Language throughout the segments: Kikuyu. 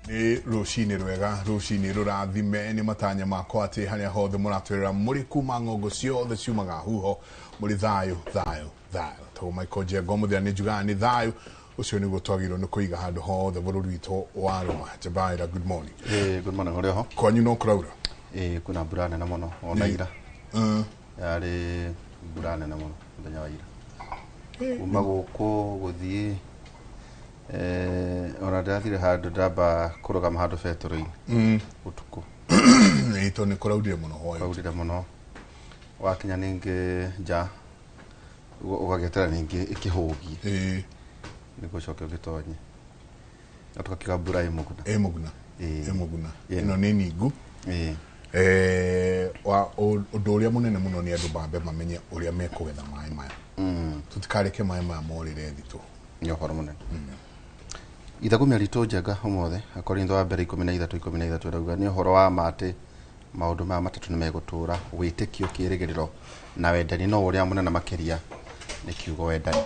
Nĩ rũcinĩ rwega, rũcinĩ rũrathime. Nĩ matanya makwa atĩ harĩa hothe mũratwĩrĩra mũrĩ kuma ng'ongo ciothe ciumaga huho, mũrĩ thayũ, thayũ, thayũ. Tagwo Michael Njenga, mũthenya nĩ njugaga nĩ thayũ ũcio nĩguo twagĩrĩirwo nĩ kũiga handũ hothe bũrũri witũ wa rũma. Njabaĩra, good morning. Good morning, ũrĩ ho? Kwanyu no kũraura? Ĩĩ, kwĩna mbura nene mũno ona ira. Yarĩ mbura nene mũno mũthenya wa ira. Kuma gũkũ gũthiĩ ona ndĩrathire handũ, ndamba kũrũgama handũ betũrũ-inĩ ũtukũ. Ĩĩ, tondũ nĩ kũraurire mũno hwaĩ. Kwaurire mũno, wakinya ningĩ nja ũgagĩetera ningĩ ĩkĩhũgie nĩguo ũcoke ũgĩtonye na tũgakiuga mbura ĩ mũguna. Ĩ mũguna. Ĩĩ. Ĩ mũguna. Ĩĩ. Ĩno nĩ ningu. Ĩĩ. Ũndũ ũrĩa mũnene mũno nĩ andũ mambe mamenye ũrĩa mekũgetha maĩ maya. Tũtikareke maĩ maya morĩre thĩ tũ. Nĩ ũhoro mũnene. Ithagumia ritũ, Njenga, ũmũthĩ Akorintho wa mbere 13:13 ĩrauga nĩ ũhoro wa ma atĩ maũndũ maya matatũ nĩ megũtũũra: wĩtĩkio, kĩĩrĩgĩrĩro na wendani, no ũrĩa mũnene makĩria nĩ kiugo wendani.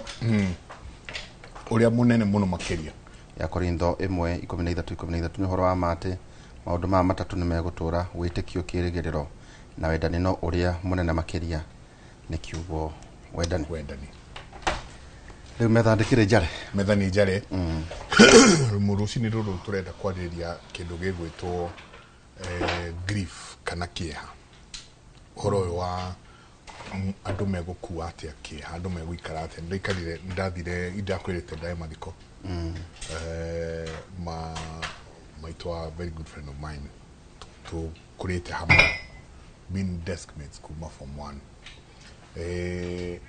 Ũrĩa mũnene mũno makĩria. Ya Korintho 1:13:13, nĩ ũhoro wa ma atĩ maũndũ maya matatũ nĩ megũtũũra: wĩtĩkio, kĩĩrĩgĩrĩro na wendani, no ũrĩa mũnene makĩria nĩ kiugo wendani. Wendani. Rĩu metha ndĩkĩrĩ njare. Metha nĩ njare. Rũcinĩ rũrũ tũrenda kwarĩrĩria kĩndũ gĩgwĩtwo grief kana kĩeha, ũhoro ũyũ wa andũ megũkua atĩa kĩeha, andũ megũikara atĩa. Ndaikarire, ndathire, indakwĩrĩte ndaĩ mathiko ma maitũ wa very good friend of mine, tũkũrĩte hamwe, been deskmates kuma form one.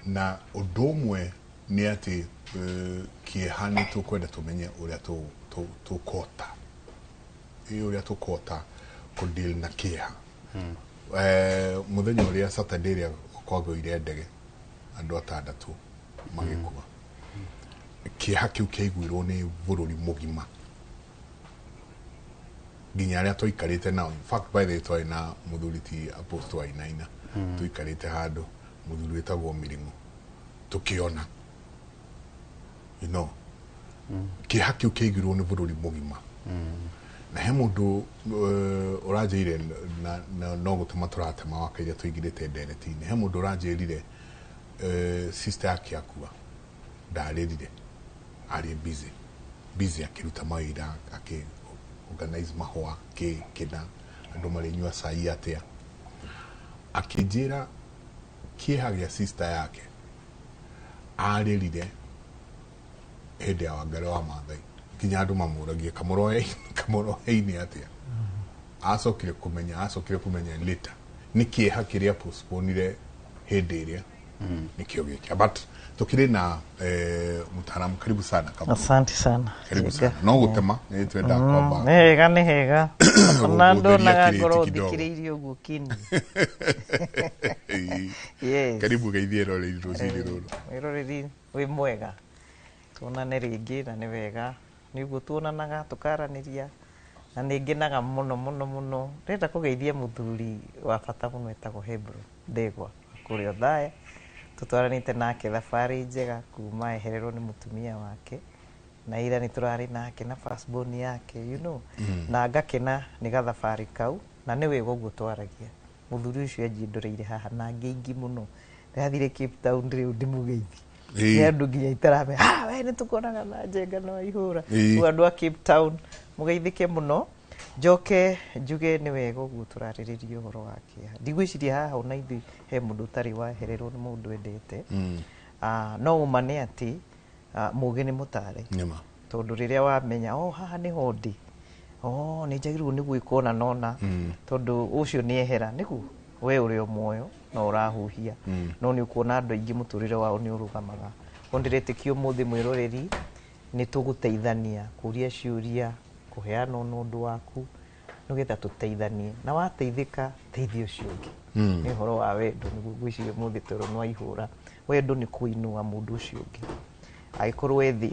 Na ũndũ ũmwe nĩ atĩ kĩeha nĩ tũkwenda tũmenye ũrĩa tũkũhota, ĩ ũrĩa tũkũhota kũdeal na kĩeha. Mũthenya ũrĩa Saturday ĩrĩa kwagũire ndege, andũ atandatũ magĩkua, kĩeha kĩu kĩaiguirwo nĩ bũrũri mũgima, nginya arĩa twaikarĩte nao. In fact, by the way, twarĩ na mũthuri ti Apostle Wainaina, tũikarĩte handũ, mũthuri wĩtagwo Mĩrĩng'o, tũkĩona kĩeha kĩu kĩaiguirwo nĩ bũrũri mũgima. Na he mũndũ ũranjĩire na no gũtema tũratema wakaire tũingĩrĩte ndereti-inĩ, he mũndũ ũranjĩrire sister yake akua ndarĩrire, arĩ busy busy akĩruta mawĩra, akĩ organize mahũa, kĩ kĩna andũ marĩnyua cai atĩa. Akĩnjĩra kĩeha gĩa sister yake arĩrire hĩndĩ ya Wangari wa Maathai, nginya andũ mamũragie kamũroe-inĩ atĩa. Acokire kũmenya later nĩ kĩeha kĩrĩa postponire hĩndĩ ĩrĩa nĩkĩo gĩkĩa. But tukĩrĩ na mtaalamu, karibu sana Kamau. Asante sana. Karibu Njega. sana. No gũtema nĩ twenda kwamba Nĩ hega, nĩ hega. Ona gũtheria ndonaga kĩrĩti ngorwo kidogo. thikĩrĩirie ũguo kini. Ĩĩ. Yes. Karibu geithie roreri rũcinĩ rũrũ. Mwĩroreri, wĩ mwega, tuonane rĩngĩ na nĩ wega nĩ ũguo tuonanaga tũkaranĩria na nĩ ngenaga mũno mũno mũno. Ndĩrenda kũgeithia mũthuri wa bata mũno etagwo Hebron Ndegwa wa kũrĩa Othaya, tũtwaranĩte nake thabarĩ njega kuma ehererwo nĩ mũtumia wake, na ira nĩ tũrarĩ nake na firstborn yake, na ngakena nĩ gathabarĩ kau na nĩ wega ũguo twaragia. Mũthuri ũcio anjindũrĩire haha na angĩ aingĩ mũno. Ndĩrathire Cape Town rĩu ndĩmũgeithi nĩ andũ nginya itaramenya, ah, we nĩ tũkonaga na Njenga na Waihũra. Rĩu andũ a Cape Town mũgeithĩke mũno. Njoke njuge nĩ wega ũguo tũrarĩrĩria ũhoro wa kĩeha. Ndigwĩciria haha ona ithuĩ he mũndũ ũtarĩ wahererwo nĩ mũndũ endete. Ah, no ũma nĩ atĩ mũgĩ nĩ mũtare. Nĩma. Tondũ rĩrĩa wamenya, oh, haha nĩho ndĩ, oh, nĩ njagĩrĩirwo nĩ gwĩka ũna na ũna, tondũ ũcio nĩ ehera nĩguo we ũrĩ o muoyo no ũrahuhia, no nĩ ũkuona andũ aingĩ mũtũrĩre wao nĩ ũrũgamaga. Ko ndĩretĩkia ũmũthĩ, mwĩroreri, nĩ tũgũteithania kũria ciũria, kũheana ona ũndũ waku nĩgetha tũteithanie, na wateithĩka teithia ũcio ũngĩ. Nĩ ũhoro wa wendo nĩguo ngwĩciria ũmũthĩ twerwo nĩ waihũra. Wendo nĩ kũinũa mũndũ ũcio ũngĩ angĩkorwo e thĩ,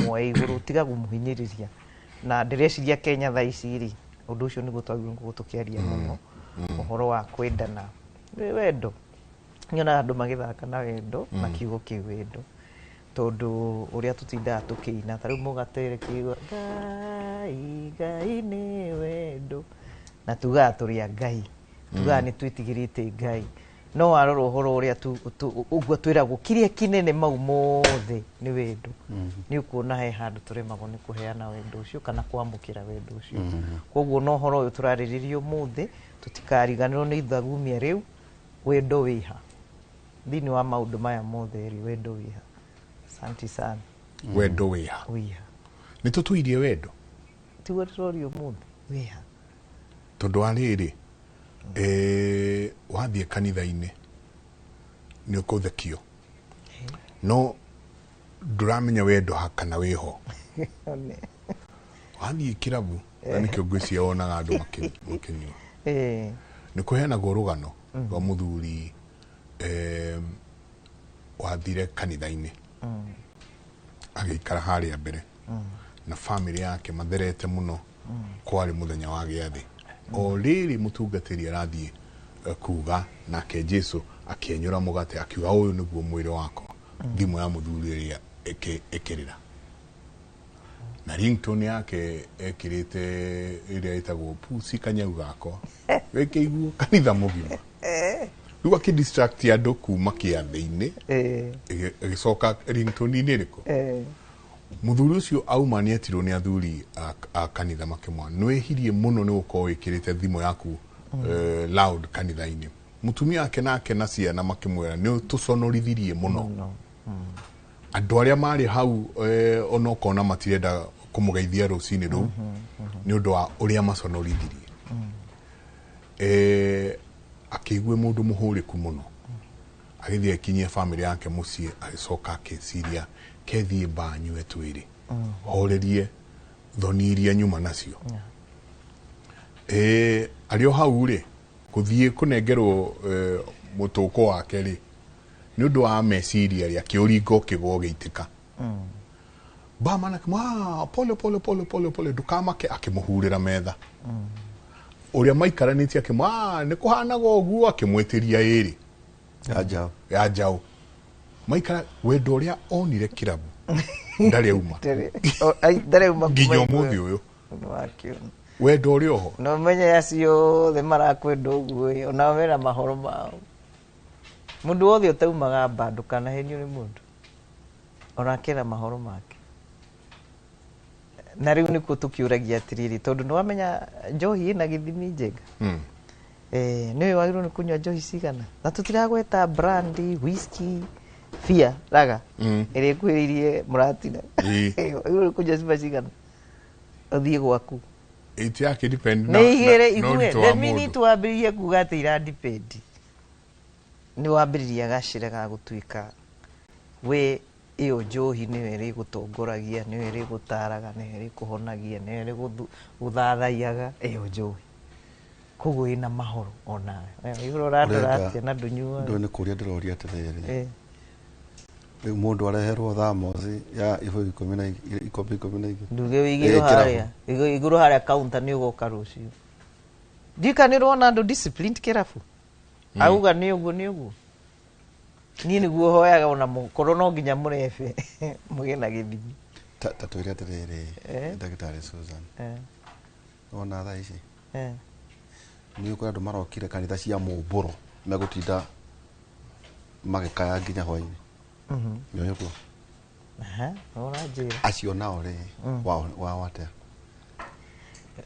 muoe igũrũ, tiga kũmũhinyĩrĩria. Na ndĩreciria Kenya thaa ici rĩ, ũndũ ũcio nĩguo twagĩrĩirwo gũkorwo tũkĩaria mũno, ũhoro wa kwendana. Nĩ wendo, nyonaga andũ magĩthaka na wendo na kiugo kĩu wendo, tondũ ũrĩa tũtindaga tũkĩina ta rĩu mũgatere kiugo Ngai. Ngai, Ngai nĩ wendo. Na tugaga tũrĩ a Ngai, tugaga nĩ twĩtigĩrĩte Ngai, no warora ũhoro ũrĩa ũguo twĩragwo kĩrĩa kĩnene mau mothe nĩ wendo, nĩ ũkuona he handũ tũremagwo nĩ kũheana wendo ũcio kana kwamũkĩra wendo ũcio. Koguo no ũhoro ũyũ tũrarĩrĩria ũmũthĩ, tũtikariganĩrwo nĩ ithagumia rĩu, wendo wĩha thĩinĩ wa maũndũ maya mothe rĩ, wendo wĩha. Asante sana. Wendo wĩha? Wĩha. Nĩ tũtũirie wendo? Tiguo tũroria ũmũthĩ, wĩha. Tondũ wa rĩrĩ, wathiĩ kanitha-inĩ nĩ ũkũthekio, no ndũramenya wendo ha kana wĩho. Wathiĩ kĩrabu, na nĩkĩo ngwĩciria wonaga andũ makĩnyua. Nĩ kũheanagwo rũgano rwa mũthuri wathire kanitha-inĩ, agĩikara harĩa mbere na famĩlĩ yake matherete mũno. Kwarĩ mũthenya wa gĩathĩ, o rĩrĩ mũtungatĩri arathiĩ kuga, nake Jesu akĩenyũra mũgate akiuga, "Ũyũ nĩguo mwĩrĩ wakwa." Thimũ ya mũthuri ĩrĩa ĩkĩrĩra na ringtone yake ekĩrĩte ĩrĩa ĩtagwo "Pusi Kanyau Gakwa", ĩkĩiguo kanitha mũgima. Rĩu akĩdistract andũ kuma kĩathĩ-inĩ, ĩgĩcoka ringtone-inĩ ĩrĩkũ. Mũthuri ũcio auma nĩ etirwo nĩ athuri a kanitha, makĩmwa, "Nĩ wĩhirie mũno nĩ gũkorwo wĩkĩrĩte thimũ yaku loud kanitha-inĩ." Mũtumia wake nake na ciana makĩmwĩra, "Nĩ tũconorithirie mũno." No. Andũ arĩa marĩ hau, ona ũkona matirenda kũmũgeithia rũcinĩ rũu nĩ ũndũ wa ũrĩa maconorithirie. Akĩigue mũndũ mũhũrĩku mũno, agĩthiĩ akinyia famĩlĩ yake mũciĩ, agĩcoka akĩciria, "Kethiĩ mbaa nyue twĩrĩ horerie thoni iria nyuma nacio." Arĩ o hau rĩ, gũthiĩ kũnengerwo mũtũkũ wake rĩ, nĩ ũndũ wa meciria rĩ, akĩũringa, ũkĩgwa, ũgĩitĩka. Barman akĩmwa, "Ah, pole pole pole pole pole, ndũkamake." Akĩmũhurĩra metha. Ũrĩa maikaranĩtie akĩmwa, "Ah, nĩ kũhanaga ũguo." Akĩmwĩtĩria ĩrĩ ya njaũ. Ya njaũ. Maikara wendo ũrĩa onire kĩrabu ndarĩ auma. Ndarĩ nginya ũmũthĩ ũyũ. Wendo ũrĩ oho. No menye acio othe marakwenda ũguo ĩ, onao mena mahoro mao. Mũndũ wothe ũtaumaga mba, ndũkanahenio nĩ mũndũ, onake na mahoro make. Na rĩu nĩkuo tũkĩũragia atĩrĩrĩ, tondũ nĩwamenya njohi ĩna gĩthimi njega. Nĩwe wagĩrĩirwo nĩ kũnyua njohi cigana, na tũtiragweta brand, whisky, bia raga ĩrĩa ĩkuhĩrĩirie mũratina. Wagĩrĩirwo nĩ kũnyua cuba cigana ũthiĩ gwaku? It yake depend nĩ igĩrĩ. na Igue ũritũ the wa minute mũndũ. Wambĩrĩria kuga atĩ irandipendi, nĩ wambĩrĩria gacĩra ga gũtuĩka we ĩyo njohi nĩyo ĩrĩgũtongoragia, nĩyo ĩrĩgũtaraga, nĩyo ĩrĩkũhonagia, nĩyo ĩrĩgũthathaiyaga ĩyo njohi. Koguo ĩna mahoro onawe igũrũ ũrandora atĩa na ndũnyuaga? Ndũ nĩ kũria ndĩroria atĩrĩrĩ, rĩu mũndũ areherwo thamosi ya ibũyũ 12, ikombe 12. Nduge wĩ igũrũ kĩrabu. Harĩa igũrũ harĩa counter nĩ ũgoka rũciũ. Ndika nĩ ũrona andũ disciplined kĩrabu, auga nĩ ũguo nĩ ũguo. Niĩ nĩguo hoyaga ona mũkorwo no nginya mũrebe mũgĩe na gĩthimi. Ta twĩre atĩrĩrĩ, ndagĩtarĩ Susan, wona thaa ici nĩ ũkũrĩ andũ marokire kanitha cia mũmbũro megũtinda magĩkaya nginya hwainĩ, nĩ ũguo? Aha, ũranjĩra. Acio nao rĩ, wao atĩa?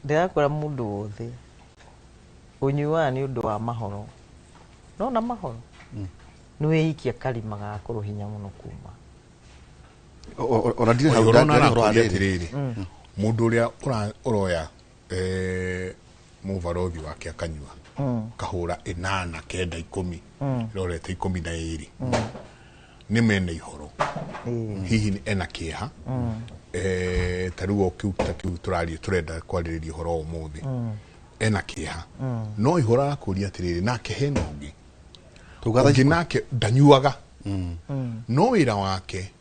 Ndĩrakwĩra, mũndũ wothe ũnyuaga nĩ ũndũ wa mahoro, nona mahoro nĩ wĩikia karima gakorwo hinya mũno kuma. Ona ndirĩ hau. Ũyũ ũrona Ndarĩ ũhoro wa arakũria rĩrĩ. atĩrĩrĩ, mũndũ ũrĩa ũroya mũbarothi wake akanyua kahũra 8, 9, 10, ĩrorete 12, nĩ mena ihoro, hihi nĩ ena kĩeha, ta rĩu o kĩu ta kĩu tũraria, tũrenda kwarĩrĩria ũhoro wa ũmũthĩ, ena kĩeha no ihoro arakũria atĩrĩrĩ, nake hena ũngĩ Tuga thaa ũngĩ ici nake ndanyuaga no wĩra wake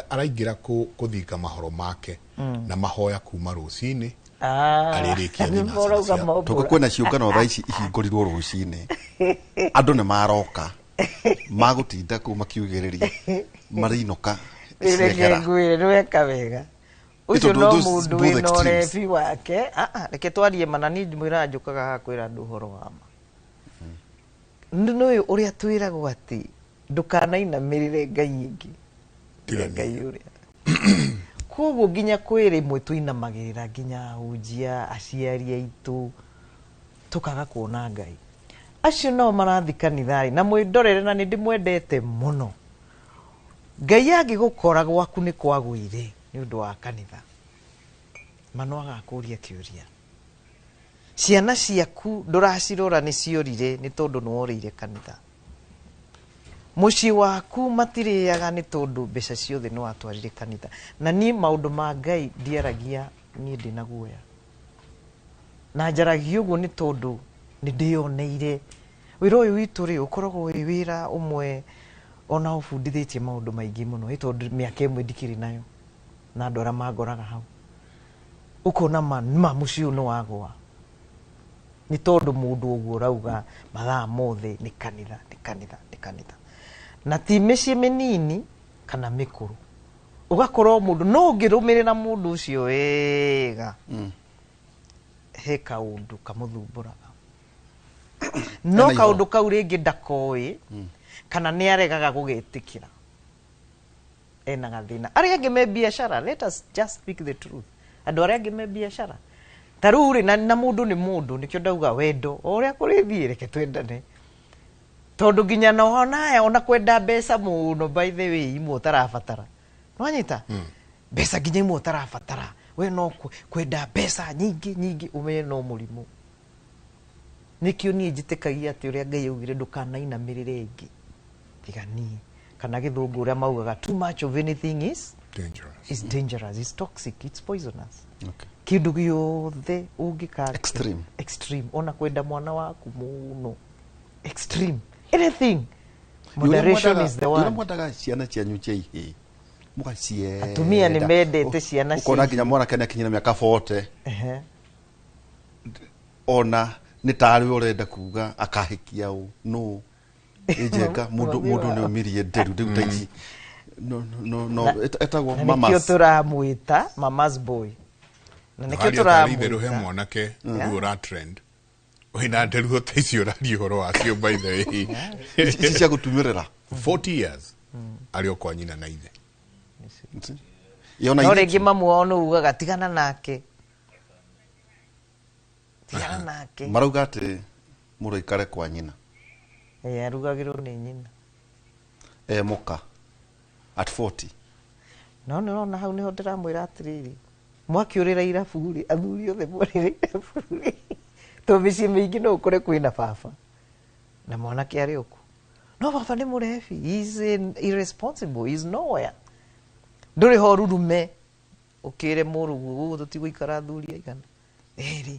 araingĩra kũthinga mahoro make na mahoya kuma rũcinĩ arĩrĩkia thinacara. Ũrauga Tondũ mombũra. Kwĩna ciũngano thaa ici ihingũrirwo rũcinĩ, andũ nĩ maroka magũtinda kũu makiugĩrĩria marĩinũka Rĩu reke ciehera. ngwĩre, nĩ weka wega. Ũcio Tondũ no those mũndũ both wĩna extremes. ũrebi wake. Ah, ah, reke twarie ma, na niĩ mwĩraga njũkaga haha kwĩra andũ ũhoro wa ma. Nĩ ũyũ ũrĩa twĩragwo atĩ ndũkanainamĩrĩre ngai ĩngĩ Tiga tiga niĩ. Ngai ũrĩa. Koguo nginya kwĩ rĩmwe tũinamagĩrĩra nginya ahunjia, aciari aitũ, tũkaga kuona Ngai. Acio nao marathi kanitha-rĩ, na mwĩndorere, na nĩ ndĩmwendete mũno. Ngai angĩgũkora gwaku nĩ kwagũire nĩ ũndũ wa kanitha, mano agakũria kĩũria. Ciana ciaku ndũracirora nĩ ciorire nĩ tondũ nĩ worĩire kanitha. Mũciĩ waku matirĩaga nĩ tondũ mbeca ciothe nĩ watwarire kanitha. Na niĩ maũndũ ma Ngai ndiaragia niĩ ndĩna guoya. Na njaragia ũguo nĩ tondũ nĩ ndĩyoneire. Wĩra ũyũ witũ rĩ, ũkoragwo wĩ wĩra ũmwe ona ũbundithĩtie maũndũ maingĩ mũno, ĩ tondũ mĩaka ĩmwe ndikĩrĩ nayo na andũ arĩa mangoraga hau. Ũkona ma ma mũciĩ ũyũ nĩ wagũa. Nĩ tondũ mũndũ ũguo ũrauga mathaa mothe nĩ kanitha, nĩ kanitha, nĩ kanitha. Na ti mĩciĩ mĩnini kana mĩkũrũ. Ũgakorwo mũndũ, no ũngĩrũmĩrĩra mũndũ ũcio wega, he kaũndũ kamũthumbũraga. No Ena ihoro. kaũndũ kau rĩngĩ ndakoĩ, kana nĩ aregaga gũgetĩkĩra. Ena gathĩna. Arĩa angĩ me biacara, let us just speak the truth. Andũ arĩa angĩ me biacara. Ta rĩu rĩ, na mũndũ nĩ mũndũ, nĩkĩo ndauga wendo, o ũrĩa kũrĩthiĩ, reke twendane. Tondũ nginya na onaya, ona kwenda mbeca mũno, by the way, imwe ũtarabatara. Nĩwanyita? Mbeca nginya imwe ũtarabatara. We no kwenda mbeca nyingĩ nyingĩ, ũmenye no mũrimũ. Nĩkĩo niĩ njĩtĩkagia atĩ ũrĩa Ngai augire ndũkanainamĩrĩre ĩngĩ. Tiga niĩ. Kana gĩthũngũ ũrĩa maugaga, too much of anything is dangerous. Is dangerous, is toxic, it's poisonous. Okay. Kĩndũ gĩothe ũngĩka Extreme. Extreme. Ona kwenda mwana waku mũno. Extreme. Anything. Moderation is the Ũrĩa word. mwendaga ciana cianyu cia ihĩĩ, mũgacienda. Atumia nĩ mendete ciana cia Ũkona ihĩĩ. nginya mwanake nĩ akinyire mĩaka 40, Ehe. ona nĩ tarĩ we ũrenda kuga akahikia ũ nũ ĩnjenga mũndũ Mami mũndũ wao. nĩ ũmirie nderu rĩu ta ici no no no etagwo Na nĩkĩo mamas. tũramwĩta mama's boy. Na nĩkĩo Waria tarĩ itherũ he tũramwĩta. mwanake rĩu ũra trend wĩna nderu ta icio ũraria ũhoro wacio, by the way. Ici cia gũtumĩrĩra. 40 years arĩ o kwa nyina na ithe. Yona No ithe rĩngĩ mamu wao nĩ ugaga tigana nake. Tigana nake. Marauga atĩ mũndũ aikare kwa nyina. Ĩ, arugagĩrwo nĩ nyina. E mũka at 40. No nĩ ũrona hau nĩho ndĩramwĩra atĩrĩrĩ, mwakĩũrĩra irabu rĩ, athuri othe morĩra irabu rĩ, tondũ mĩciĩ mĩingĩ no ũkore kwĩna baba na mwanake arĩ okuo, no baba nĩ mũrebi, he is irresponsible, he is nowhere. Ndũrĩ ho ũrurume ũkĩre mũrũguo gũkũ tũtigũikara athuri aigana erĩ.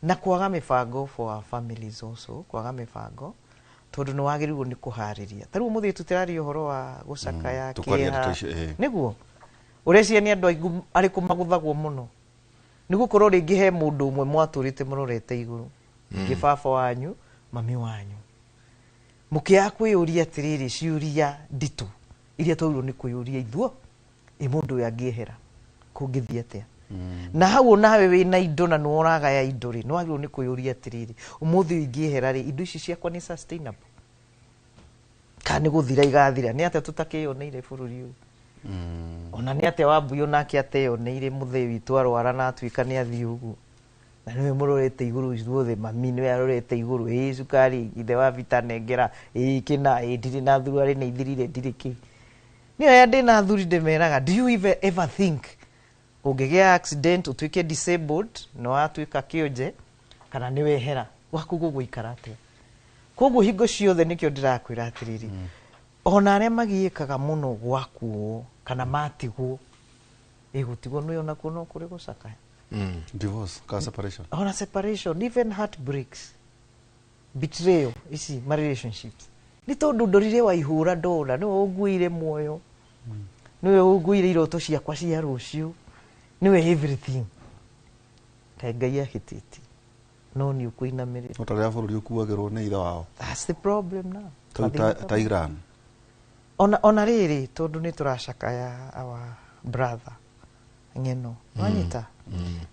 Na kwaga mĩbango for our families also, kwaga mĩbango, tondũ nĩ wagĩrĩirwo nĩ kũharĩria. Ta rĩu ũmũthĩ tũtĩraria ũhoro wa gũcakaya, Tũkwaria kĩeha. ndeto icio, ĩĩ. Nĩguo ũreciria nĩ andũ aingĩ arĩkũ magũthagwo mũno? Nĩ gũkorwo rĩngĩ he mũndũ ũmwe mwatũrĩte mũrorete igũrũ, rĩngĩ baba wanyu, mami wanyu, mũkĩaga kwĩyũria atĩrĩrĩ ciũria nditũ iria twagĩrĩirwo nĩ kwĩyũria ithuo, ĩ mũndũ ũyũ angĩehera kũngĩthiĩ atĩa? Na hau onawe wĩna indo na nĩwe ũragaya indo rĩ, nĩ wagĩrĩirwo nĩ kwĩyũria atĩrĩrĩ, ũmũthĩ ũyũ ingĩehera rĩ, indo ici ciakwa nĩ sustainable kana nĩ gũthira igathira? Nĩ atĩa tũtakĩyoneire bũrũri ũyũ? Ona nĩ atĩa Wambui onake ateyoneire mũthee witũ arwara na atuĩka nĩ athiĩ ũguo, na nĩwe mũrorete igũrũ ithuothe, mami nĩwe arorete igũrũ, ĩ cukari ithe wa Vita nengera, ĩ kĩna, ĩ ndirĩ na thuruarĩ nĩ ithirire, ndirĩ kĩ. Niĩ aya ndĩna athuri ndĩmeraga, do you even ever think ũngĩgĩa accident ũtuĩke disabled, na watuĩka kĩonje kana nĩ wehera gwaku gũgũikara atĩa? Koguo hingo ciothe nĩkĩo ndĩrakwĩra atĩrĩrĩ, ona arĩa magiĩkaga mũno gwakuo kana matigwo, ĩ gũtigwo nĩ onakuo no kũrĩ gũcakaya. Divorce ka separation. Ona separation, even heartbreaks, betrayal, ici ma relationships, nĩ tondũ ndorire waihũra ndona nĩwe ũnguĩire muoyo, nĩwe ũnguĩire iroto ciakwa cia rũciũ, nĩwe everything. Kaĩ Ngai ahĩtĩtie no nĩ ũkũinamĩrĩra. No ta rĩrĩa bũrũri ũkuagĩrwo nĩ ithe wao. That's the problem now. Ta Mathĩna ta Iran. Ona rĩrĩ, tondũ nĩ tũracakaya our brother. Ng'eno wanyita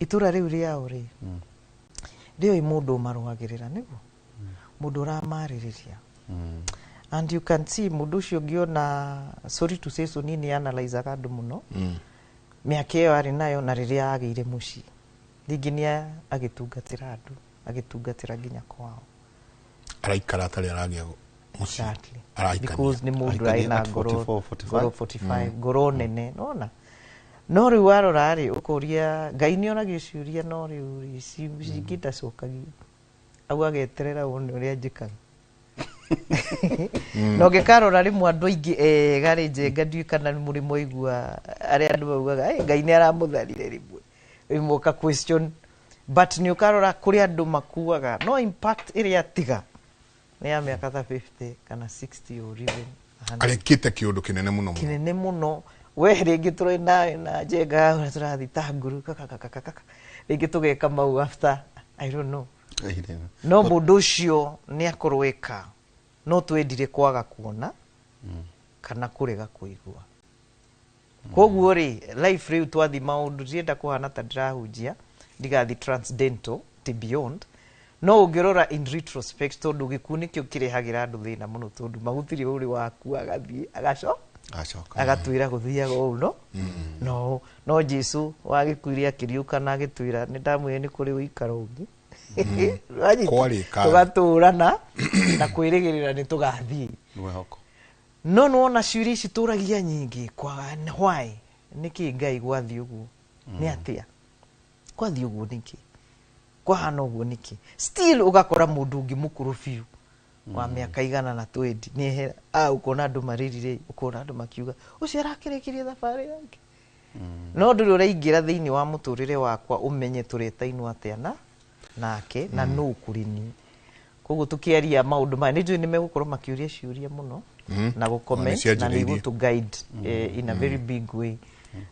itũra rĩu rĩao rĩ rĩoĩ mũndũ ũmarũagĩrĩra nĩguo mũndũ ũramarĩrĩria. And you can see mũndũ ũcio ũngĩona, sorry to say so, niĩ nĩ analyzaga andũ mũno. Mĩaka ĩyo arĩ nayo na rĩrĩa agĩire mũciĩ rĩngĩ nĩ agĩtungatĩra andũ, agĩtungatĩra nginya kwao. Araikara atarĩ aragĩa mũciĩ. Exactly. Araikania. Because nĩ mũndũ Araikania arĩ na at ngoro 44, 45. ngoro 45, ngoro nene nona. No rĩu warora rĩ, ũkũria Ngai nĩ oragio ciũria, no rĩu rĩ, cingĩ ndacokagia au, ageterera wone ũrĩa njĩkaga. Na ũngĩkarora rĩmwe andũ aingĩ ega rĩ, Njenga, ndiũĩ kana nĩ mũrĩ mwaigua arĩa andũ maugaga, "Ĩ, Ngai nĩ aramũtharire," rĩmwe rĩmwe ũka question, but nĩ ũkarora kũrĩ andũ makuaga no impact ĩrĩa atiga nĩ ya mĩaka ta 50 kana 60 or even 100. Arekĩte kĩũndũ kĩnene mũno mũno. Kĩnene mũno. We rĩngĩ tũrĩ nawe na Njenga ũrĩa tũrathiĩ ta nguru kakakakakaka, rĩngĩ tũgeka mau after, I don't know. No mũndũ ũcio nĩ akorwo eka no twendire kwaga kuona kana kũrega kũigua. Koguo rĩ, life rĩu twathi maũndũ, ndienda kũhana ta ndĩrahunjia, ndigathi transcendental ti beyond, no ũngĩrora in retrospect, tondũ gĩkuũ nĩkĩo kĩrehagĩra andũ thĩna mũno, tondũ magũtirĩ ũrĩ waku agathiĩ agaco Acoka. Agatwĩra gũthiaga ũũ no Jesu wagĩkuire akĩriũka na agĩtwĩra nĩ ndamwĩre nĩ kũrĩ ũikaro ũngĩ. Wanyita? Kwarĩka. Tũgatũrana na kwĩrĩgĩrĩra nĩ tũgathiĩ. Mwĩhoko. No nĩwona ciũria ici tũragia nyingĩ kwa why, nĩkĩ Ngai gwathiĩ ũguo, nĩ atĩa kwathiĩ ũguo, nĩkĩ kwahana ũguo, nĩkĩ still ũgakora mũndũ ũngĩ mũkũrũ biũ wa mĩaka 120 nĩehera, ũkona andũ marĩrire, ũkona andũ makiuga ũcio arakĩrĩkirie thabarĩ yake, no ndũrĩ ũraingĩra thĩinĩ wa mũtũrĩre wakwa ũmenye tũretainwo atĩa na nake na nũ kũrĩ niĩ. Koguo tũkĩaria maũndũ maya nĩ njũĩ nĩ megũkorwo makĩũria ciũria mũno na gũ-comment Na nĩ na nĩ cianjĩrĩirie. igũtũ guide in a very big way.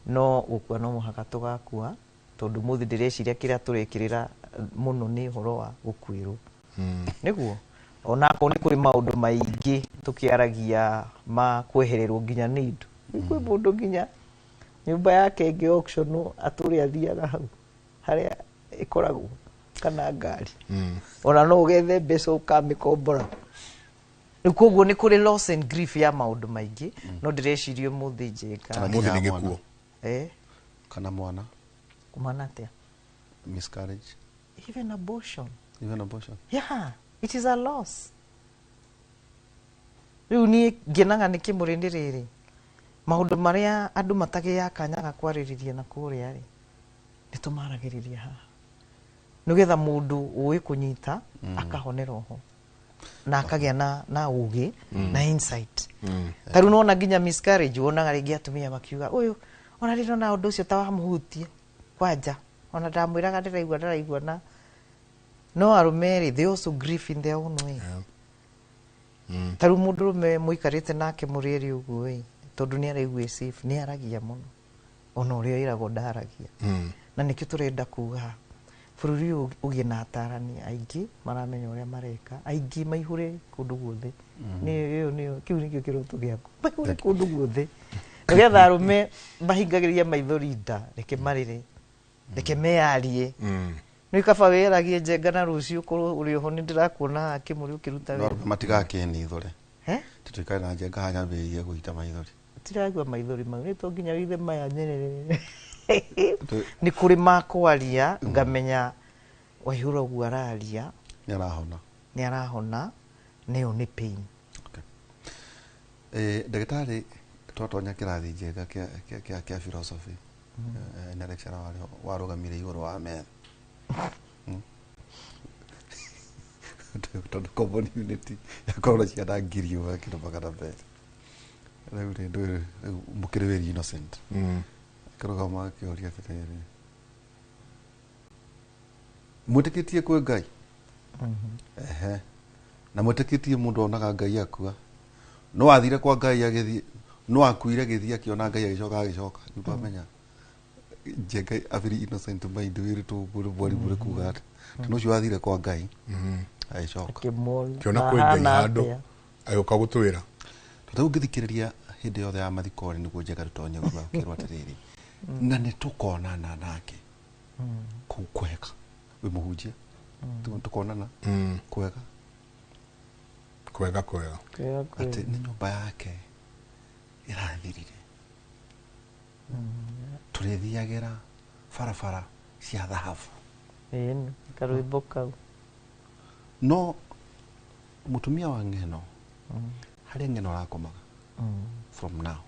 No gũkua no mũhaka tũgakua, tondũ mũthĩ ndĩreciria kĩrĩa tũrekĩrĩra mũno nĩ ũhoro wa gũkuĩrwo, nĩguo onakorwo nĩ kũrĩ maũndũ maingĩ tũkĩaragia ma kwehererwo nginya nĩ indo. Kwĩ mũndũ nginya nyũmba yake ĩngĩ auction atũre athiaga hau harĩa ĩkoragwo, kana ngari, ona no ũgethe mbeca ũkamĩkombora. Rĩu koguo nĩ kũrĩ loss and grief ya maũndũ maingĩ, no ndĩreciria ũmũthĩ, Njenga, Kana Ũmũthĩ nĩ nginya mwana. gĩkuũ. Eh, Kana mwana. Kumana atĩa? Miscarriage. Even abortion. Even abortion. Yeah, it is a loss. Rĩu niĩ ngenaga nĩ kĩmũrĩ nĩ rĩrĩ maũndũ marĩa andũ matagĩaga kanya ga kwarĩrĩria na kũrĩa rĩ, nĩ tũmaragĩrĩria haha nĩgetha mũndũ ũĩ kũnyita akahonera oho na akagĩa na ũgĩ na insight. Ta rĩu nona nginya miscarriage, wonaga rĩngĩ atumia makiuga ũyũ ona rĩrĩ ona ũndũ ũcio ta wamũhutia kwanja, ona ndamwĩraga ndĩraigua ndaraigua, na no arũme rĩ, they also grieve in their own way. Ta rĩu mũndũrũme mũikarĩte nake mũrĩ erĩ ũguo ĩ, tondũ nĩ araigua ĩ safe, nĩ aragia mũno ona ũrĩa ĩragwo ndaragia. Na nĩkĩo tũrenda kuga bũrũri ũyũ ũgĩe na atarani aingĩ maramenya ũrĩa mareka, aingĩ maihũre kũndũ guothe. Nĩ ĩyo nĩyo kĩu nĩkĩo kĩroto gĩakwa, maihũre kũndũ guothe, nĩgetha arũme mahingagĩrĩria maithori nda, reke marĩre, reke meyarie. Nĩ kaba wĩyaragie, Njenga, na rũciũ ũkorwo ũrĩ oho. Nĩ ndĩrakuona haha kĩmũrĩ ũkĩruta No wĩra. arũme matigakĩnithũre. Eh? Tũtũikare na Njenga haha nyambĩrĩrie gũita maithori. Tiragua maithori mau nĩ to nginya withe maya nyerere nĩ kũrĩ makwaria, ngamenya Waihura ũguo araria Nĩ arahona. Nĩ arahona, nĩyo nĩ pain. Okay. Eh, ndagĩtarĩ, twatonya kĩrathi, Njega, kĩa philosophy. Na lecturer warĩ ho warũgamire igũrũ wa metha. Tondũ common unit yakorwo na ciana 1000 kĩndũ 200, rĩu rĩ ndũĩ rĩu mũkĩrĩ very innocent. Akĩrũgama akĩũria atĩrĩrĩ, mwĩtĩkĩtie kwĩ Ngai? Ehe. Na mwĩtĩkĩtie mũndũ onaga Ngai akua? No athire kwa Ngai agĩthiĩ, no akuire agĩthiĩ akĩona Ngai, agĩcoka agĩcoka. Rĩu twamenya Njenga a very innocent mind wĩrĩtwo ũguo nĩ mwarimũ nĩ kuga atĩ tondũ ũcio wathire kwa Ngai agĩcoka. Akĩmuona. Kĩona kwĩ Ngai Ahana handũ atĩa? Agĩũka gũtwĩra. Tondũ rĩu ngĩthikĩrĩria hĩndĩ yothe ya mathiko rĩ, nĩguo Njenga tũtonye kuga ũkĩrwo atĩrĩrĩ, Na nĩ tũkonana nake kũu kwega. Wĩ mũhunjia, tũkonana kwega. Kwega kwega. Kwega atĩ kwega. nĩ nyũmba yake ĩrathirire, tũrĩthiagĩra barabara cia thahabu. Ĩni karwĩmbo kau. No mũtumia wa ng'eno, harĩa ng'eno arakomaga from now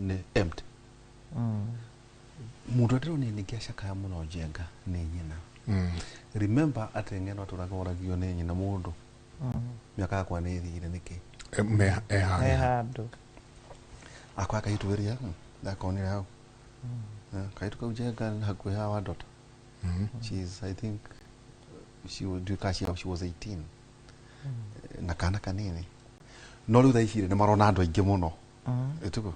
nĩ empty. Mũndũ ndĩronire ningĩ acakaya mũno Njenga nĩ nyina. Remember atĩ ng'eno atũraga oragio nĩ nyina mũndũ, mĩaka yakwa nĩ ĩthire nĩkĩ? E He handũ. handũ. Akwa kaitũ ĩrĩa ndakonire hau. Kaitũ kau Njenga nĩ hakuhĩ hawa daughter. She's, I think she was, nduĩka she was 18 na kana kanini, no rĩu thaa ici rĩ, nĩ marona andũ aingĩ mũno ĩtugo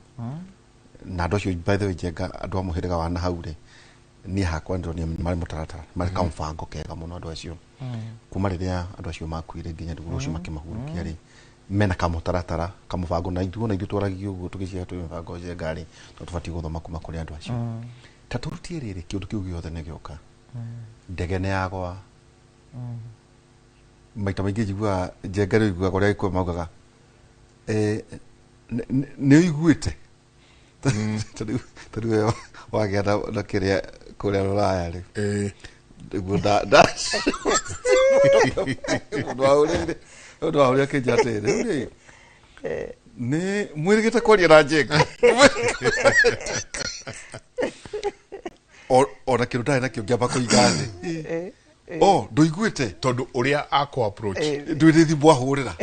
na andũ acio. By the way, Njenga, andũ a mũhĩrĩga wa na hau rĩ, niĩ hakwa ndĩronire marĩ mũtaratara, marĩ kamũbango kega mũno andũ acio, kuma rĩrĩa andũ acio makuire nginya rĩu rũciũ makĩmahurũkia rĩ, mena kamũtaratara, kamũbango. Na ithuĩ ona ithuĩ twaragia ũguo tũgĩciara twĩ mĩbango, Njenga rĩ, no tũbatiĩ gũthoma kuma kũrĩ andũ acio. Ta tũrutie rĩrĩ, kĩũndũ kĩu gĩothe nĩ gĩoka, ndege nĩ yagwa. Maita maingĩ njiguaga, Njenga, rĩ ũiguaga ũrĩa Gĩkũyũ maugaga, nĩ ũiguĩte ta rĩu we wagĩa na kĩrĩa kũrĩa rũraya rĩ, nĩguo nda mũndũ wahũrĩire, mũndũ wahũrĩire akĩnjĩra atĩrĩ, rĩu rĩ nĩ mwĩrĩgĩte kwaria na Njenga ona kĩndũ ndarĩ nakĩo ngĩamba kũiga thĩ, o ndũiguĩte. Tondũ ũrĩa akũ approach. Ndwĩrĩ thimũ ahũrĩra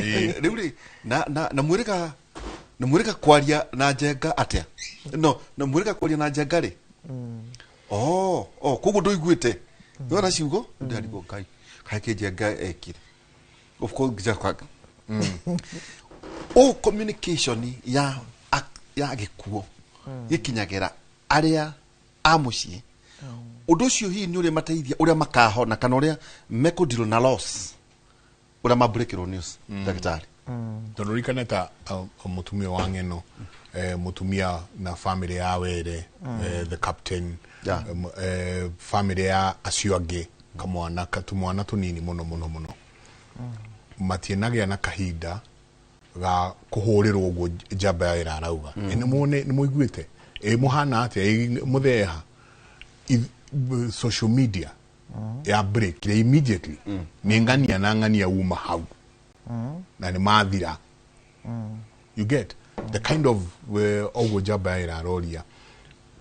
rĩu rĩ, na mwĩrĩga, na mwĩrĩga kwaria na Njenga atĩa? No na mwĩrĩga kwaria na Njenga rĩ, o koguo ndũiguĩte nĩwona ciugo ndarigwo Ngai kaĩ kĩ Njenga ekire. Of course nja o communication ya gĩkuo gĩkinyagĩra arĩa a mũciĩ, ũndũ ũcio hihi nĩ ũrĩa mateithia ũrĩa makahona kana ũrĩa mekũdeal na loss, ũrĩa mabreakĩrwo news, ndagĩtarĩ? Tondũ ririkane ta mũtumia wa ng'eno, mũtumia na family ya Were, the captain, family ya acio angĩ, kamwana tumwana tũnini mũno mũno mũno, matienagĩa na kahinda ga kũhũrĩrwo ũguo njamba ya ĩra arauga. Nĩ muone, nĩ mũiguĩte ĩ mũhana atĩa ĩ mũtheha. Social media ya break immediately nĩ ng'ania na ng'ania uma hau na nĩ mathira. You get the kind of ũguo njamba ya ĩra aroria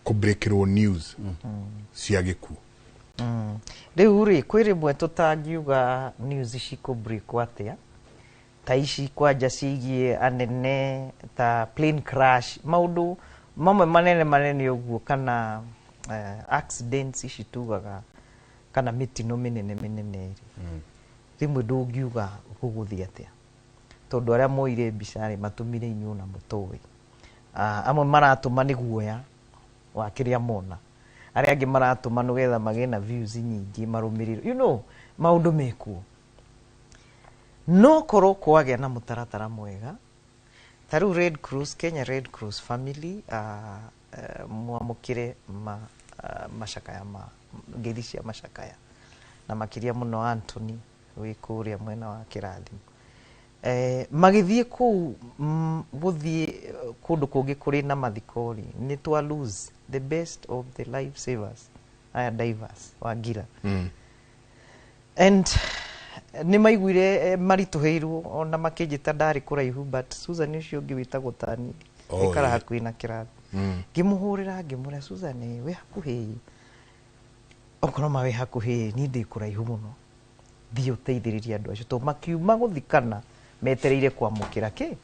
kũbreakĩrwo news cia gĩkuũ. Rĩu rĩ, kwĩ rĩmwe tũtangiuga news cikũ atĩa, ta ici kwanja ciĩgiĩ anene ta plane crash, maũndũ mamwe manene manene ũguo, kana accidents ici tugaga, kana mĩtino mĩnene mĩnene rĩ, rĩmwe ndũngiuga gũgũthiĩ atĩa, tondũ arĩa moire mbica rĩ, matũmire inyuĩ na mũtoĩ. Amwe maratũma nĩ guoya wa kĩrĩa mona, arĩa angĩ maratũma nĩgetha magĩe na views nyingĩ, marũmĩrĩrwo, maũndũ mekuo. No korwo kwagĩa na mũtaratara mwega, ta rĩu Red Cross, Kenya Red Cross family, mwamũkĩre macakaya ma ngeithi cia macakaya, na makĩria mũno Anthony wĩ kũrĩa mwena wa kĩrathimo, magĩthiĩ kũu, gũthiĩ kũndũ kũngĩ kũrĩ na mathiko rĩ, nĩ twa lose the best of the life savers, aya divers wa ngira, and nĩ maiguire maritũhĩirwo ona makĩnjĩta. Ndarĩ kũraihu, but Susan ũcio ũngĩ wĩtagwo tani ikara hakuhĩ na kĩrathi, ngĩmũhũrĩra, ngĩmwĩra, "Susan, wĩ hakuhĩ? Okorwo ma wĩ hakuhĩ, niĩ ndĩ kũraihu mũno, thiĩ ũteithĩrĩrie andũ acio," tondũ makiuma gũthikana metereire kwamũkĩra kĩ.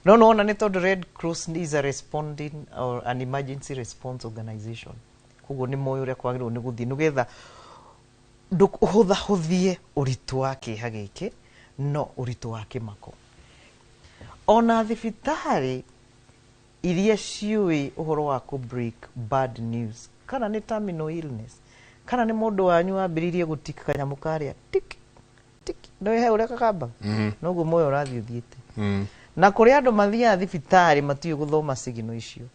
No nĩwona nĩ tondũ Red Cross is a responding or an emergency response organization, koguo nĩ moĩ ũrĩa kwagĩrĩirwo nĩ gũthiĩ nĩgetha ũhũthahũthie ũritũ wa kĩeha gĩkĩ, no ũritũ wa kĩmako. Ona thibitarĩ iria ciũĩ ũhoro wa kũ break bad news, kana nĩ terminal illness, kana nĩ mũndũ wanyu wambĩrĩirie gũtika kanyamũ karĩa tik tik, no he ũrĩa kagambaga, noguo muoyo ũrathiĩ ũthiĩte. Na kũrĩ andũ mathiaga thibitarĩ matiũĩ gũthoma signal icio,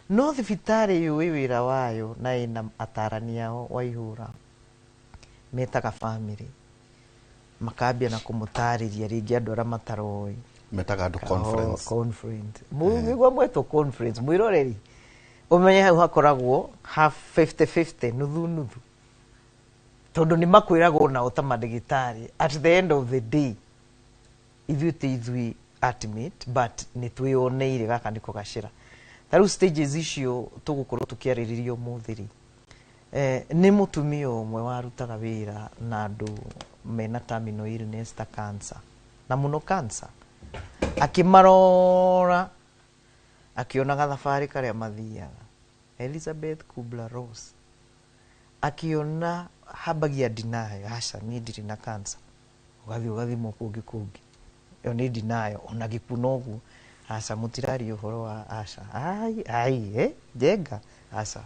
no thibitarĩ yũĩ wĩra wayo na ĩna atarani ao wa ihũra metaga family, makambia na kũmũtarĩria rĩngĩ andũ arĩa mataroĩ. Metaga andũ conference. Conference mũgĩgua mwetwo conference, mwĩroreri ũmenye hau hakoragwo half 50-50, nuthu nuthu, tondũ nĩ makwĩragwo nao ta mandagĩtarĩ at the end of the day ithuĩ ti ithuĩ ultimate, but nĩ twĩyoneire gaka nĩko gacĩra. Ta rĩu stages icio tũgũkorwo tũkĩarĩrĩria ũmũthĩ rĩ, nĩ mũtumia ũmwe warutaga wĩra na andũ mena terminal illness ta cancer, na mũno cancer, akĩmarora akĩona gathabarĩ karĩa mathiaga. Elizabeth Kubler-Ross akĩona hambagia denial, aca niĩ ndirĩ na cancer, ũgathiĩ ũgathimwo kũngĩ kũngĩ, ĩyo nĩ denial, ona gĩkuũ noguo, aca mũtiraria ũhoro wa aca, ai ai njenga aca,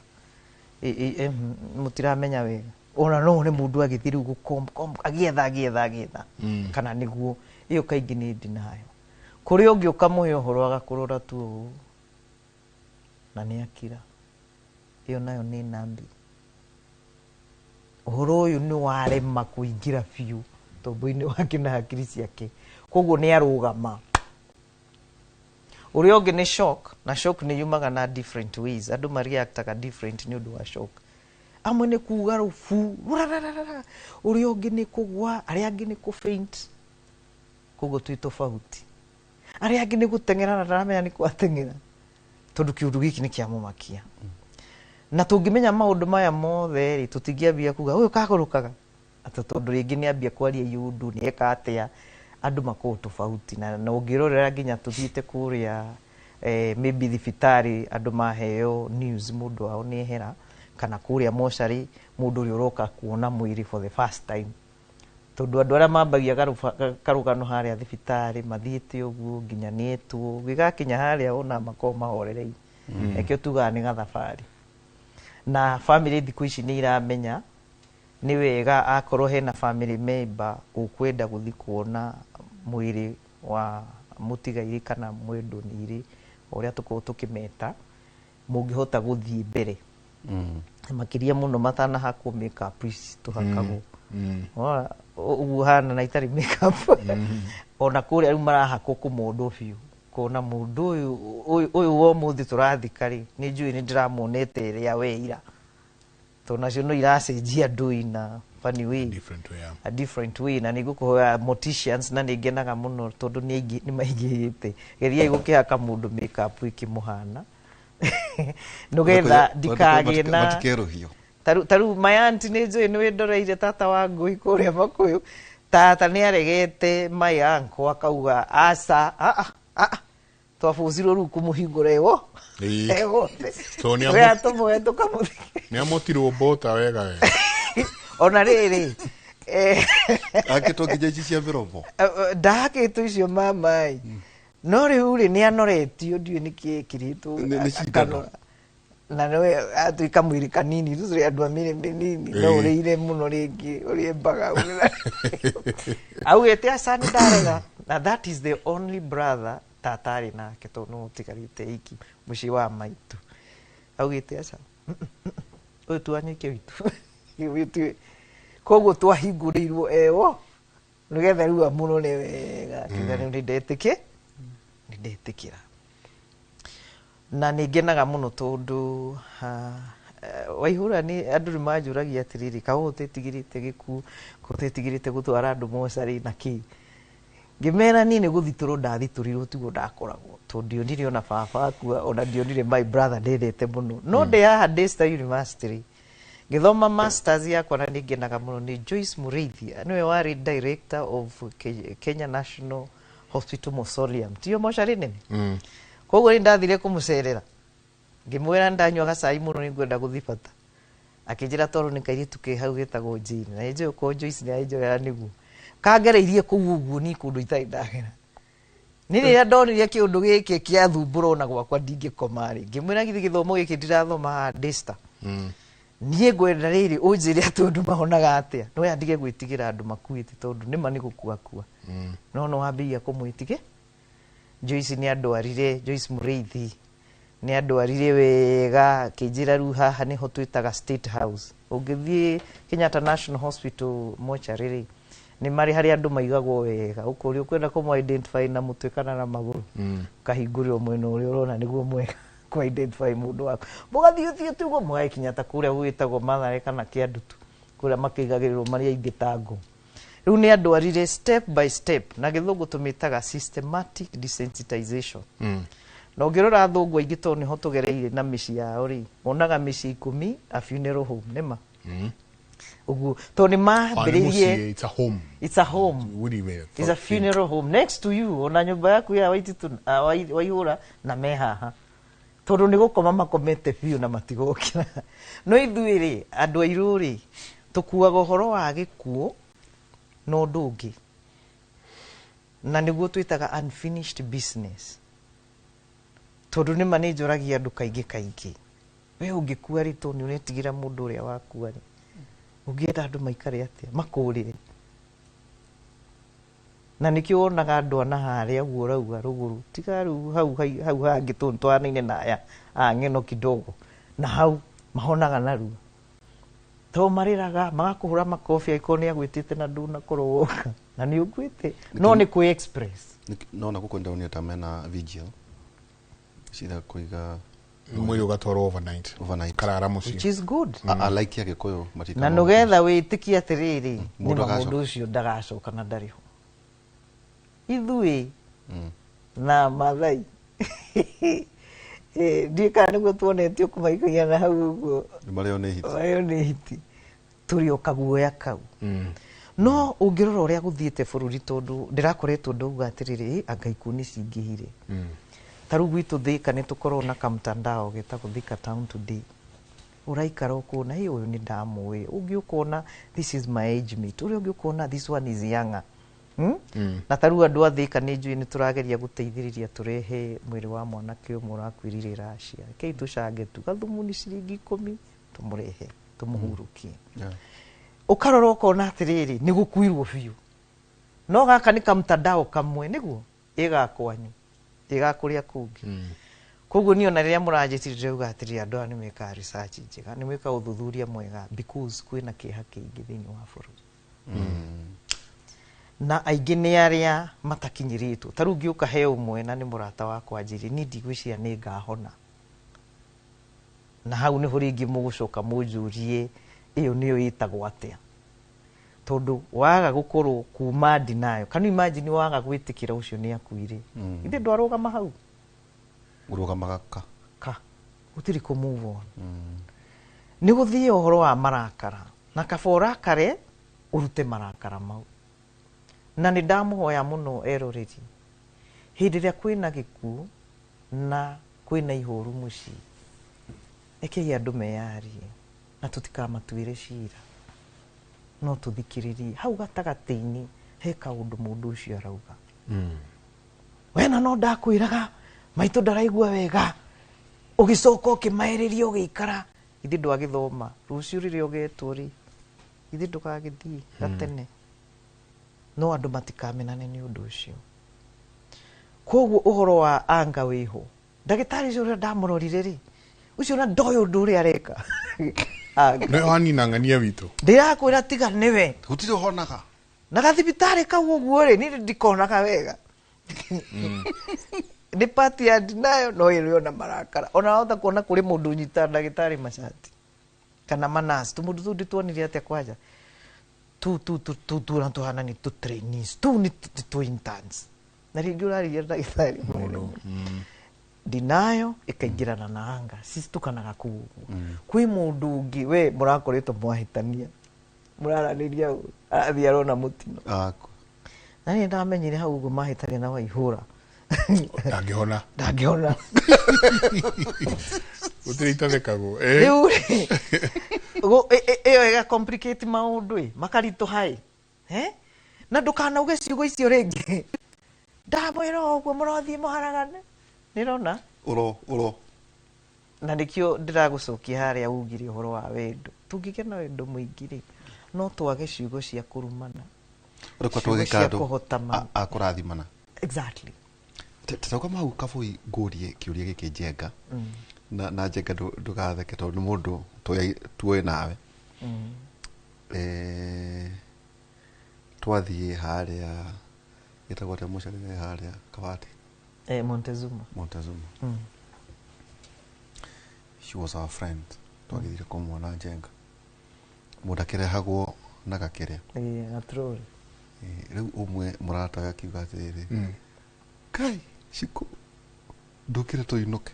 mũtiramenya wega. Ona no one mũndũ agĩthiĩ rĩu gũkom agĩetha agĩetha agĩetha kana nĩguo, ĩyo kaingĩ nĩ denial. Kũrĩ ũngĩ ũkamũhe ũhoro agakũrora tu ũũ na nĩ akira, ĩyo nayo nĩ nambi. Ũhoro ũyũ nĩ warema kũingĩra biũ tombo-inĩ wake na hakiri ciake, koguo nĩ arũgama. Ũrĩa ũngĩ nĩ shock, na shock nĩ yumaga na different ways, andũ mareactaga different nĩ ũndũ wa shock. Amwe nĩ kuga rũbu rurararara, ũrĩa ũngĩ nĩ kũgwa, arĩa angĩ nĩ kũ faint, koguo twĩ tofauti. Arĩa angĩ nĩ gũteng'era na ndaramenya nĩ kwateng'era, tondũ kĩũndũ gĩkĩ nĩ kĩamũmakia. Na tũngĩmenya maũndũ maya mothe rĩ, tũtingĩambia kuga ũyũ kagũrũkaga atĩ tondũ rĩngĩ nĩ ambia kwaria iũndũ nĩ eka atĩa, andũ makoragwo tofauti. Na ũngĩrorera nginya tũthiĩte kũrĩa maybe thibitarĩ andũ maheo news mũndũ wao nĩ ehera, kana kũrĩa mocarĩ mũndũ ũrĩa ũroka kuona mwĩrĩ for the first time, tondũ andũ arĩa mambagia karũgano harĩa thibitarĩ mathiĩte ũguo nginya nĩetwo gĩgakinya harĩa ona makoragwo mahorereire. Ekĩo tugaga nĩ gathabarĩ. Na family thikũ ici nĩ iramenya nĩ wega akorwo hena family member ũkwenda gũthiĩ kuona mwĩrĩ wa mũtigairĩ kana mwendwo nĩ ũrĩa tũkoragwo tũkĩmeta, mũngĩhota gũthiĩ mbere. Makĩria mũno matanahakwo makeup ici tũhakagwo. Wona ũguo hana na itarĩ makeup. Ona kũrĩa rĩu marahakwo kũmondwo biũ, kuona mũndũ ũyũ ũyũ wa ũmũthĩ tũrathika rĩ, nĩ njũĩ nĩ ndĩramuonete ĩrĩa we ira, tondũ nacio no iracenjia andũ in a funny way, different way, yeah. A different way. Na nĩ ngũkũhoya morticians, na nĩ ngenaga mũno tondũ nĩ aingĩ nĩ maingĩhĩte, geriai gũkĩhaka mũndũ makeup ĩkĩmũhana nĩgetha ndikagĩe na matikerũhio. Taru my auntie nĩ njũĩ nĩ wĩndoreire tata wa ngũi kũrĩa Makũyũ, tata nĩ aregete my uncle akauga aca, a a twabũcirwo rĩu kũmũhingũra ĩwo ewothe. Tondũ nĩ we atũmũhe tũkamũthike. Nĩ amotirwo mbota wega wega. Ona rĩrĩ akĩtwo nginya ici cia mĩromo. Ndahakĩtwo icio mamai, no rĩu rĩ nĩ anoretio, ndiũĩ nĩkĩ ekĩrĩtwo. Nĩ cindano. Akanora. Na nĩwe atuĩka mwĩrĩ kanini, rĩu tũrĩ andũ a mĩrĩ mĩnini no ũrĩire mũno rĩngĩ ũrĩe mbaga augĩte aca nĩ ndarega. Na that is the only brother tata arĩ nake tondũ nĩwe ũtigarĩte iki mũciĩ wa maitũ, augĩte aca ũyũ tuanyuike witũ. Ũyũ koguo twahingũrĩirwo ewo nĩgetha rĩu amũrore wega, akiuga rĩu nĩ ndetĩkĩra. Na nĩ ngenaga mũno tondũ Waihura nĩ andũ nĩ manjũragia atĩrĩrĩ, kaĩ ũtetigĩrĩte gĩkuũ, kaĩ ũtetigĩrĩte gũtwara andũ mocarĩ na kĩ, ngĩmera niĩ nĩ gũthitũrwo ndathitũrirwo tiguo ndakoragwo, tondũ ndionire ona baba akua, ona ndionire my brother ndendete mũno. No ndĩ haha Daystar University ngĩthoma masters yakwa, na nĩ ngenaga mũno nĩ Joyce Mũrĩithi, nĩwe warĩ director of Kenya National Hospital Mausoleum, tiyo mocarĩ nene. Koguo nĩ ndathire kũmũcerera, ngĩmwĩra ndanyua gacai mũno nĩ ngwenda gũthiĩ bata, akĩnjĩra tondũ nĩ kairĩtu ke hau getagwo Jane, na nĩ njũĩ ko Joyce nĩ anjoera nĩguo kangereirie kũu ũguo ni kũndũ itarĩ ndagera. Nĩ rĩrĩa ndonire kĩũndũ gĩkĩ kĩathumbũra ona gwakwa ndingĩkoma rĩ, ngĩmwĩra githĩ gĩthomo gĩkĩ ndirathoma haha Daystar, niĩ ngwenda rĩrĩ ũnjĩre atĩ andũ mahonaga atĩa, no ya ndige gwĩtigĩra andũ makuĩte tondũ nĩma nĩ gũkua kua, no no wambĩrĩria kũmwĩtigĩ. Joyce nĩ andwarire, Joyce Mũrĩithi nĩ andwarire wega, akĩnjĩra rĩu haha nĩho twĩtaga State House. Ũngĩthiĩ Kenyatta National Hospital mochari rĩ, nĩ marĩ harĩa andũ maigagwo wega, ũkũria ũkwenda kũmũ identify na mũtwe kana na magũrũ, ũkahingũrĩrwo mwena ũrĩa ũrona nĩguo mwega kũ identify mũndũ waku. Mũgathiĩ ũthiĩte ũguo mũgagĩkinya ta kũrĩa gwĩtagwo Mathare kana Kĩandutu, kũrĩa makĩigagĩrĩrwo marĩ aingĩ ta ngũ. Rĩu nĩ andwarire step by step, na gĩthũngũ tũmĩtaga systematic desensitization. Na ũngĩrora athũngũ aingĩ tondũ nĩho tũgereire na mĩciĩ yao rĩ, monaga mĩciĩ 10 a funeral home, nĩma? Ũguo tondũ nĩ mambĩrĩirie. It's a home. It's a home. It's a funeral home next to you, ona nyũmba yaku ya Waititu, Waihũra na me haha, tondũ nĩ gũkoma makomete biũ na matigokĩra. No ithuĩ rĩ, andũ airũ rĩ, tũkuaga ũhoro wa gĩkuũ na ũndũ ũngĩ, na nĩguo twĩtaga unfinished business. Tondũ nĩma nĩ njoragia andũ kaingĩ kaingĩ, we ũngĩkua rĩ, tondũ nĩ ũretigĩra mũndũ ũrĩa wakua rĩ, ũngĩenda andũ maikare atĩa makũrĩre? Na nĩkĩo wonaga andũ ana harĩa ũguo ũrauga rũgũrũ, tiga rĩu hau hau hangĩ tondũ nĩtwahanaine na aya a ng'eno kidogo, na hau mahonaga narua to marĩraga magakũhũra makobi angĩkorwo nĩ agwĩtĩte na ndũnakorwo woka na nĩ ũkuĩte, no nĩ kwĩ express. No na gũkũ ndĩronire ta mena vigil citha kũiga mwĩrĩ ũgatwarwo overnight, Overnight. karara mũciĩ, which is good. Alaiki Agĩkũyũ matikaga na nĩgetha wĩtĩkie atĩrĩrĩ, Mũndũ nĩma agacoka. mũndũ ũcio ndagacoka na ndarĩ ho. Ithuĩ na Mathai ndiũĩ kana nĩguo tuonetio kũmaikagia na hau ũguo. Marĩo nĩ hiti. Marĩo nĩ hiti, tũrĩ o kaguoya kau. No ũngĩrora ũrĩa gũthiĩte bũrũri, tondũ ndĩrakoretwo ndauga atĩrĩrĩ, anga ikuũ nĩ cingĩhire. Ta rĩu gwitũ Thika nĩ tũkoragwo na kamtandao getagwo Thika Town Today. Ũraikara ũkona, hĩ, ũyũ nĩ ndamũĩ, ũngĩ ũkona this is my age mate, ũrĩa ũngĩ ũkona this one is younger. Na ta rĩu andũ a Thika nĩ njũĩ nĩ tũrageria gũteithĩrĩria tũrehe mwĩrĩ wa mwanake ũmwe ũrakuĩrire Russia. Rekei tũcange tu gathumuni ciringi 10 tũmũrehe tũmũhurũkie. Ũkarora ũkona atĩrĩrĩ, nĩ gũkuirwo biũ, no gaka nĩ kamtandao kamwe nĩguo ĩgakwanyu ĩgakũrĩa kũngĩ. Koguo niĩ ona rĩrĩa mũranjĩtire ndĩrauga atĩrĩrĩ, andũ aya nĩ mekaga research njega, nĩ mwĩkaga ũthuthuria mwega, because kwĩna kĩeha kĩingĩ thĩinĩ wa bũrũri. Na aingĩ nĩ arĩa matakinyĩrĩtwo. Ta rĩu ngĩũka he ũmwe na nĩ mũrata wakwa anjĩrire, niĩ ndigwĩciria nĩ ngahona. Na hau nĩho rĩngĩ mũgũcoka mũnjũrie ĩyo nĩyo ĩtagwo atĩa, tondũ waga gũkorwo kuma ndinayo. Can you imagine waga gwĩtĩkĩra ũcio nĩ akuire? Ithe ndwarũgama hau. Ũrũgamaga ka? Ka gũtirĩ kũ move on. Nĩ gũthiĩ ũhoro wa marakara, na kaba ũrakare ũrute marakara mau. Na nĩ ndamũhoya mũno eroreri, hĩndĩ ĩrĩa kwĩna gĩkuũ na kwĩna ihoru mũciĩ, rekei andũ meyarie na tũtikamatuĩre cira, no tũthikĩrĩrie. Hau gatagatĩ-inĩ he kaũndũ mũndũ ũcio arauga, wena no ndakwĩraga maitũ ndaraigua wega, ũgĩcoka ũkĩmaĩrĩria ũgĩikara, ithe ndwagĩthoma, rũciũ rĩrĩa ũgetwo rĩ, ithe ndũgagĩthiĩ gatene. No andũ matikamenane nĩ ũndũ ũcio. Koguo ũhoro wa anga wĩho, ndagĩtarĩ ũcio ũrĩa ndamũrorire rĩ, ũcio na ndoĩ ũndũ ũrĩa areka. Anga. Nĩ wanina ng'ania witũ. Ndĩrakwĩra tiga nĩwe. Gũtirĩ ũhonaga. Na gathibitarĩ kau ũguo rĩ, niĩ ndikonaga wega. Nĩ pati ya ndinayo no ĩrĩ ona marakara. Ona wahota kuona kũrĩ mũndũ ũnyitaga ndagĩtarĩ macati kana manasi. Tũmũndũ tũu ndĩtuonire atĩa kwanja? Tu tu tu tu tu na tuhana ni tu trainees, tu ni tu interns. Na rĩngĩ ũrarĩria ndagĩtarĩ mũndũ. Ndinayo ĩkaingĩrana na anga, citukanaga kũu ũguo. Kwĩ mũndũ ũngĩ we mũrakoretwo mwahĩtania, mũraranĩria ũũ, arathiĩ arona mũtino. Na niĩ ndamenyire hau ũguo mahĩtania na Waihũra. Ndangĩhona. Ndangĩhona. Gũtirĩ itathekagwo. Rĩu rĩ, ĩyo ĩga complicate maũndũ ĩ, makaritũha ĩ. Na ndũkanauge ciugo icio rĩngĩ. Ndamwĩra ũguo mũrothiĩ mũharagane. Nĩrona? Ũro, ũro. Na nĩkĩo ndĩragũcokia harĩa ugire ũhoro wa wendo. Tũngĩgĩa na wendo mũingĩ rĩ, no twage ciugo cia kũrumana. Ũrĩ kwa Ciugo twagĩka cia andũ kũhotama. a kũrathimana. Exactly. Tũrauga mau kabui ngũrie kĩũria gĩkĩ Njenga. Na Njenga ndũgatheke tondũ nĩ mũndũ tuoĩ nawe. Twathiĩ harĩa gĩtagwo atĩa mũcarĩre harĩa Kabati? Montezuma. Montezuma. She was our friend. Twagĩthire kũmuona Njenga. Mũndũ akĩrehagwo na gakĩrĩa. Na trolley. Rĩu ũmwe mũrata akiuga atĩrĩrĩ, Kai, Shiko, ndũkĩre tũinũke.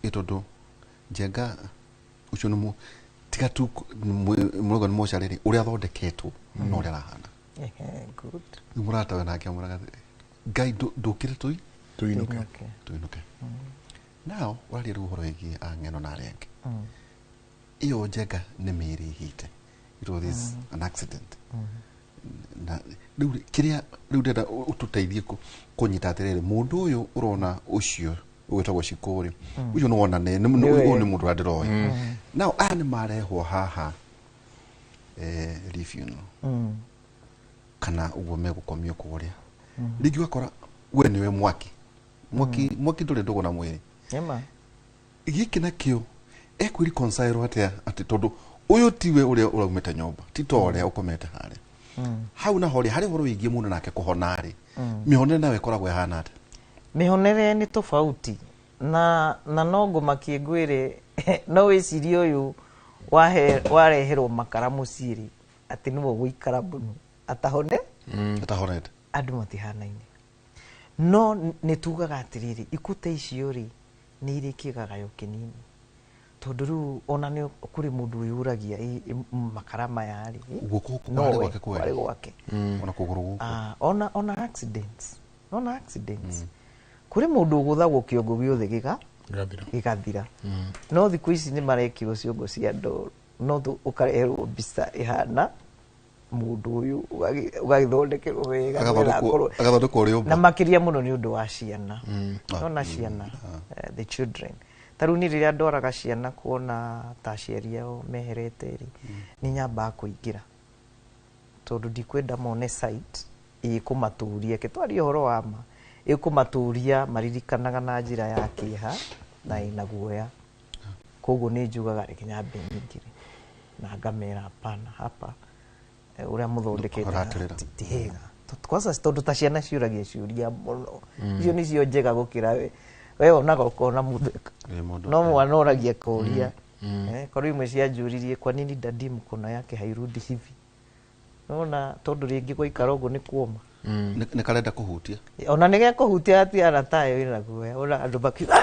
Ĩ tondũ Njenga ũcio nĩ tiga tu mũrauga nĩ mocarĩrĩ ũrĩa athondeketwo na ũrĩa arahana. Good. Rĩu mũrata we nake amwĩraga atĩrĩ, Ngai ndũkĩre Tũinũke. Tũinũke. Now ũraria rĩu ũhoro wĩgiĩ ang'eno na arĩa angĩ. Ĩyo Njenga nĩ mĩĩrĩ ĩhĩte. It was this an accident. Na rĩu kĩrĩa rĩu ndĩrenda ũtũteithie kũnyita atĩrĩrĩ, mũndũ ũyũ ũrona ũcio ũgĩtagwo Shiko rĩ, ũcio nĩ wona nĩ ũyũ nĩ mũndũ ũrĩa ndĩroĩ. Now aya nĩ marehwo haha refuneral kana ũguo megũkomio kũrĩa. Rĩngĩ ũgakora we nĩwe mwaki. Mwaki ndũrĩ ndũgũ na mwĩrĩ. Nĩma. Gĩkĩ nakĩo ekwĩreconcile atĩa atĩ tondũ ũyũ tiwe ũrĩa ũraumĩte nyũmba, ti ta ũrĩa ũkomete harĩa. Hau naho rĩ, harĩ ũhoro wĩgiĩ mũndũ nake kũhona rĩ, mĩhonere nayo ĩkoragwo ĩhana atĩa? Mĩhonere nĩ tofauti na no ngũmakie ngwĩre no wĩcirie ũyũ wareherwo makara mũciĩ rĩ, atĩ nĩwe ũgũikara mũno atahone? Atahonete. Andũ matihanaine. No nĩ tugaga atĩrĩrĩ, ikuta icio rĩ, nĩ irĩ kĩgagayo kĩnini. Tondũ rĩu ona nĩ kũrĩ mũndũ wĩyũragia makara maya rĩ, Guoko gũkũ no kwarĩ we, gwake kweri. kwarĩ gwake. Ona kũgũrũ gũkũ. Ona accidents. Ona accidents. Kũrĩ mũndũ ũgũthagwo kĩongo gĩothe Gĩgathira. gĩgathira. No thikũ ici nĩ marekĩrwo ciongo cia ndoro, no ũkareherwo mbica ĩhana mũndũ ũyũ ũgagĩthondekerwo wega, Agathondekwo rĩũmba. Na makĩria mũno nĩ ũndũ wa ciana. Ona ciana, the children. Ta rĩu niĩ rĩrĩa ndwaraga ciana kuona ta aciari ao meherete rĩ, nĩ nyambaga kũingĩra. Tondũ ndikwenda mone site ĩkũmatũria, reke twarie ũhoro wa ma, ĩkũmatũria maririkanaga na njĩra ya kĩeha na ĩna guoya. Koguo nĩ njugaga reke nyambe nyingĩre na ngamera hapana, hapa ũrĩa mũthondekete Ũratĩrĩra. ti hega. Kwanza tondũ ta ciana ciũragia ciũria mũno. Icio nĩcio njega gũkĩra we. We wonaga ũkona mũtheka. Ĩ, mũndũ. No mwana oragia kũria. Korwo imwe cianjũririe kwa nini dadi mkono yake hairudi hivi. Nona tondũ rĩngĩ gwaikara ũguo nĩ kuoma. Nĩ karenda kũhutia. Ona nĩ gekũhutia gatiara tayo ĩna guoya. Ona andũ makiuga,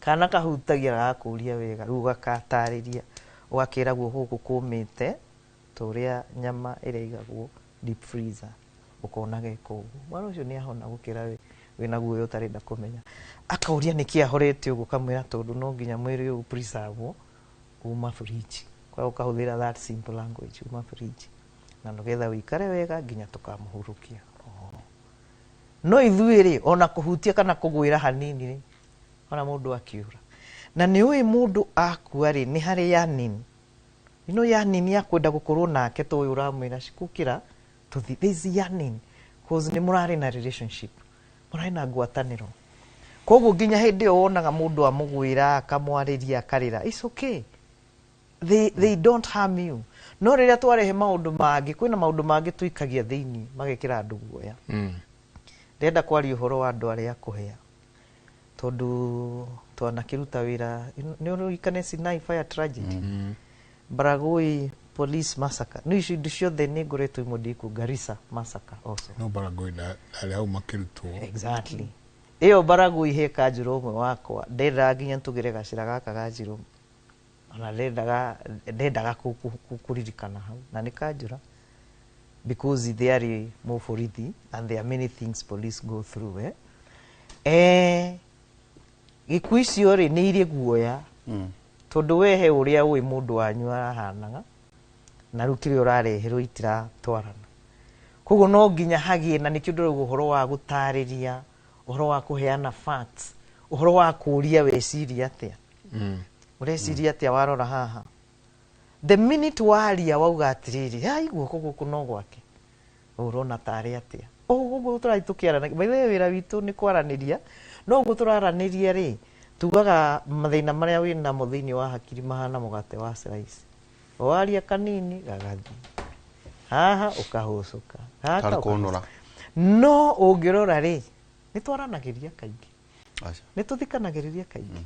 kana kahutagia gagakũria wega, rĩu ũgakatarĩria. Ũgakĩra guoko gũkũ kũmĩte ta ũrĩa nyama ĩrĩa ĩigagwo deep freezer. Ũkona geka ũguo. Mwana ũcio nĩ ahona gũkĩra wĩna guoya ũtarenda kũmenya. Akauria nĩkĩ ahorete ũguo, ũkamwĩra tondũ no nginya mwĩrĩ ũyũ preserve uma fridge. Kwa ũkahũthĩra that simple language, uma fridge. Na nĩgetha ũikare wega nginya tũkamũhurũkia. No ithuĩ rĩ, ona kũhutia kana kũgwĩra hanini rĩ, ona mũndũ akiura. Na nĩ ũĩ mũndũ akua rĩ, nĩ harĩ yearning. Ino yearning ya kwenda gũkorwo nake to ũyũ ũramwĩra cikũkĩra tũthiĩ. There is yearning cause nĩ mũrarĩ na relationship, mũrarĩ na ngwatanĩro. Koguo nginya hĩndĩ ĩyo wonaga mũndũ amũgwĩra, akamwarĩria, akarĩra, it's okay. They don't harm you. No rĩrĩa twarehe maũndũ mangĩ, kwĩna maũndũ mangĩ tũikagia thĩinĩ magekĩra andũ guoya. Ndĩrenda kwaria ũhoro wa andũ arĩa akũhea. Tondũ twanakĩruta wĩra, nĩ ũririkane Sinai fire tragedy? Baragoi police massacre. Nĩ icio indo ciothe nĩ ngoretwo imwe ndĩkuo, Garissa massacre also. No Baragoi ndarĩ hau makĩrutwo. Exactly. Ĩyo Baragoi he kanjũra ũmwe wakwa, ndendaga nginya tũgĩre gacĩra gaka ga Njirũ. Ona ndendaga kũririkana hau. Na nĩ kanjũra. Because they are mũborithi and there are many things police go through. Gĩkuũ icio rĩ, nĩ irĩ guoya. Tondũ we he ũrĩa ũĩ mũndũ wanyu arahanaga, na rĩu kĩrĩa ũrareherwo itiratwarana. Koguo no nginya hagĩe na nĩkĩo ndĩrauga ũhoro wa gũtarĩria, ũhoro wa kũheana facts, ũhoro wa kũũria weciria atĩa. Ũreciria atĩa warora haha? The minute waria wauga atĩrĩrĩ, ai guoko gũkũ no gwake. Ũrona tarĩ atĩa? Ũguo tũrathiĩ tũkĩaranagia, by the way wĩra witũ nĩ kwaranĩria, no ũguo tũraranĩria rĩ, tugaga mathĩna marĩa wĩ namo thĩinĩ wa hakiri mahana mũgate wa slice. Waria kanini gagathiĩ haha ũkahũcũka, gaka Tarĩ ũkahũcũka. kũnũra. No ũngĩrora rĩ, nĩ twaranagĩria kaingĩ, Aca. nĩ tũthikanagĩrĩria kaingĩ,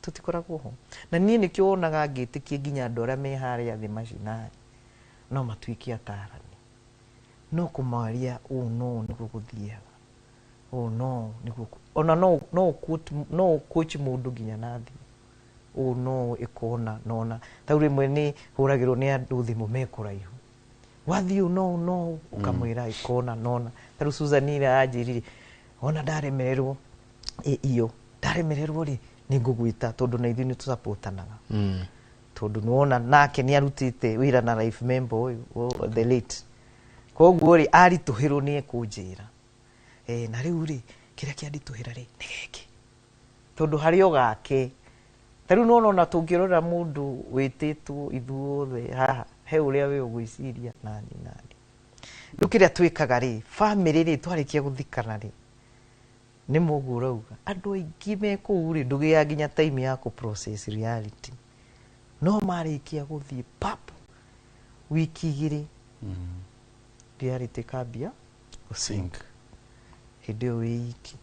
tũtikoragwo ho. Na niĩ nĩkĩo wonaga ngĩtĩkia nginya andũ arĩa me harĩa thĩ macinani no matuĩke atarani, no kũmaria ũũ no nĩguo gũthiaga, ũũ no nĩguo ona no no no ũquote mũndũ nginya na thimũ, ũũ no ĩkona nona. Tau rĩmwe nĩ hũragĩrwo nĩ andũ thimũ me kũraihu, wathiĩ ũũ no no ũkamwĩra ĩkona nona. Tarĩu Susan ira anjĩrire ona ndaremererwo iyo ndaremererwo rĩ nĩ ngũgwĩta, tondũ na ithuĩ nĩ tũsupportanaga, tondũ nĩwona nake nĩ arutĩte wĩra na life member ũyũ the late, koguo rĩ aritũhĩrwo nĩ ekũnjĩra na rĩu rĩ kĩrĩa kĩanditũhĩra rĩ nĩ gĩkĩ, tondũ harĩ o gake. Ta rĩu nĩwona ona tũngĩrora mũndũ wĩtĩtwo ithuothe haha he ũrĩa we ũgwĩciria nani nani. Rĩu kĩrĩa twĩkaga rĩ, bamĩrĩ rĩ, twarĩkia gũthikana rĩ, nĩ mũguo ũrauga andũ aingĩ me kũu rĩ, ndũgĩaga nginya time ya kũ process reality, no marĩkia gũthiĩ pap wiki igĩrĩ reality ĩkambia Sink. Hĩndĩ ĩyo wĩ iki.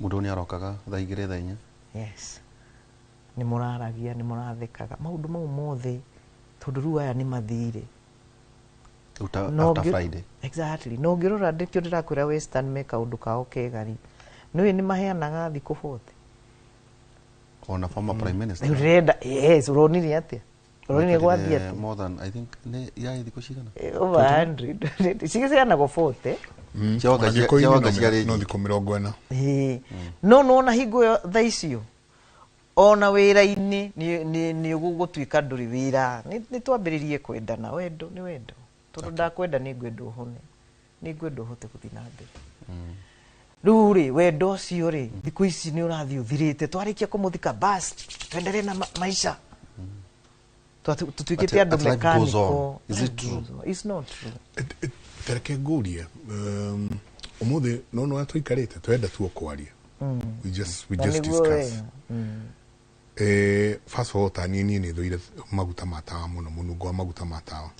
Mũndũ nĩ arokaga thaa igĩrĩ, thaa inya. Yes, nĩ mũraragia, nĩ mũrathekaga, maũndũ mau mothe, tondũ rĩu aya nĩ mathire. Rĩu ta No after Friday. Exactly. No ũngĩrora ndĩkĩo ndĩrakwĩra western me kaũndũ kao kega rĩ, nĩũĩ nĩ maheanaga thikũ 40. Ona former prime minister. Rĩu ndĩrenda, yes, ũronire atĩa, ũronire gwathiĩ Maikarire atĩa? More than, I think, nĩ yarĩ thikũ cigana? Over 100 cigeanagwo 40. Ciawaga Ona Gĩkũyũ-inĩ ciawaga no ciarĩ no nyingĩ. thikũ 40. Ĩĩ. No nona hingo ĩyo thaa icio ona wĩra-inĩ nĩ ũgũtuĩka ndũrĩ wĩra, nĩ twambĩrĩrie kwendana. Wendo nĩ wendo, tondũ ndakwenda nĩ ngwenda ũhone, nĩ ngwenda ũhote gũthiĩ na mbere. Rĩu rĩ wendo ũcio rĩ thikũ ici nĩ ũrathiĩ ũthirĩte, twarĩkia kũmũthika bas tuendelee na maisha. Tũtuĩkĩte andũ At life goes on. mechanical. Is it Life true? goes on. It's not true. Tareke ngũrie, ũmũthĩ no no tũikarĩte twenda tu kwaria, we Na just nĩguo discuss. wega. First of all, ta niĩ nĩ thũire maguta ma tawa mũno, mũnungo wa maguta ma tawa,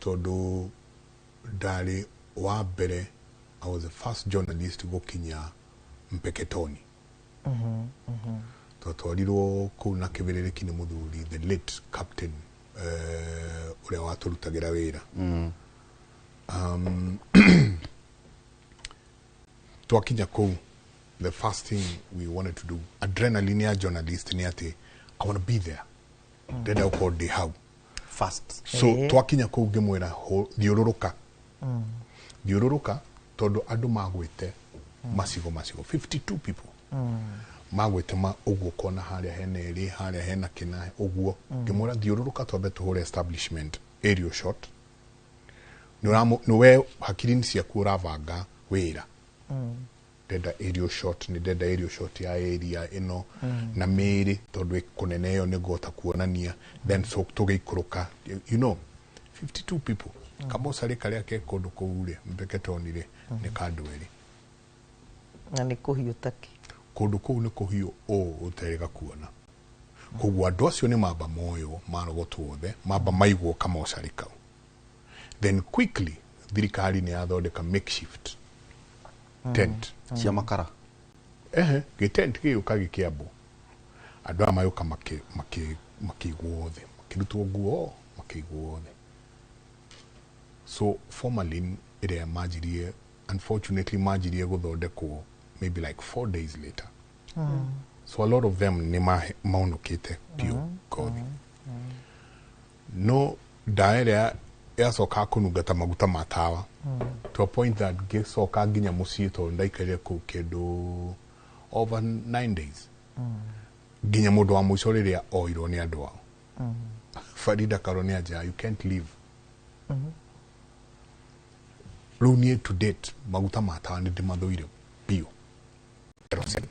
tondũ ndarĩ wa mbere, I was the first journalist gũkinya Mpeketoni. Twatwarirwo kũu na kĩbĩrĩrĩki nĩ mũthuri the late captain, ũrĩa watũrutagĩra wĩra. Twakinya kũu, the first thing we wanted to do, adrenaline ya journalist nĩ atĩ I want to be there, ndĩrenda gũkorwo ndĩ hau Fast. So twakinya kũu ngĩmwĩra, "Thiũrũrũka, thiũrũrũka," tondũ andũ magwĩte macigo macigo, 52 people magwĩte ma ũguo, kona harĩa hena ĩrĩ, harĩa hena kĩna ũguo. Ngĩmwĩra, "Thiũrũrũka, twambe tũhũre establishment aerial shot." Nĩ we hakiri-inĩ ciaku ũravanga wĩra, ndenda aerial shot, nĩ ndenda aerial shot ya area ĩno na mĩĩrĩ, tondũ ĩ kũnene ĩyo nĩ ngũhota kuonania. Then so tũgĩikũrũka, 52 people, kamocarĩ karĩa ke kũndũ kũu rĩ Mpeketoni rĩ nĩ kandũ erĩ. Na nĩ kũhiũ takĩ. Kũndũ kũu nĩ kũhiũ ũũ ũterĩga kuona. Koguo andũ acio nĩ mamba moywo, marogotwo othe, mamba maigwo kamocarĩ kau. Then quickly thirikari nĩ yathondeka makeshift tent. Cia makara. Ehe, gĩtent gĩgĩũka gĩkĩambwo, andũ aya magĩũka makĩigwo othe, makĩrutwo nguo, makĩigwo othe. So formalin ĩrĩa manjirie, unfortunately manjirie gũthondekwo maybe like 4 days later, so a lot of them nĩ maonokĩte biũ ngothi. No ndawa ĩrĩa yacokaga kũnunga ta maguta ma tawa, to a point that ngĩcoka nginya mũciĩ, tondũ ndaikarire kũu kĩndũ over 9 days, nginya mũndũ wa mũico rĩrĩa oirwo nĩ andũ ao. Farida Karo nĩ anjĩra, "You can't leave." Rĩu niĩ to date maguta ma tawa nĩ ndĩmathũire biũ. Kerosene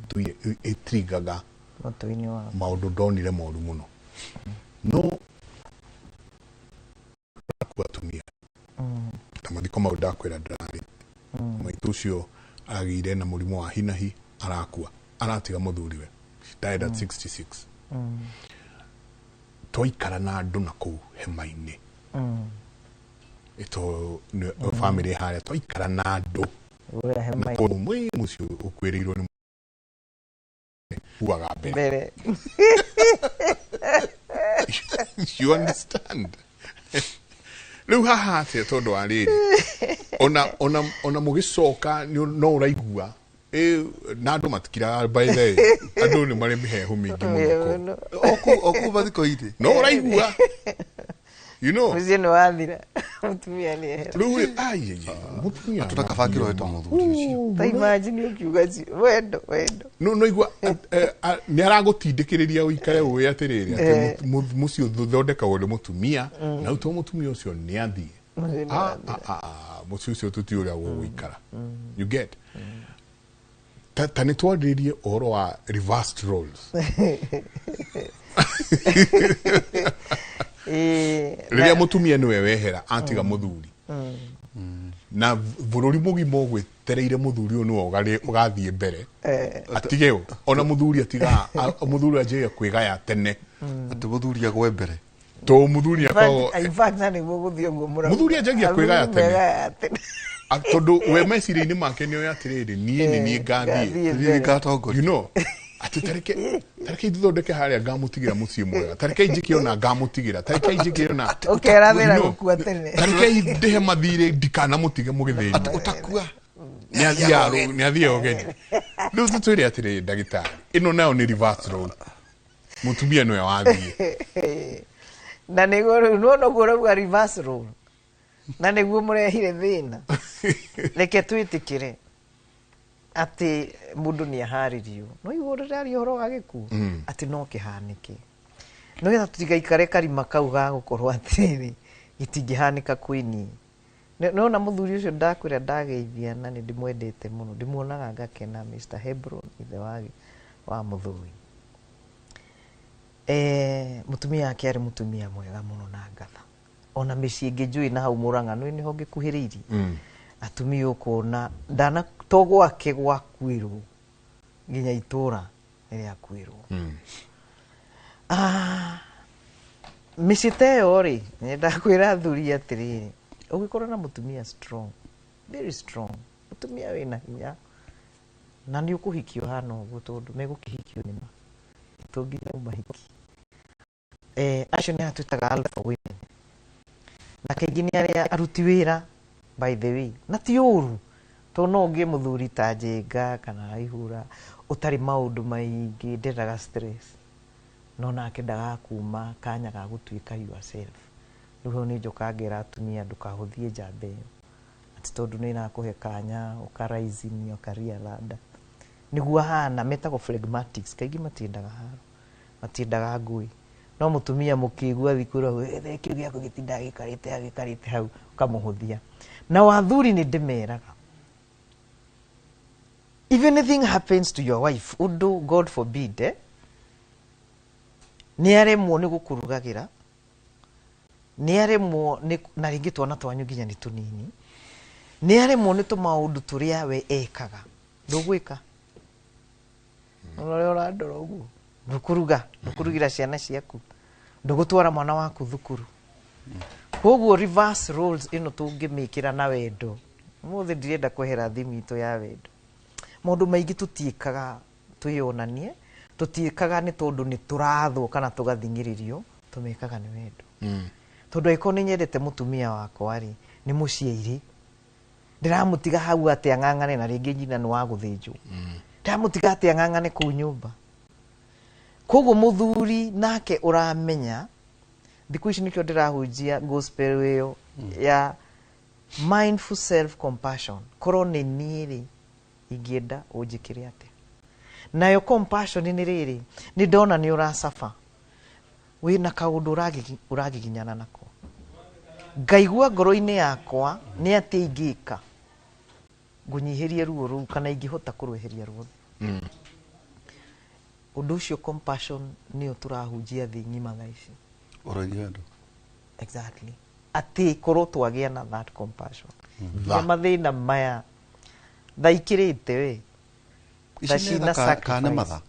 tuire ĩtrigaga mũtwe-inĩ waku. Maũndũ ndonire moru mũno, no ku atumia ta mathiko mau. Ndakwĩra ndararĩ maitũ ũcio agĩire na mũrimũ wa hinahi, arakua, aratiga mũthuriwe. She died at 66. Twaikara na andũ na kũu hema-inĩ ito family harĩa twaikara na andũ Ũrĩa hema kũu mwĩ mũciĩ ũkuĩrĩirwo nĩ kuaga mbere. Mbere. You understand? Rĩu haha atĩa? Tondũ wa rĩrĩ, ona mũgĩcoka no ũraigua na andũ matikiraga. By the way, andũ nĩ marĩ mĩhehu mĩingĩ mũno kũu. Okuu mathiko-inĩ. No ũraigua Mũciĩ nĩ wathira, mũtumia nĩ ehera. Rĩu rĩ, ai, ai, mũtumia. Atũra kabangĩro wetwo mũthuri ũcio. Ta imagine ũkiuga wendo wendo. No igua nĩ aragũtindĩkĩrĩria ũikare ũĩ atĩrĩrĩ atĩ mũciĩ ũthondekagwo nĩ mũtumia, na rĩu to mũtumia ũcio nĩ athiĩ. Mũciĩ nĩ wathira. Mũciĩ ũcio tũti ũrĩa gũgũikara. You get? Ta nĩ twarĩrĩrie ũhoro wa reversed roles. Rĩrĩa mũtumia nĩwe wehera atiga mũthuri na bũrũri mũgima ũgwĩtereire mũthuri ũyũ nĩwe ũgathiĩ mbere, atige ũ ona mũthuri atiga mũthuri anjagia kwĩgaya tene. Atĩ mũthuri agwe mbere. To mũthuri akoragwo In fact, na nĩguo gũthiĩ ũguo mũrauga. Mũthuri anjagia kwĩgaya Athuri tene. megayaga tene. Tondũ we meciria-inĩ make nĩ oĩ atĩrĩrĩ, niĩ nĩ niĩ ngathiĩ. Ngathiĩ niĩ mbere. ngatongoria. Atĩ tareke ithondeke harĩa ngamũtigĩra mũciĩ mwega, tareke njĩke ona ngamũtigĩra, tareke njĩke ona Ũkerathĩra You know, gũkua tene. Tareke ndĩhe mathirĩ ndikanamũtige mũgĩthĩni. Atĩ ũtakua. Nĩ athiĩ ũgeni. Rĩu tũtwĩre atĩrĩrĩ, ndagĩtarĩ, ĩno nayo nĩ reverse role, mũtumia nĩwe wathiĩ. Na nĩguo rĩu nĩwona ũguo ũrauga reverse role, na nĩguo mũrehire thĩna. Reke twĩtĩkĩre atĩ mũndũ nĩ aharĩrio, no igua ũrĩraria ũhoro wa gĩkuũ atĩ no kĩhanĩke, nĩgetha tũtigaikare karima kau ga gũkorwo atĩrĩrĩ gĩtingĩhanĩka kwĩ niĩ. Nona mũthuri ũcio ndakwĩra ndageithia na nĩ ndĩmwendete mũno, ndĩmuonaga ngakena, Mr. Hebron, ithe wa mũthuri. Mũtumia wake arĩ mũtumia mwega mũno na ngatha ona mĩciĩ ĩngĩ njũĩ na hau Mũrang'a nĩ nĩho ngĩkuhĩrĩirie. Atumia ũkona ndana to gwake gwakuĩrwo, nginya itũra nĩ rĩakuĩrwo. Mĩciĩ ta ĩyo rĩ, nyendaga kwĩra athuri atĩrĩrĩ, ũngĩkorwo na mũtumia strong, very strong, mũtumia wĩna hinya, na nĩ ũkũhikio hana ũguo, tondũ megũkĩhikio nĩma to nginya ũmahiki, acio nĩ atwĩtaga alpha women, na kaingĩ nĩ arĩa aruti wĩra, by the way, na ti ũru, tondũ no ũngĩe mũthuri ta Njenga kana Ihura ũtarĩ maũndũ maingĩ, ndendaga stress, no nake ndagakuma kanya ga gũtuĩka yourself. Rĩu hau nĩ njoka ngera atumia, ndũkahũthie njamba ĩyo atĩ tondũ nĩ ĩrakũhe kanya ũka rise in your career ladder. Nĩguo ahana metagwo phlegmatics, kaingĩ matiendaga haro, matiendaga ngũĩ. No mũtumia mũkĩgu athiĩ kwĩrwo "Ethe kĩu gĩaku gĩtindaga gĩkarĩte hau gĩkarĩte hau", ũkamũhũthia. Na wathuri nĩ ndĩmeraga, if anything happens to your wife, ũndũ God forbid, nĩ aremwo nĩ gũkũrugagĩra, nĩ aremwo nĩ na rĩngĩ twana twanyu nginya nĩ tũnini, nĩ aremwo nĩ tũmaũndũ tũrĩa we ekaga, ndũgwĩka ona ũrĩa ũrandora ũguo, ndũkũruga, ndũkũrugĩra ciana ciaku, ndũgũtwara mwana waku thukuru. Koguo reverse roles ĩno tũngĩmĩkĩra na wendo, ũmũthĩ ndirenda kwehera thimũ itũ ya wendo. Maũndũ maingĩ tũtiĩkaga twĩyonanie, tũtiĩkaga nĩ tondũ nĩ tũrathwo kana tũgathing'ĩrĩrio, tũmekaga nĩ wendo. Tondũ angĩkorwo nĩ nyendete mũtumia wakwa rĩ, nĩ mũciĩ ndĩramũtiga hau atĩ ang'ang'ane, na rĩngĩ nyina nĩ wa gũthĩnjwo, ndĩramũtiga atĩ ang'ang'ane kũu nyũmba. Koguo mũthuri nake ũramenya thikũ ici nĩkĩo ndĩrahunjia gospel ĩyo ya mindful self compassion. Korwo nĩ niĩ rĩ, ingĩenda ũnjĩkĩre atĩa? Nayo compassion nĩ rĩrĩ, nĩ ndona nĩ ũracaba, wĩna kaũndũ ũragiginyana nako, ngaigua ngoro-inĩ yakwa nĩ atĩ ingĩka ngũnyihĩrie ruo rũu kana ingĩhota kũrweheria ruothe. Ũndũ ũcio compassion nĩyo tũrahunjia thĩ ng'ima thaa ici. Ũroirie wendo. Exactly. Atĩ korwo twagĩa na that compassion. Na mathĩna maya thaikĩrĩte we. Ici nĩ Tha tha cina kana nĩ sacrifice. matha?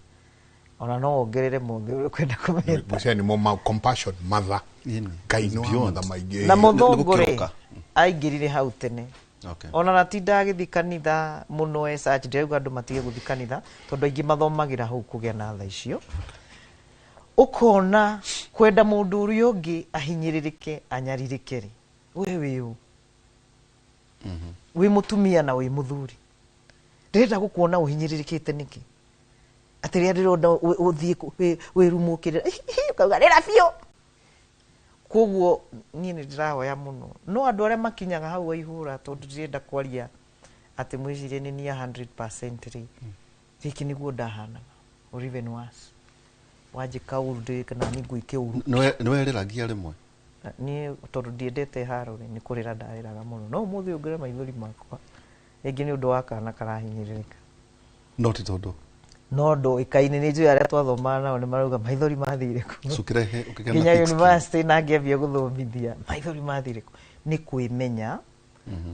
Ona no wongerere mothe ũrĩa ũkwenda kũmeta. Ngwĩciria nĩmo compassion mother. Ĩni. Ngai nĩ wa Beyond. matha maingĩ. Na Nĩ mũthũngũ rĩ gũkĩroka. aingĩrire hau tene. Okay. Ona natinda agĩthiĩ kanitha mũno e church, ndĩrauga andũ matige gũthiĩ kanitha tondũ aingĩ mathomagĩra hau kũgĩa na tha icio. Ũkona kwenda mũndũ ũrĩa ũngĩ ahinyĩrĩrĩke anyarirĩke rĩ, we wĩ ũ? Wĩ mũtumia na wĩ mũthuri, ndĩrenda gũkuona ũhinyĩrĩrĩkĩte nĩkĩ? Atĩ rĩrĩa ndĩrona ũthiĩ wĩrumũkĩrĩra ũkauga rĩra biũ. Koguo niĩ nĩ ndĩrahoya mũno, no andũ arĩa makinyaga hau waihũra, tondũ ndirenda kwaria atĩ mwĩcirie nĩ niĩ 100% rĩ, gĩkĩ nĩguo ndahanaga or even worse, wanjĩka ũru ndĩ na niĩ ngwĩke ũru. Nĩ werĩragia rĩmwe? Niĩ tondũ ndiendete haro rĩ, nĩ kũrĩra ndarĩraga mũno, no ũmũthĩ ũngĩra maithori makwa rĩngĩ nĩ ũndũ wa kana karahinyĩrĩrĩka. No ti tondũ No ndũĩkaine, nĩ njũĩ arĩa twathomaga nao nĩ marauga maithori mathire kũ. Cukĩrehe ũkĩgĩa na Nginya thick skin. university na ngĩambia gũthomithia maithori mathire kũ, nĩ kwĩmenya.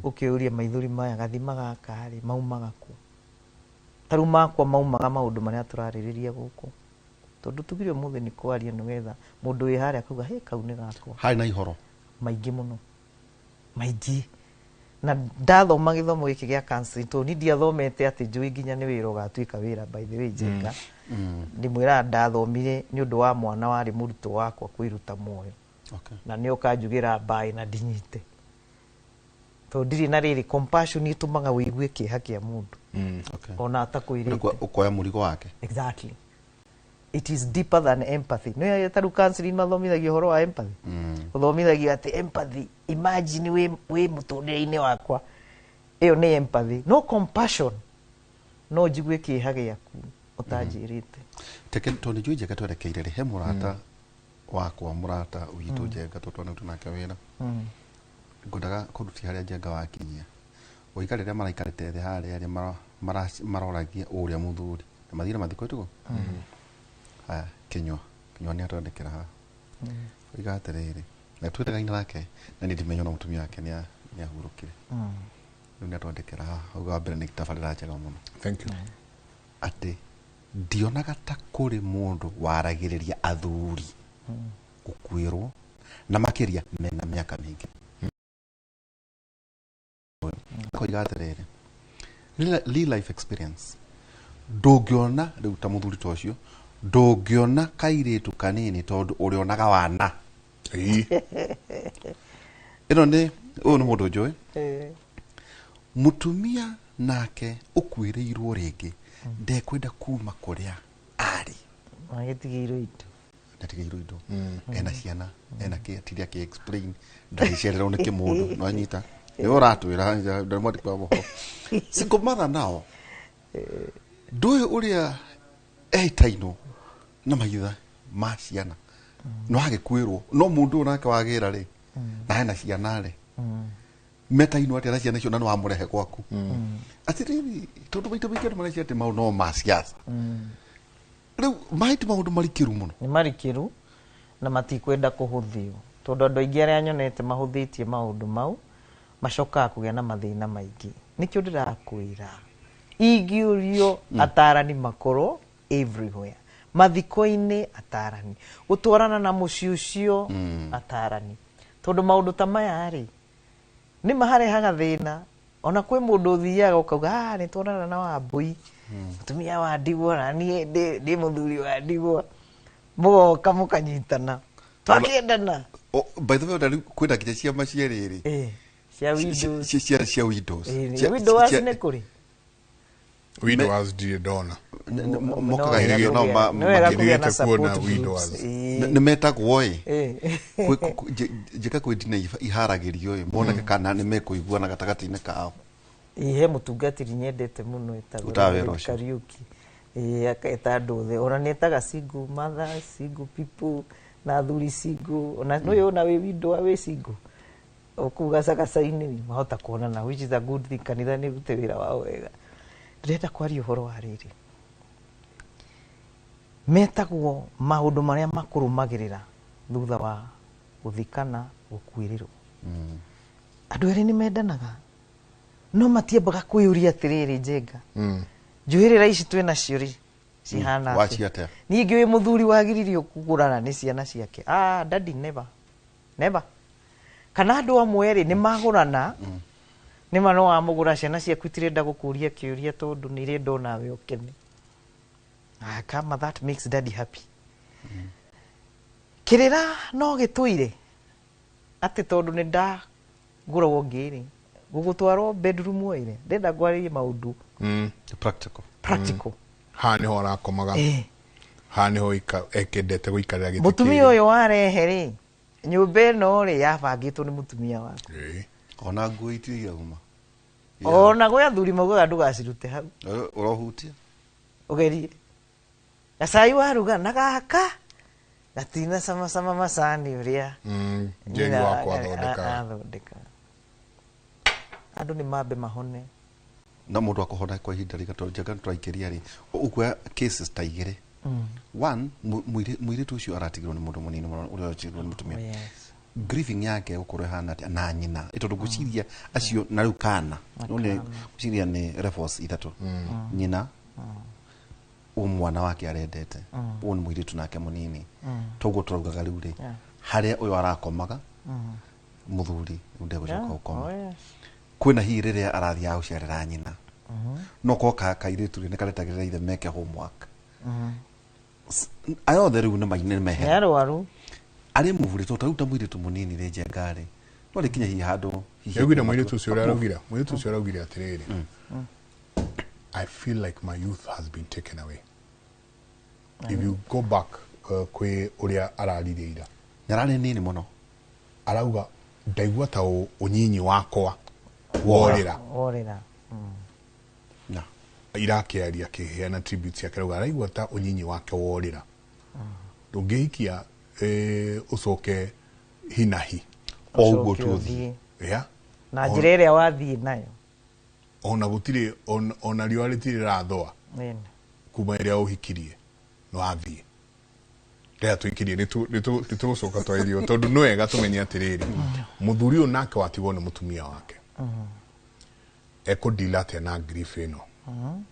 Ũkĩũria maithori maya gathima gaka rĩ maumaga kũ? Ta rĩu makwa maumaga maũndũ marĩa tũrarĩrĩria gũkũ, tondũ tugire ũmũthĩ nĩ kwaria nĩgetha mũndũ wĩ harĩa akauga he kau nĩ gakwa. Harĩ na ihoro maingĩ mũno, maingĩ. Na ndathoma gĩthomo gĩkĩ gĩa counseling, tondũ niĩ ndiathomete atĩ njũĩ nginya nĩ wĩra ũgatuĩka wĩra. By the way, Njenga, ndĩmwĩraga ndathomire nĩ ũndũ wa mwana warĩ mũrutwo wakwa kwĩruta muoyo. Na nĩ ũkanjugĩra mbaĩ na ndinyite, tondũ ndirĩ na rĩrĩ compassion ĩtũmaga wĩigue kĩeha kĩa mũndũ ona atakwĩrĩte. Ũkoya mũrigo wake. Exactly, it is deeper than empathy. Nĩ ta rĩu counseling mathomithagia ũhoro wa empathy, ũthomithagia atĩ empathy, imagine wĩ mũtũrĩre-inĩ wakwa, ĩyo nĩ empathy. No compassion, no njigue kĩeha gĩaku ũtanjĩrĩte. Teke tondũ njũĩ Njenga twerekeire rĩ, he mũrata wakwa, mũrata witũ Njenga, tondũ twanarutwo nake wĩra, ngwendaga kũrutia harĩa Njenga wakinyia ũiga rĩrĩa maraikarĩte thĩ harĩa rĩ, maroragia ũrĩa mũthuri na mathire mathiko itugo haya. Kinyua Kinyua nĩ atwandĩkĩra haha, oiga atĩrĩrĩ, na twĩtagaine nake na nĩ ndimenya ona mũtumia wake nĩ ahurũkire. Rĩu nĩ atwandĩkĩra haha, auga wa mbere nĩ tabarĩra njega mũno. Thank you. Atĩ ndionaga ta kũrĩ mũndũ waragĩrĩria athuri gũkuĩrwo na makĩria mena mĩaka mĩingĩ. Akoiga atĩrĩrĩ, real life experience, ndũngĩona rĩu ta mũthuri ta ũcio, ndũngĩona kairĩtu kanini tondũ ũrĩonaga wana. Ĩno nĩ ũyũ nĩ mũndũ njũĩ, mũtumia nake ũkuĩrĩirwo rĩngĩ ndekwenda kuma kũrĩa arĩ. Magĩtigĩirwo indo. Ndatigĩirwo indo, ena ciana, ena kĩ, atinde akĩ explain ndagĩcererwo nĩ kĩmũndũ no anyita nĩ ũratwĩra ndarĩ mwandĩki wa mohoro. Single mother nao ndũĩ ũrĩa etainwo na maitha ma ciana no agĩkuĩrwo, no mũndũ ũyũ nake wagĩra rĩ na hena ciana rĩ, metainwo atĩa na ciana icio na nĩ wamũrehe gwaku? Atĩrĩrĩ, tondũ maita maingĩ andũ mareciria atĩ maũndũ no ma siasa, rĩu maĩ ti maũndũ marikĩru mũno. Nĩ marikĩru na matikwenda kũhũthio, tondũ andũ aingĩ arĩa nyonete mahũthĩtie maũndũ mau macokaga kũgĩa na mathĩna maingĩ. Nĩkĩo ndĩrakwĩra ingĩũrio atarani makorwo everywhere, mathiko-inĩ atarani, gũtwarana na mũciĩ ũcio atarani, tondũ maũndũ ta maya rĩ nĩ maharehaga thĩna. Ona kwĩ mũndũ ũthiaga ũkauga, ah, nĩ tuonana na Wambui, mũtumia wa ndigwa, na niĩ ndĩ mũthuri wa ndigwa, mũgoka mũkanyitana twakĩendana. Oh, by the way, ona rĩu kwĩna nginya ciama cia rĩrĩ. Cia widows. Cia widows. Widowers nĩ kũrĩ. Widowers ndirĩ ndona. Mokaga No wega hĩndĩ ĩyo no nĩ wega kũgĩa na Makĩrĩte kuona support groups. widowers. Nĩ metagwo ĩ. Njĩka kwĩ ndina iharagĩrio ĩ moneke kana nĩ mekũiguana gatagatĩ-inĩ kao. Ĩ, he mũtungatĩri nyendete mũno etagwo Ũtawa wĩra Reverend ũcio. Kariuki. Aketa andũ othe, ona nĩ etaga single mothers, single people na athuri single, ona mm. Ona wĩ widow, wĩ single okuu gacagaca-inĩ mahota kuonana, which is a good thing. Kanitha nĩ rute wĩra wao wega. Ndĩrenda kwaria ũhoro wa rĩrĩ metagwo maũndũ marĩa makũrũmagĩrĩra thutha wa gũthikana, gũkuĩrĩrwo. Andũ erĩ nĩ mendanaga no matiambaga kwĩyũria atĩrĩrĩ Njenga, njuĩrĩra ici twĩ nacio rĩ cihana atĩa? Ningĩ wĩ mũthuri wagiririo kũgũrana nĩ ciana ciake. Ah, daddy never never. Kana andũ amwe rĩ nĩ magũrana, nĩ ma no wamũgũra, ciana ciaku itirenda gũkũria kĩũria tondũ nĩ irenda onawe ũkene. Ah, kama that makes daddy happy. Kĩrĩra no gĩtũire atĩ tondũ nĩ ndagũrwo ũngĩ rĩ, gũgũtwarwo bedroom ĩrĩ, ndĩrenda ngwarĩrie maũndũ practical. Practical. Haha nĩho arakomaga, haha nĩho ekendete gũikarĩra gĩtĩ. Mũtumia ũyũ warehe rĩ, nyũmba ĩno rĩ yabangĩtwo nĩ mũtumia waku. Ona nguo itirĩ irauma. Ona gwĩ athuri maugaga ndũgacirute hau. Ũrohutia. Ũgerie. Gacai waruga na gaka gatina sama sama macani ũrĩa Njeri wakwa athondeka. Andũ nĩ mambe mahone. Na mũndũ akũhona kwa ihinda rĩigana tondũ Njenga nĩtũraikĩria rĩ, ũkuoya cases ta igĩrĩ. One, mũirĩtu ũcio aratigirwo nĩ mũndũ mũnini mũno ũrĩa ũratigirwo nĩ mũtumia. Grieving yake gũkorwo ĩhana atĩa na nyina, tondũ ngwĩciria acio na rĩu kana ngwĩciria nĩ levels ithatũ. Nyina, mwana wake arendete, ũyũ nĩ mũirĩtu nake mũnini, toguo tũraugaga rĩu rĩ, harĩa ũyũ arakomaga mũthuri rĩu ndegũcoka gũkoma. Kwĩna hihi rĩrĩa arathiaga gũcerera nyina, no korwo kairĩtu rĩ nĩ karetagĩrĩra ithe meke homework. Aya othe rĩu nĩ mehere. Nĩ arwaru. Arĩ mũbure tondũ tarĩu ta mũirĩtu mũnini rĩ Njenga rĩ, no rĩkinya hihi handũ hihi. Nĩaugire mũirĩtu ũcio ũrĩa araugire, mũirĩtu ũcio araugire atĩrĩrĩ, I feel like my youth has been taken away. If you go back kwĩ ũrĩa araririe ira, nĩ ararĩ nini mũno, arauga ndaigua ta ũnyinyi wakwa worĩra. Worĩra. Na irakĩaria akĩheana tribute ciake, arauga araigua ta ũnyinyi wake worĩra. Ndũngĩhikia ũcoke hinahi o ũguo tũthiĩ na njĩra ĩrĩa wathiĩ nayo, ona gũtirĩ ona riũa rĩtirĩ rĩrathũa kuma ĩrĩa ũhikirie no athiĩ. Rĩrĩa tũikirie nĩtũgũcoka twairio tondũ nĩ wega tũmenye atĩrĩrĩ, mũthuri ũyũ nake watigwo nĩ mũtumia wake ekũdeal atĩa na grief ĩno,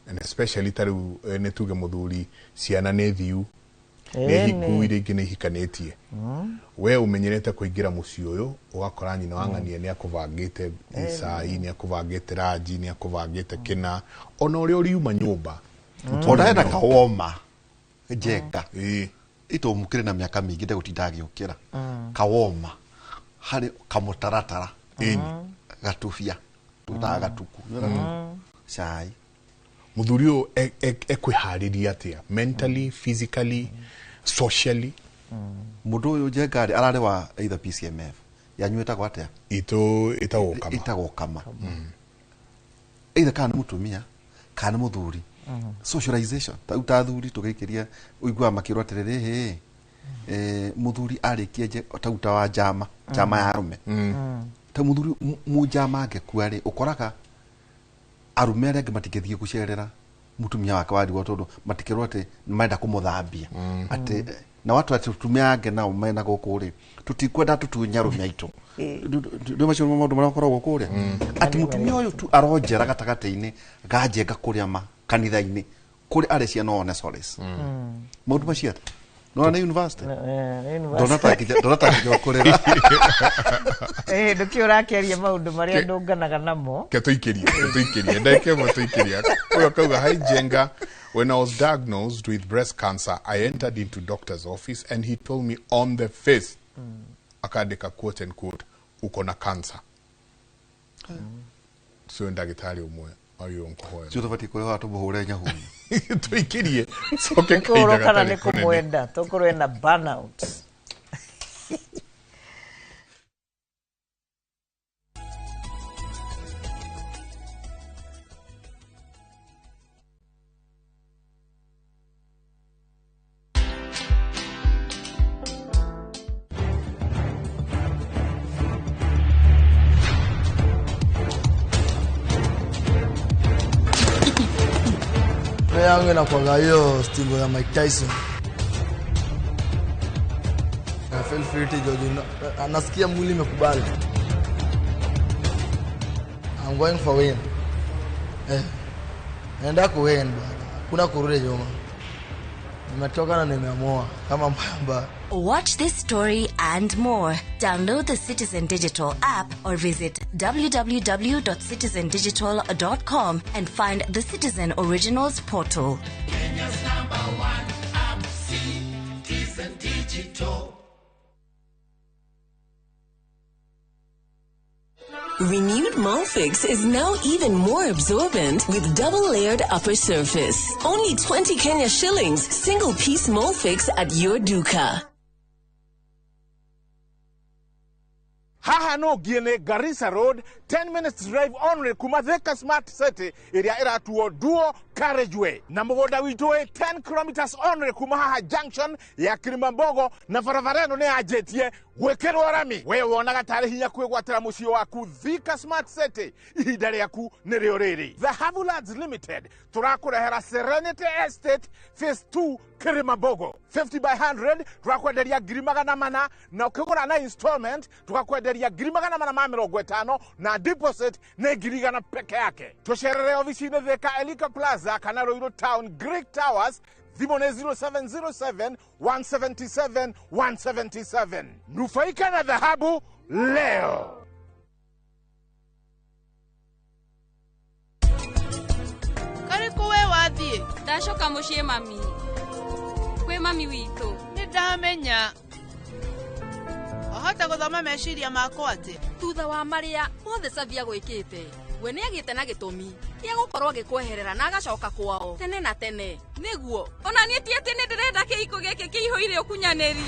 and especially ta rĩu nĩ tuge mũthuri ciana nĩ thiu, nĩ hiku iria ingĩ nĩ ihikanĩtie, we ũmenyerete kũingĩra mũciĩ ũyũ ũgakora nyina wa ng'ania nĩ akũbangĩte icai, nĩ akũbangĩte ranji, nĩ akũbangĩte kĩna, ona ũrĩa ũriuma nyũmba ona hena kawoma Njenga itũmũkĩre na mĩaka mĩingĩ ndegũtinda agĩũkĩra kawoma harĩ kamũtaratara gatubia tũtaga gatuku cai. Mũthuri ũyũ ekwĩharĩria atĩa mentally, physically, socially? Mũndũ ũyũ Njenga rĩ ararĩ wa either PCMF yanyu ĩtagwo atĩa? Ĩtagwo Kama. Ĩtagwo Kama. Either kana nĩ mũtumia kana nĩ mũthuri. Socialization ta athuri tũgĩikĩria ũiguaga makĩrwo atĩrĩrĩ, hĩ mũthuri arĩkia ta ta wa njama, njama ya arũme, ta mũthuri mũnjama angĩkua rĩ, ũkoraga arũme arĩa angĩ matingĩthiĩ gũcerera mũtumia wake warigwo tondũ matikĩrwo atĩ nĩmarenda kũmũthambia, atĩ na watu atumia angĩ nao mena gũkũ rĩ, tũtikwenda tũtunye arũme aitũ. Ndio macio maũndũ marĩa makoragwo kũrĩa, atĩ mũtumia ũyũ tu aronjera gatagatĩ-inĩ ga Njenga kũrĩa ma kanitha-inĩ kũrĩa arĩ ciana one solace. Maũndũ macio atĩa? No nĩ university. Ndona ta nginya ũkũrĩra. Ndũkĩ ũrakĩaria maũndũ marĩa ndũnganaga namo. Ke tũikĩrie ndagĩka ĩmwe tũikĩrie. Ũyũ akauga, hi Njenga, when I was diagnosed with breast cancer, I entered into doctor's office and he told me on the face, akandĩka quote and quote, uko na cancer. So ndagĩtarĩ ũmwe agĩrĩirwo kũhoya. Cio tũbatiĩ kũrĩha tũmũhũre nyahũni. Tũikĩrie coke kahinda gatarĩ kana nĩ kũnene. Kũmwenda tũkorwo ena burnout. Yangu inakuwaga hiyo stingo ya Mike Tyson. I feel fit, nasikia mwili imekubali. I'm going for win. Naenda ku win bwana. Hakuna kurudi nyuma. Nimetoka na nimeamua kama mbamba. Watch this story and more. Download the Citizen Digital app or visit www.citizendigital.com and find the Citizen Originals portal. Kenya's #1 app, Citizen Digital. Renewed Molfix is now even more absorbent with double-layered upper surface. Only 20 Kenya shillings, single-piece Molfix at your duka. Haha no giene Garissa Road, 10 minutes drive only kuma Thika Smart City area iratuo duo carriageway. Na mugunda witu 10 kilometers only kuma haha junction ya Kilimambogo na barabara ĩno nĩ yanjĩtie gwĩkĩrwo rami. We wonaga tarĩ hinya kwĩgwatĩra mũciĩ waku Thika Smart City, ihinda rĩaku nĩrĩo rĩrĩ. The Havulands Limited tũrakũrehera Serenity Estate Phase 2 Kilimambogo 50 by 100 turakwenderia 400,000 na ũkĩgũra na installment tukakwenderia 450,000 na deposit nĩ 100,000 peke yake. Tũcerere ofici-inĩ Thika Elika Plaza kana Ruiru Town Greek Towers. Thimũ nĩ 0707 177 177. Nufaika na dhahabu leo. Kariku we wathiĩ? Ndacoka mũciĩ mami. Kwĩ mami witũ. Nĩ ndamenya. Wahota gũthoma meciria makwa atĩa? Thutha wa marĩa mothe Savia gwĩkĩte, we nĩagĩte na gĩtũmi gĩa gũkorwo agĩkweherera na agacoka kwao tene na tene. Nĩguo ona niĩ ti atĩ nĩndĩrenda kĩhiko gĩkĩ kĩihũire ũkunyanĩri.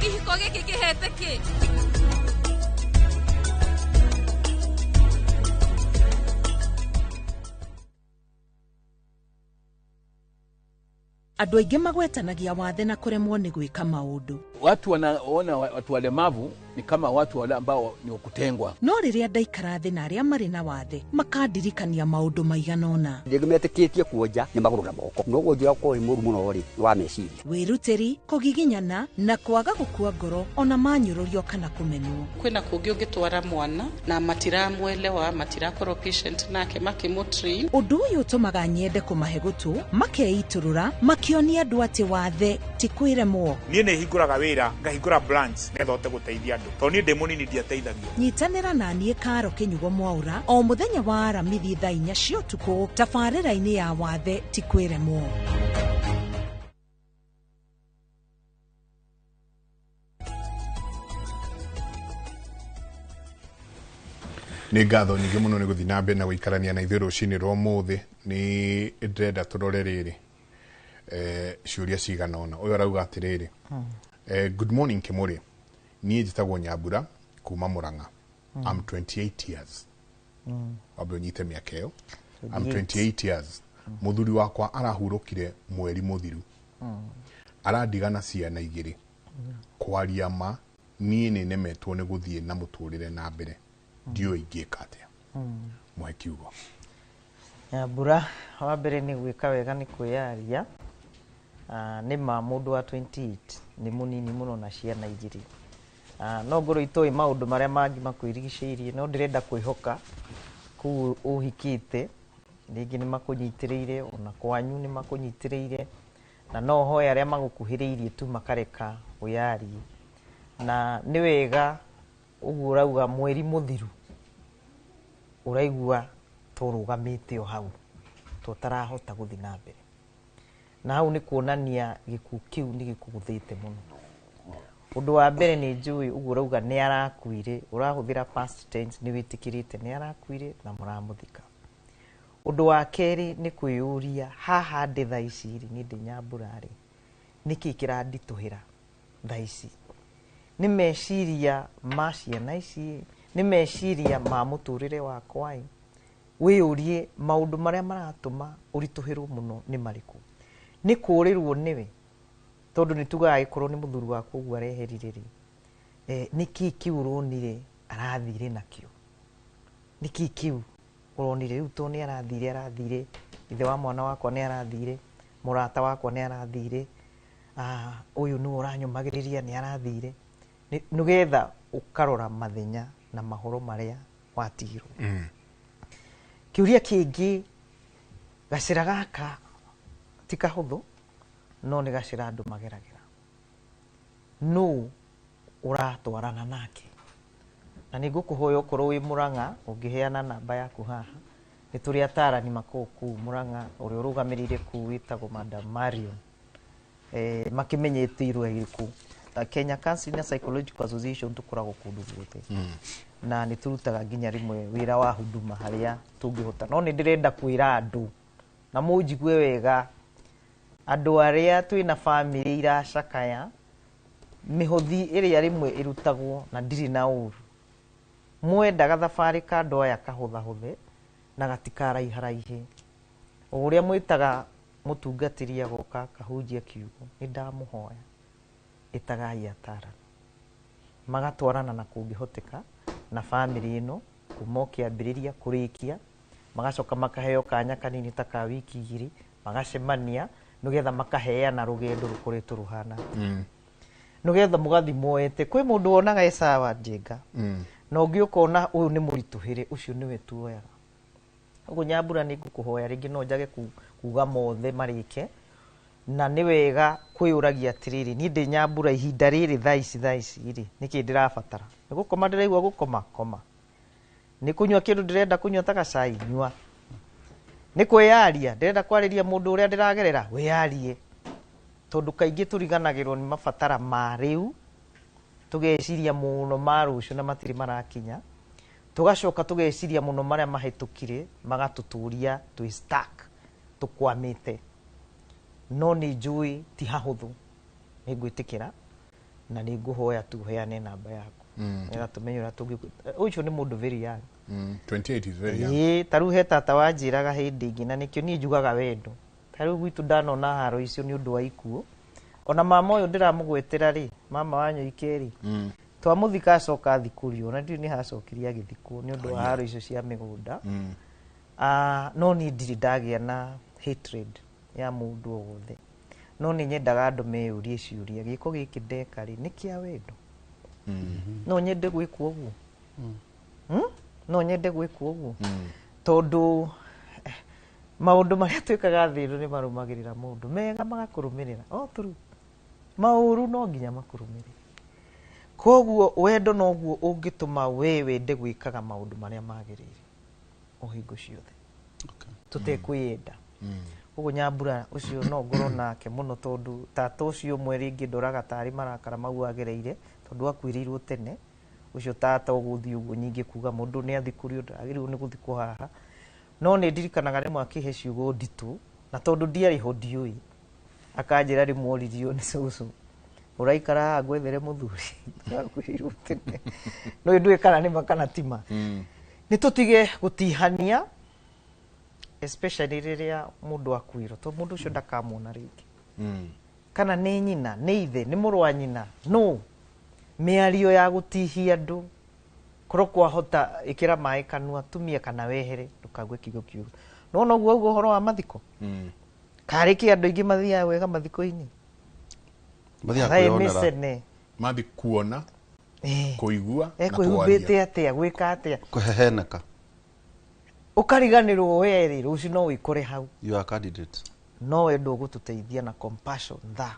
Kĩhiko gĩkĩ kĩhete kĩ? Andũ aingĩ magwetanagia wathe na kũremwo nĩ gwĩka maũndũ. Watu wanaona watu walemavu ni kama watu wale ambao ni kutengwa. No rĩrĩa ndaikara thĩ na arĩa marĩ na wathe makandirikania maũndũ maigana ũna. Rĩngĩ metĩkĩtie kuonja nĩ magũrũ na moko. No wonjia ũkorwo wĩ mũru mũno rĩ wa meciria. Wĩrutĩri, kũgiginyana na kwaga gũkua ngoro ona manyũrũrio kana kũmenwo. Kwĩna kũngĩ ũngĩtwara mwana na matiramwelewa, matirakorwo patient nake makĩmũtrain. Ũndũ ũyũ ũtũmaga nyende kũmahe gũtũ, makeitũrũra, makĩonia andũ atĩ wathe ti kwĩremwo. Niĩ nĩ hingũraga wĩra, ngahingũra branch nĩgetha hote gũteithia andũ. Tondũ niĩ ndĩ mũnini ndiateithagio. Nyitanĩra na niĩ Karo Kĩnyugo Mwaũra o mũthenya wa Aramithi thaa 4 cia ũtukũ tabarĩra-inĩ ya wathe ti kwĩremwo. Nĩ ngatho nyingĩ mũno nĩ gũthiĩ na mbere na gũikarania na ithuĩ rũcinĩ rwa ũmũthĩ. Nĩ ndĩrenda tũrore rĩrĩ ciũria cigana ũna. Ũyũ arauga atĩrĩrĩ, good morning Kĩmũrĩ, niĩ njĩtagwo Nyambura kuma Murang'a. I'm 28 years. Wambe ũnyite mĩaka ĩyo. I'm 28 years. Mũthuri wakwa arahurũkire mweri mũthiru. Arandigana ciana igĩrĩ. Kwaria ma niĩ nĩ nemetwo nĩ gũthiĩ na mũtũrĩre na mbere. Ndiũĩ ingĩka atĩa. Mũhe kiugo. Nyambura, wa mbere nĩ gwĩka wega nĩ kwĩyaria. Nĩ ma mũndũ wa 28 nĩ mũnini mũno na ciana igĩrĩ. No ngorwo itoĩ maũndũ marĩa mangĩ makwĩrigicĩirie, no ndĩrenda kwĩhoka kũu ũhikĩte rĩngĩ nĩ makũnyitĩrĩire, ona kwanyu nĩ makũnyitĩrĩire, na no hoe arĩa magũkuhĩrĩirie tu makareka wĩyarie. Na nĩ wega ũguo ũrauga mweri mũthiru ũraigua tũrũgamĩte o hau tũtarahota gũthiĩ na mbere. Na hau nĩ kuonania gĩkuũ kĩu nĩ gĩkũgũthĩte mũno. Ũndũ wa mbere nĩ njũĩ ũguo ũrauga nĩ arakuire, ũrahũthĩra past tense, nĩ wĩtĩkĩrĩte nĩ arakuire na mũramũthika. Ũndũ wa kerĩ nĩ kwĩyũria haha ndĩ thaa ici rĩ, niĩ ndĩ Nyambura rĩ, nĩkĩ kĩranditũhĩra thaa ici? Nĩ meciria ma ciana ici, nĩ meciria ma mũtũrĩre wakwa ĩ. Wĩyũrie maũndũ marĩa maratũma ũritũhĩrwo mũno nĩ marĩkũ? Nĩ kũũrĩrwo nĩwe, tondũ nĩ tugaga gĩkorwo nĩ mũthuri waku ũguo areherire rĩ, nĩkĩ kĩu ũronire arathire nakĩo? Nĩkĩ kĩu ũronire rĩu tondũ nĩ arathire, ithe wa mwana wakwa nĩ arathire, mũrata wakwa nĩ arathire, ũyũ nĩwe ũranyũmagĩrĩria nĩ arathire. Nĩgetha ũkarora mathenya na mahoro marĩa watigirwo. Kĩũria kĩngĩ, gacĩra gaka ti kahũthũ, no nĩ gacĩra andũ mageragĩra. Nũ ũratwarana nake? Na nĩ ngũkũhoya okorwo wĩ Mũrang'a ũngĩheana namba yaku haha, nĩ tũrĩ atarani makoragwo kũu Mũrang'a, ũrĩa ũrũgamĩrĩire kũu wĩtagwo Madam Marion. Makĩmenyete irũa irĩkũ. Kenya Counseling and Psychological Association tũkoragwo kũndũ guothe na nĩ tũrutaga nginya rĩmwe wĩra wa huduma harĩa tũngĩhota. No nĩ ndĩrenda kwĩra andũ na mũnjigue wega, andũ arĩa twĩna bamĩrĩ iracakaya, mĩhothi ĩrĩa rĩmwe ĩrutagwo na ndirĩ na ũru, mwendaga thabarĩ ka andũ aya kahũthahũthe na gatikaraiharaihĩ. O ũrĩa mwĩtaga mũtungatĩri agoka akahunjia kiugo, nĩ ndamũhoya ĩtagai atarani magatwarana na kũngĩhoteka na bamĩrĩ ĩno kuma o kĩambĩrĩria kũrĩkia, magacoka makaheo kanya kanini ta ka wiki 2, magacemania nĩgetha makaheana rũgendo rũkoretwo rũhana atĩa. Nĩgetha mũgathi muoete. Kwĩ mũndũ wonaga e sawa Njenga, na ũngĩ ũkona ũyũ nĩ mũritũhĩre, ũcio nĩwe tuoyaga. Ũguo Nyambura nĩ ngũkũhoya rĩngĩ no njage kuga mothe marĩke, na nĩ wega kwĩyũragia atĩrĩrĩ, niĩ ndĩ Nyambura ihinda rĩrĩ thaa ici rĩ, nĩkĩ ndĩrabatara? Nĩ gũkoma ndĩraigua gũkoma, koma. Nĩ kũnyua kĩndũ ndĩrenda kũnyua ta gacai, nyua. Nĩ kwĩyaria, ndĩrenda kwarĩria mũndũ ũrĩa ndĩragerera, wĩyarie. Tondũ kaingĩ tũriganagĩrwo nĩ mabatara ma rĩu, tũgeciria mũno ma rũciũ na matirĩ marakinya, tũgacoka tũgeciria mũno marĩa mahĩtũkire, magatũtũria twĩ stuck, tũkwamĩte. No nĩ njũĩ ti hahũthũ, nĩ ngwĩtĩkĩra na nĩ ngũhoya tu ũheane namba yaku nĩgetha tũmenye ũrĩa tũngĩ. Ũcio nĩ mũndũ very young. 28 is very young. Ĩĩ, ta rĩu he tata wanjĩraga hĩndĩ ĩngĩ, na nĩkĩo niĩ njugaga wendo. Ta rĩu gwitũ ndanona haro icio nĩ ũndũ wa ikuũ. Ona mama ũyũ ndĩramũgwetera rĩ, mama wa Nyoike rĩ, twamũthika acoka athikũrio, na ndiũĩ nĩ hacokirie agĩthikwo nĩ ũndũ wa haro icio cia mĩgũnda. No niĩ ndirĩ ndagĩa na hatred ya mũndũ o wothe. No nĩ nyendaga andũ meyũrie ciũria, gĩko gĩkĩ ndeka rĩ, nĩ kĩa wendo? No nyende gwĩkwo ũguo? No nyende gwĩkwo ũguo? Tondũ maũndũ marĩa twĩkaga thĩ ĩno nĩ marũmagĩrĩra mũndũ, mega magakũrũmĩrĩra o through, maũru no nginya makũrũmĩrĩre. Koguo wendo noguo ũngĩtũma we wende gwĩkaga maũndũ marĩa magĩrĩire o hingo ciothe tũtekwĩyenda. Ũguo Nyambura ũcio no ngorwo nake mũno, tondũ tata ũcio ũmwe rĩngĩ ndoraga tarĩ marakara mau agereire, tondũ akuĩrĩirwo tene. Ũcio tata ũgũthiĩ ũguo nyingĩ kuga mũndũ nĩ athikũrio, ndagĩrĩirwo nĩ gũthikwo haha. No nĩ ndirikanaga rĩmwe akĩhe ciugo nditũ, na tondũ ndiarĩ ho ndiũĩ, akanjĩra rĩmwe oririo nĩ cũcũ, ũraikara haha ngwethere mũthuri, akuĩrĩirwo tene. No ndũĩ kana nĩ ma kana ti ma. Nĩ tũtige gũtihania, especially rĩrĩa mũndũ akuĩrwo, tondũ mũndũ ũcio ndakamuona rĩngĩ. Kana nĩ nyina, nĩ ithe, nĩ mũrũ wa nyina, no mĩario ya gũtihia andũ, korwo kwahota ĩkĩra maĩ kanua, tumia kana wehere, ndũkague kiugo kiũru. No noguo auga ũhoro wa mathiko. Karĩ kĩ andũ aingĩ mathiaga wega mathiko-inĩ? Mathiaga Thaĩ kwĩyonera. mĩcene. Mathi kuona, kũigua na Ekũhumbĩte kwaria. atĩa, gwĩka atĩa? Kũheheneka. Ũkariganĩrwo we rĩ, rũciũ no wĩkore hau. You are a candidate. No wendo ũgũtũteithia na compassion, tha.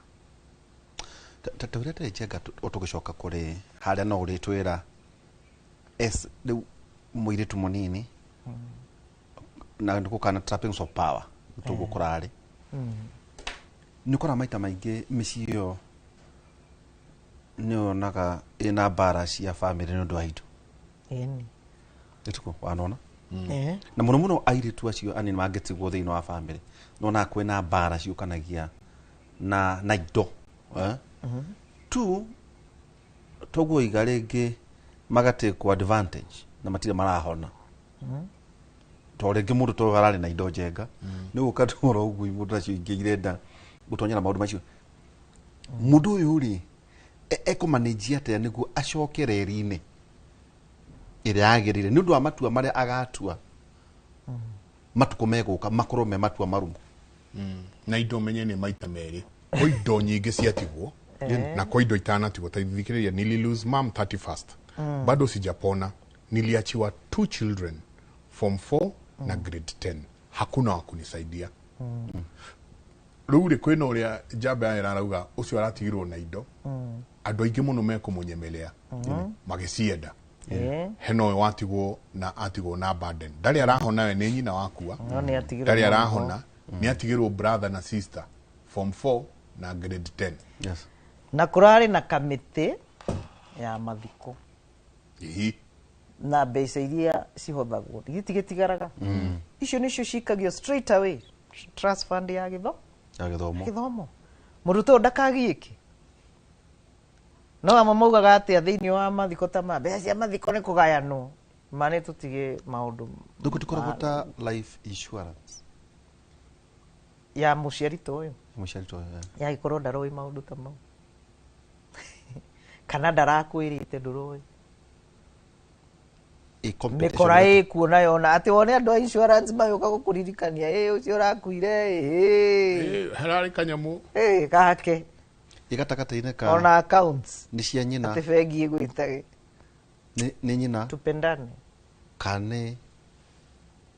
Ta ũrĩa ndĩrĩ Njenga, tũgĩcoka kũrĩ harĩa no ũrĩtwĩra es rĩu mũirĩtu mũnini na nĩ gũkana trappings of power tũguo kũrarĩ. Nĩ ũkoraga maita maingĩ mĩciĩ ĩyo nĩ yonaga ĩna mbara cia bamĩrĩ nĩ ũndũ wa indo. Ĩni. Ĩtukũ wanona? Na mũno mũno airĩtu acio anini mangĩtigwo thĩinĩ wa bamĩrĩ, nĩwonaga kwĩna mbara ciũkanagia na indo. Tu toguo iga rĩngĩ magatekwo advantage na matirĩ marahona. To rĩngĩ mũndũ to ararĩ na indo njenga, nĩ gũka toro ũguo mũndũ acio ingĩ irenda gũtonyera maũndũ macio. Mũndũ ũyũ rĩ, ekũmanĩnjia atĩa nĩguo acoke reri-inĩ ĩrĩa yagĩrĩire nĩ ũndũ wa matua marĩa agatua matukũ megũka makorwo me matua marumu? Na indo menye nĩ maita merĩ, kwĩ indo nyingĩ ciatigwo na kwĩ indo itanatigwo. Ta thikĩrĩria, nili lose mom 31st, bado sijapona, niliachiwa 2 children, form 4 Na grade 10 hakuna wa kunisaidia. Rĩu rĩ, kwĩna ũrĩa njamba ya ĩrarauga ũcio aratigirwo na indo, andũ aingĩ mũno mekũmũnyemelea magĩcienda. Hena ũyũ watigwo na atigwo na burden, ndarĩ arahona, we nĩ nyina wakua. No nĩ atigirwo ndarĩ mũrigo. Arahona, nĩ atigirwo brother na sister, form 4 na grade 10. Na kũrarĩ na kamĩtĩ ya mathiko. Na mbeca iria cihothagwo gĩtigĩtigaraga, icio nĩcio cikagio straight away trust fund ya gĩtho ya gĩthomo. Gĩthomo, mũrutwo ndakagiĩke. No amwe maugaga atĩa thĩinĩ wa mathiko ta ma mbeca cia mathiko nĩ kũgayanwo, ma nĩ tũtige maũndũ. Rĩu gũtikoragwo ta life insurance? Ya mũciari ta ũyũ? Mũciari ta ũyũ, eh. Yagĩkorwo ndaroĩ maũndũ ta mau kana ndarakwĩrĩte ndũroĩ. Ĩ competition. Mĩkora ĩkuo nayo, na atĩ wone andũ a insurance magĩũka gũkũririkania, ĩ ũcio ũrakuire ĩ. Hararĩ kanyamũ. Ĩ gake. Ĩ gatagatĩ-inĩ ka ona accounts. Nĩ cia nyina. Atĩ bengi ĩgwĩtage. Nĩ nyina. Tupendane. Kana nĩ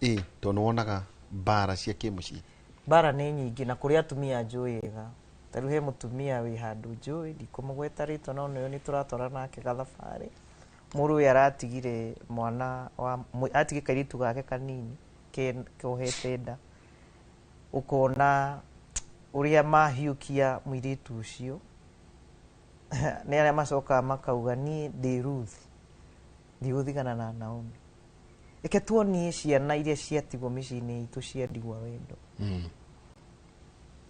ĩ tondũ nĩ wonaga mbara cia kĩmũciĩ. Mbara nĩ nyingĩ, na kũrĩ atumia njũĩ ega. Ta rĩu he mũtumia wĩ handũ njũĩ, ndikũmũgweta rĩtwa, no nĩyo nĩ tũratwara nake gathabarĩ. Mũrũ ũyũ aratigire mwana wa atigire kairĩtu gake kanini kohete nda. Ũkona ũrĩa mahiũkia mũirĩtu ũcio, nĩ arĩa macokaga makauga, "Niĩ ndĩ Ruth, ndigũthigana na Naomi." Reke tuonie ciana iria ciatigwo mĩciĩ-inĩ itũ cia ndigwa wendo,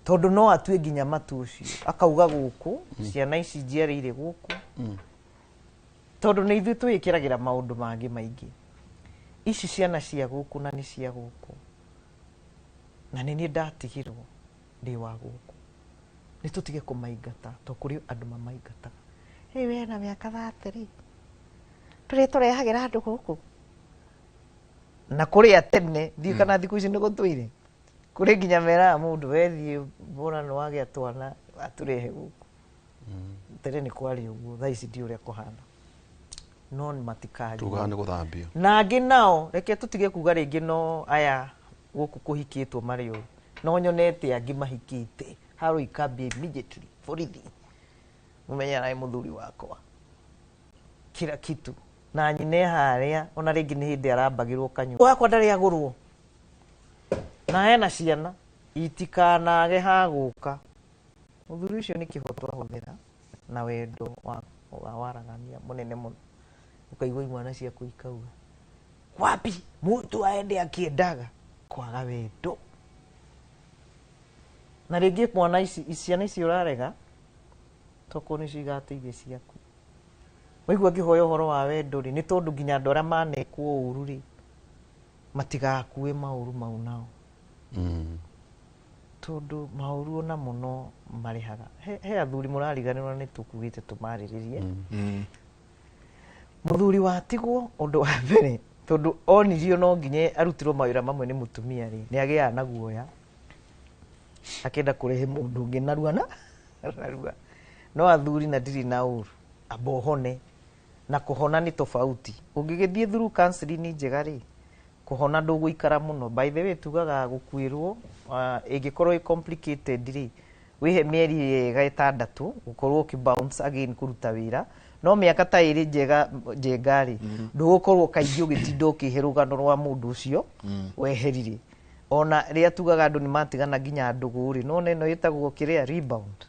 tondũ no atue nginya matu ũcio akauga gũkũ ciana ici njiarĩire gũkũ, tondũ nĩ ithuĩ twĩkĩragĩra maũndũ mangĩ maingĩ. Ici ciana cia gũkũ na nĩ cia gũkũ, na nĩ niĩ ndatigirwo ndĩ wa gũkũ, nĩ tũtige kũmaingata, to kũrĩ andũ mamaingataga. Hey, we na mĩaka 30 rĩ, tũrĩa tũrehagĩra andũ gũkũ na kũrĩa tene ndiũ kana thikũ ici nĩ gũtũire kũrĩ nginya meraga mũndũ wethiĩ mbona nĩ wagĩa twana atũrehe gũkũ. Tene nĩ kwarĩ ũguo, thaa ici ndi ũrĩa kũhana, no matikari. Tugaga nĩ gũthambio. Na angĩ nao, reke tũtige kuga rĩngĩ no aya gũkũ kũhikĩtwo marĩ ũru, no nyonete angĩ mahikĩte haro ikambia immediately borithi mũmenye naĩ mũthuri wakwa kila kitu na nyine harĩa, ona rĩngĩ nĩ hĩndĩ arambagĩrwo kanyua wakwa ndarĩ agũrwo na hena ciana itikanage hagũka. Mũthuri ũcio nĩ kĩhoto ahũthĩra na wendo wa waragania mũnene mũno, ũkaigua imwana ciaku ikauga wapi mũtu aende akĩendaga kwaga wendo. Na rĩngĩ mwana ici, ciana ici ũrarega tokorwo nĩcio igateithia ciaku. Waigua ngĩhoya ũhoro wa wendo rĩ, nĩ tondũ nginya andũ arĩa manekwo ũru rĩ, matigakue maũru mau nao, tondũ maũru ona mũno marĩhaga. He athuri mũrariganĩrwo nĩ tũkugĩte tũmarĩrĩrie. Mũthuri watigwo, ũndũ wa mbere, tondũ onirio no nginya arutirwo mawĩra mamwe nĩ mũtumia rĩ, nĩ agĩaga na guoya akĩenda kũrehe mũndũ ũngĩ narua na narua. No athuri, na ndirĩ na ũru, amba ũhone, na kũhona nĩ tofauti. Ũngĩgĩthiĩ through counseling njega rĩ, kũhona ndũgũikara mũno. By the way, tugaga gũkuĩrwo, ĩngĩkorwo ĩ complicated rĩ, wĩhe mĩeri ĩga 6 gũkorwo ũkĩ bounce again kũruta wĩra, no mĩaka ta 2 njega njenga rĩ, ndũgũkorwo kaingĩ ũgĩtinda ũkĩhe rũgano rwa mũndũ ũcio weherire. Ona rĩrĩa tugaga andũ nĩ matigana nginya ndũgũ rĩ, no ĩno ĩtagwo kĩrĩa rebound,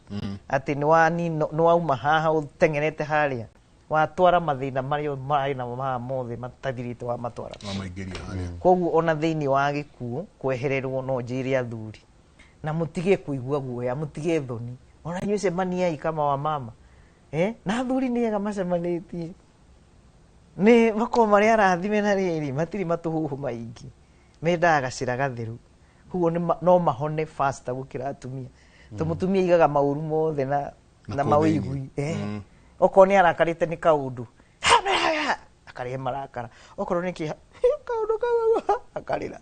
atĩ nĩ wauma haha ũteng'erete harĩa watwara mathĩna marĩa marĩ namo haha mothe matathirĩte wamatwara. Wamaingĩria harĩa. Koguo ona thĩinĩ wa gĩkuũ kwehererwo, no njĩre athuri na mũtige kũigua guoya, mũtige thoni, ona inyuĩ cemaniai kama wa mama, eh? Na athuri nĩ ega macemanĩtie, nĩ makorwo marĩ arathime, na rĩrĩ matirĩ matũhũhũ maingĩ, mendaga gacĩra gatheru. Koguo no mahone faster gũkĩra atumia, to mũtumia aigaga maũru mothe na Na na kũu mawĩigui thĩinĩ. eh. Okorwo nĩ arakarĩte nĩ kaũndũ, akarehe marakara, okorwo nĩ kĩeha kaũndũ kau akarĩra.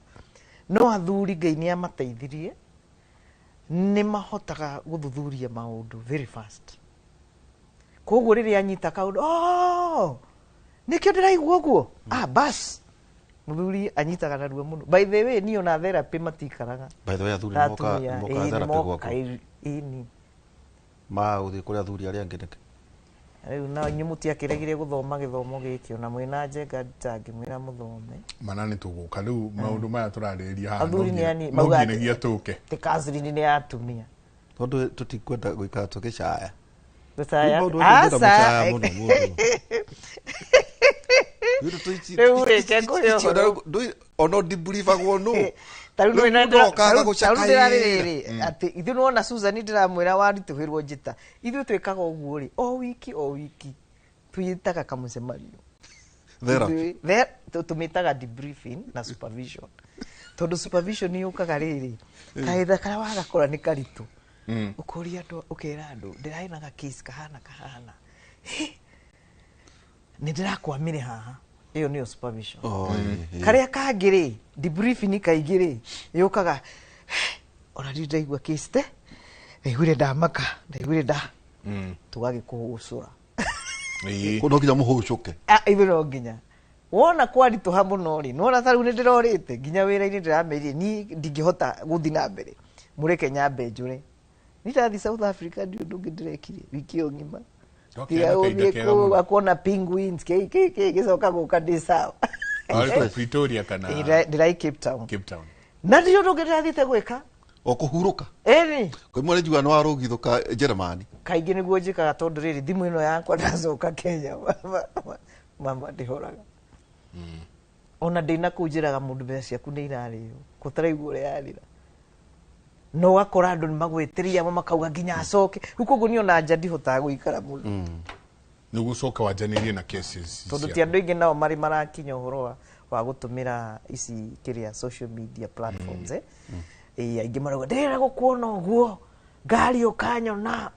No athuri Ngai nĩ amateithirie, nĩ mahotaga gũthuthuria maũndũ very fast. Koguo rĩrĩa anyita kaũndũ, "Oh, nĩkĩo ndĩraigua ũguo, ah, bas." Mũthuri anyitaga narua mũno. By the way, niĩ ona therapy matikaraga. By the way, athuri Ta nĩ moka atumia, nĩ mokaga ĩĩ, nĩ therapy moka, gwaku? Ĩĩ, Ma gũthiĩ kũrĩ athuri arĩa angĩ nĩkĩ? Rĩu na inyuĩ mũtiakĩregire gũthoma gĩthomo gĩkĩ, ona mwĩna njenga nditangĩmwĩra mũthome. Mana nĩ tũgũka rĩu maũndũ maya tũrarĩrĩria haha no Athuri nĩ ani no mauga nginyagia tũke. Atĩ counseling nĩ ya atumia. Tondũ tũtikwenda gũikara tũgĩcaya. Gũcaya. Maũndũ maya Aca. mũcaya mũno mũndũ. Rĩu rĩ, ke ngũhe ũhoro. Ona ndimburibagwo nũ. Ta rĩu Rĩu nĩ mũndũ okaga ta rĩu ndĩrarĩrĩ gũcakaĩra. atĩ ithuĩ nĩwona Susan ndĩramwĩra waritũhĩrwo njĩta, ithuĩ twĩkaga ũguo rĩ, o wiki o wiki twĩtaga kamũcemanio. Therapy. Tũmĩtaga debriefing na supervision, tondũ supervision yũkaga rĩrĩ, kaĩtha karĩa wagakora nĩ karitũ, ũkoria andũ, ũkera andũ ndĩrarĩ na gakesi kahana kahana. Hĩ, nĩ ndĩrakwamire haha. Ĩyo nĩyo supervision. Oh, ĩĩ, ĩĩ. Karĩa kangĩ rĩ, debriefing kaingĩ rĩ yũkaga, ona ndirĩ ndaigua case te ndaiguire ndamaka, ndaiguire nda tũgagĩkũhũcũra. Kũ no nginya mũhũcũke. Ah, ithuĩ no nginya wona kwaritũha mũno rĩ, nĩwona ta rĩu nĩ ndĩrorĩte nginya wĩra-inĩ, ndĩramerire niĩ ndingĩhota gũthiĩ na mbere, mũreke nyambe njũre. Nĩ ndathi South Africa, ndi ũndũ ũngĩ ndĩrekire wiki ĩyo ng'ima. Ndokĩona Tiga kahinda gũthiĩ kega kũu mũno. akuona penguins kĩ kĩ kĩ, gĩcoka gũka ndĩ sawa. Warĩ kũ, Pretoria kana? Ndĩrai Cape Town. Cape Town. Na ndirĩ ũndũ ũngĩ ndĩrathiĩte gwĩka. O kũhurũka. Ĩni. Kwĩ mwene njuga nĩ warũgithũka Jeremani. Kaingĩ nĩguo njĩkaga, tondũ rĩrĩ, thimũ ĩno yakwa ndacoka Kenya mama ndĩhoraga. Ona ndĩna kũu njĩraga mũndũ mbeca ciaku nĩ irarĩo, kũtaraigua ũrĩa yarĩra, na ũgakora andũ nĩ magwĩtĩria, amwe makauga nginya acoke. Rĩu koguo niĩ ona nja ndihotaga gũikara mũno. Nĩguo ũcoke wanjanĩrie na cases Tondũ ti ciaku. andũ aingĩ nao marĩ marakinya ũhoro wa gũtũmĩra ici kĩrĩa social media platforms, eh. Ĩĩ, aingĩ marauga ndĩrenda gũkuona ũguo ngari ũkanyona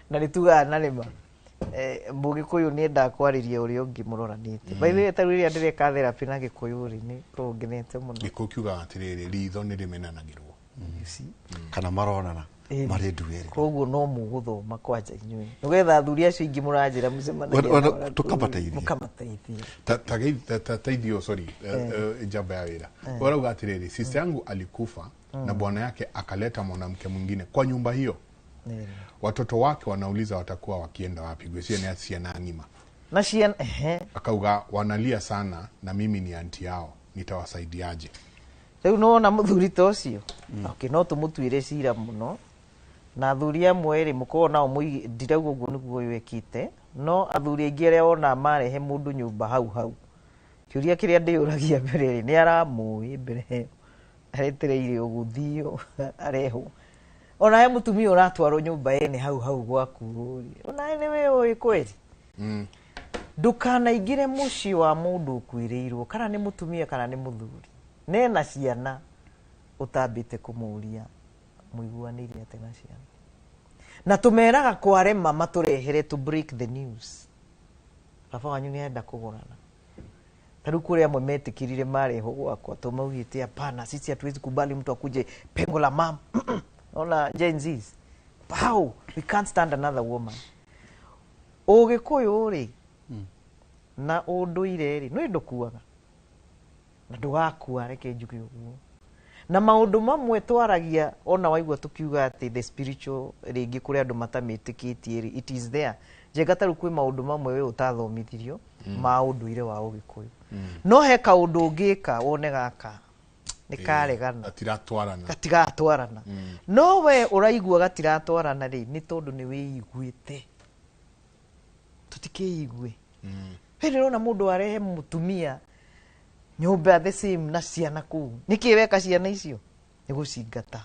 na nĩ tugaga na nĩma Mũgĩkũyũ nĩ endaga kwarĩria ũrĩa ũngĩ mũroranĩte. By the way, ta rĩu rĩrĩa ndĩreka therapy na Gĩkũyũ rĩ, nĩ koragwo ngenete mũno. Gĩkũyũ kiugaga atĩrĩrĩ, ritho nĩ rĩmenanagĩrwo. You see? Kana maronana Ĩĩ. marĩ nduĩrĩ. Koguo no mũgũthoma kwanja inyuĩ nĩgetha athuri acio aingĩ mũranjĩra mũcemanagia nao na kũu, Tũkamateithia. mũkamateithia. Tateithio, sorry, njamba ya wĩra. Warauga atĩrĩrĩ, sister yangu alikufa na bwana yake akaleta mwanamke mwingine kwa nyumba hiyo. Watoto wake wanauliza watakuwa wakienda wapi, gwĩciria nĩ ciana ng'ima. Na ciana, ehe. Akauga wanalia sana na mimi ni anti yao, nitawasaidiaje? Rĩu nĩwona mũthuri ta ũcio, okay, no tũmũtuĩre cira mũno, na athuri amwe rĩ mũkorwo nao ndirauga ũguo nĩguo ũyũ ekĩte, no athuri aingĩ arĩa wonaga marehe mũndũ nyũmba hau hau, kĩũria kĩrĩa ndĩyũragia mbere rĩ, nĩ aramũĩ mbere ĩyo aretereire ũgũthio arehwo, onawe mũtumia ũratwarwo nyũmba ene hau hau gwaku rĩ, onawe nĩwe ũĩ kweri. Ndũkanaingĩre mũciĩ wa mũndũ ũkuĩrĩirwo, kana nĩ mũtumia kana nĩ mũthuri nena ciana, ũtambĩte kũmũria mũiguanĩire atĩa na ciana. Na tũmeraga kwarema matũrehere to break the news, baba wanyu nĩ arenda kũgũrana. Ta rĩu kũrĩ amwe metĩkĩrire marehwo gwakwa tũmaugĩte hapana, sisi hatuwezi kubali mtu akuje pengo la mama. Ona Gen Zs, how we can't stand another woman. Ũgĩkũyũ rĩ na ũndũire rĩ, nĩ ndũkuaga na ndũgakua, reke njuge ũguo. Na maũndũ mamwe twaragia, ona waigua tũkiuga atĩ the spiritual, rĩngĩ kũrĩ andũ matamĩtĩkĩtie rĩ, it is there. Njenga ta rĩu kwĩ maũndũ mamwe we ũtathomithirio ma ũndũire wa ũgĩkũyũ, no he kaũndũ ũngĩka wone gaka nĩ karegana. Gatiratwarana. Gatigatwarana. No we ũraigua gatiratwarana rĩ, nĩ tondũ nĩ wĩiguĩte. Tũtikĩigue hĩndĩ ĩrona mũndũ arehe mũtumia nyũmba the same na ciana kũu, nĩkĩ weka ciana icio? Nĩ gũcingata,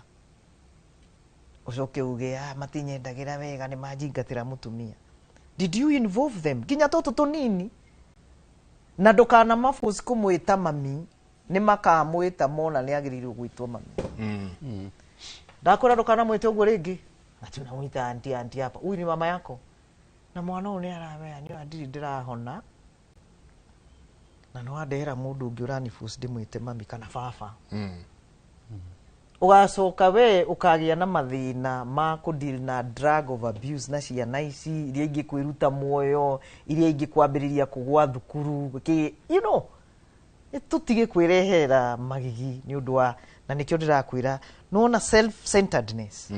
ũcoke uge, ah, matinyendagĩra wega, nĩ manjingatĩra mũtumia. Did you involve them nginya tũtũ tũnini? Na ndũkana maforce kũmwĩta mami, nĩ makamwĩta mona nĩ agĩrĩirwo gwĩtwo mami. Ndakwĩra ndũkanamwĩte ũguo rĩngĩ, ati unamwita anti, anti hapa, huyu ni mama yako. Na mwana ũyũ nĩ aramenya nĩ ndirĩ ndĩrahona, na nĩ wandehera mũndũ ũngĩ ũraniforce ndĩmwĩte mami kana baba. Ũgacoka we ũkagĩa na mathĩna ma kũdeal na drug of abuse na ciana ici iria ingĩ kwĩruta muoyo, iria ingĩ kwambĩrĩria kũgwa thukuru kĩ. Nĩ tũtige kwĩrehera magigi nĩ ũndũ wa na nĩkĩo ndĩrakwĩra nĩwona self centeredness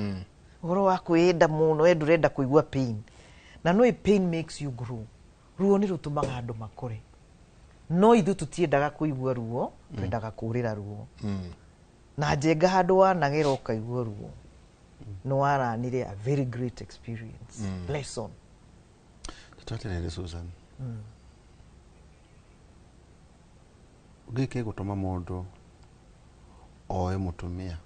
ũhoro wa kwĩyenda mũno we ndũrenda kũigua pain na no pain makes you grow. Ruo nĩ rũtũmaga andũ makũre, no ithuĩ tũtiendaga kũigua ruo, twendaga kũrĩra ruo. Na njenga handũ wanagera ũkaigua ruo nĩ waranire a very great experience, lesson. Tũtweterere Susan. Gĩkĩ gũtũma mũndũ oe mũtumia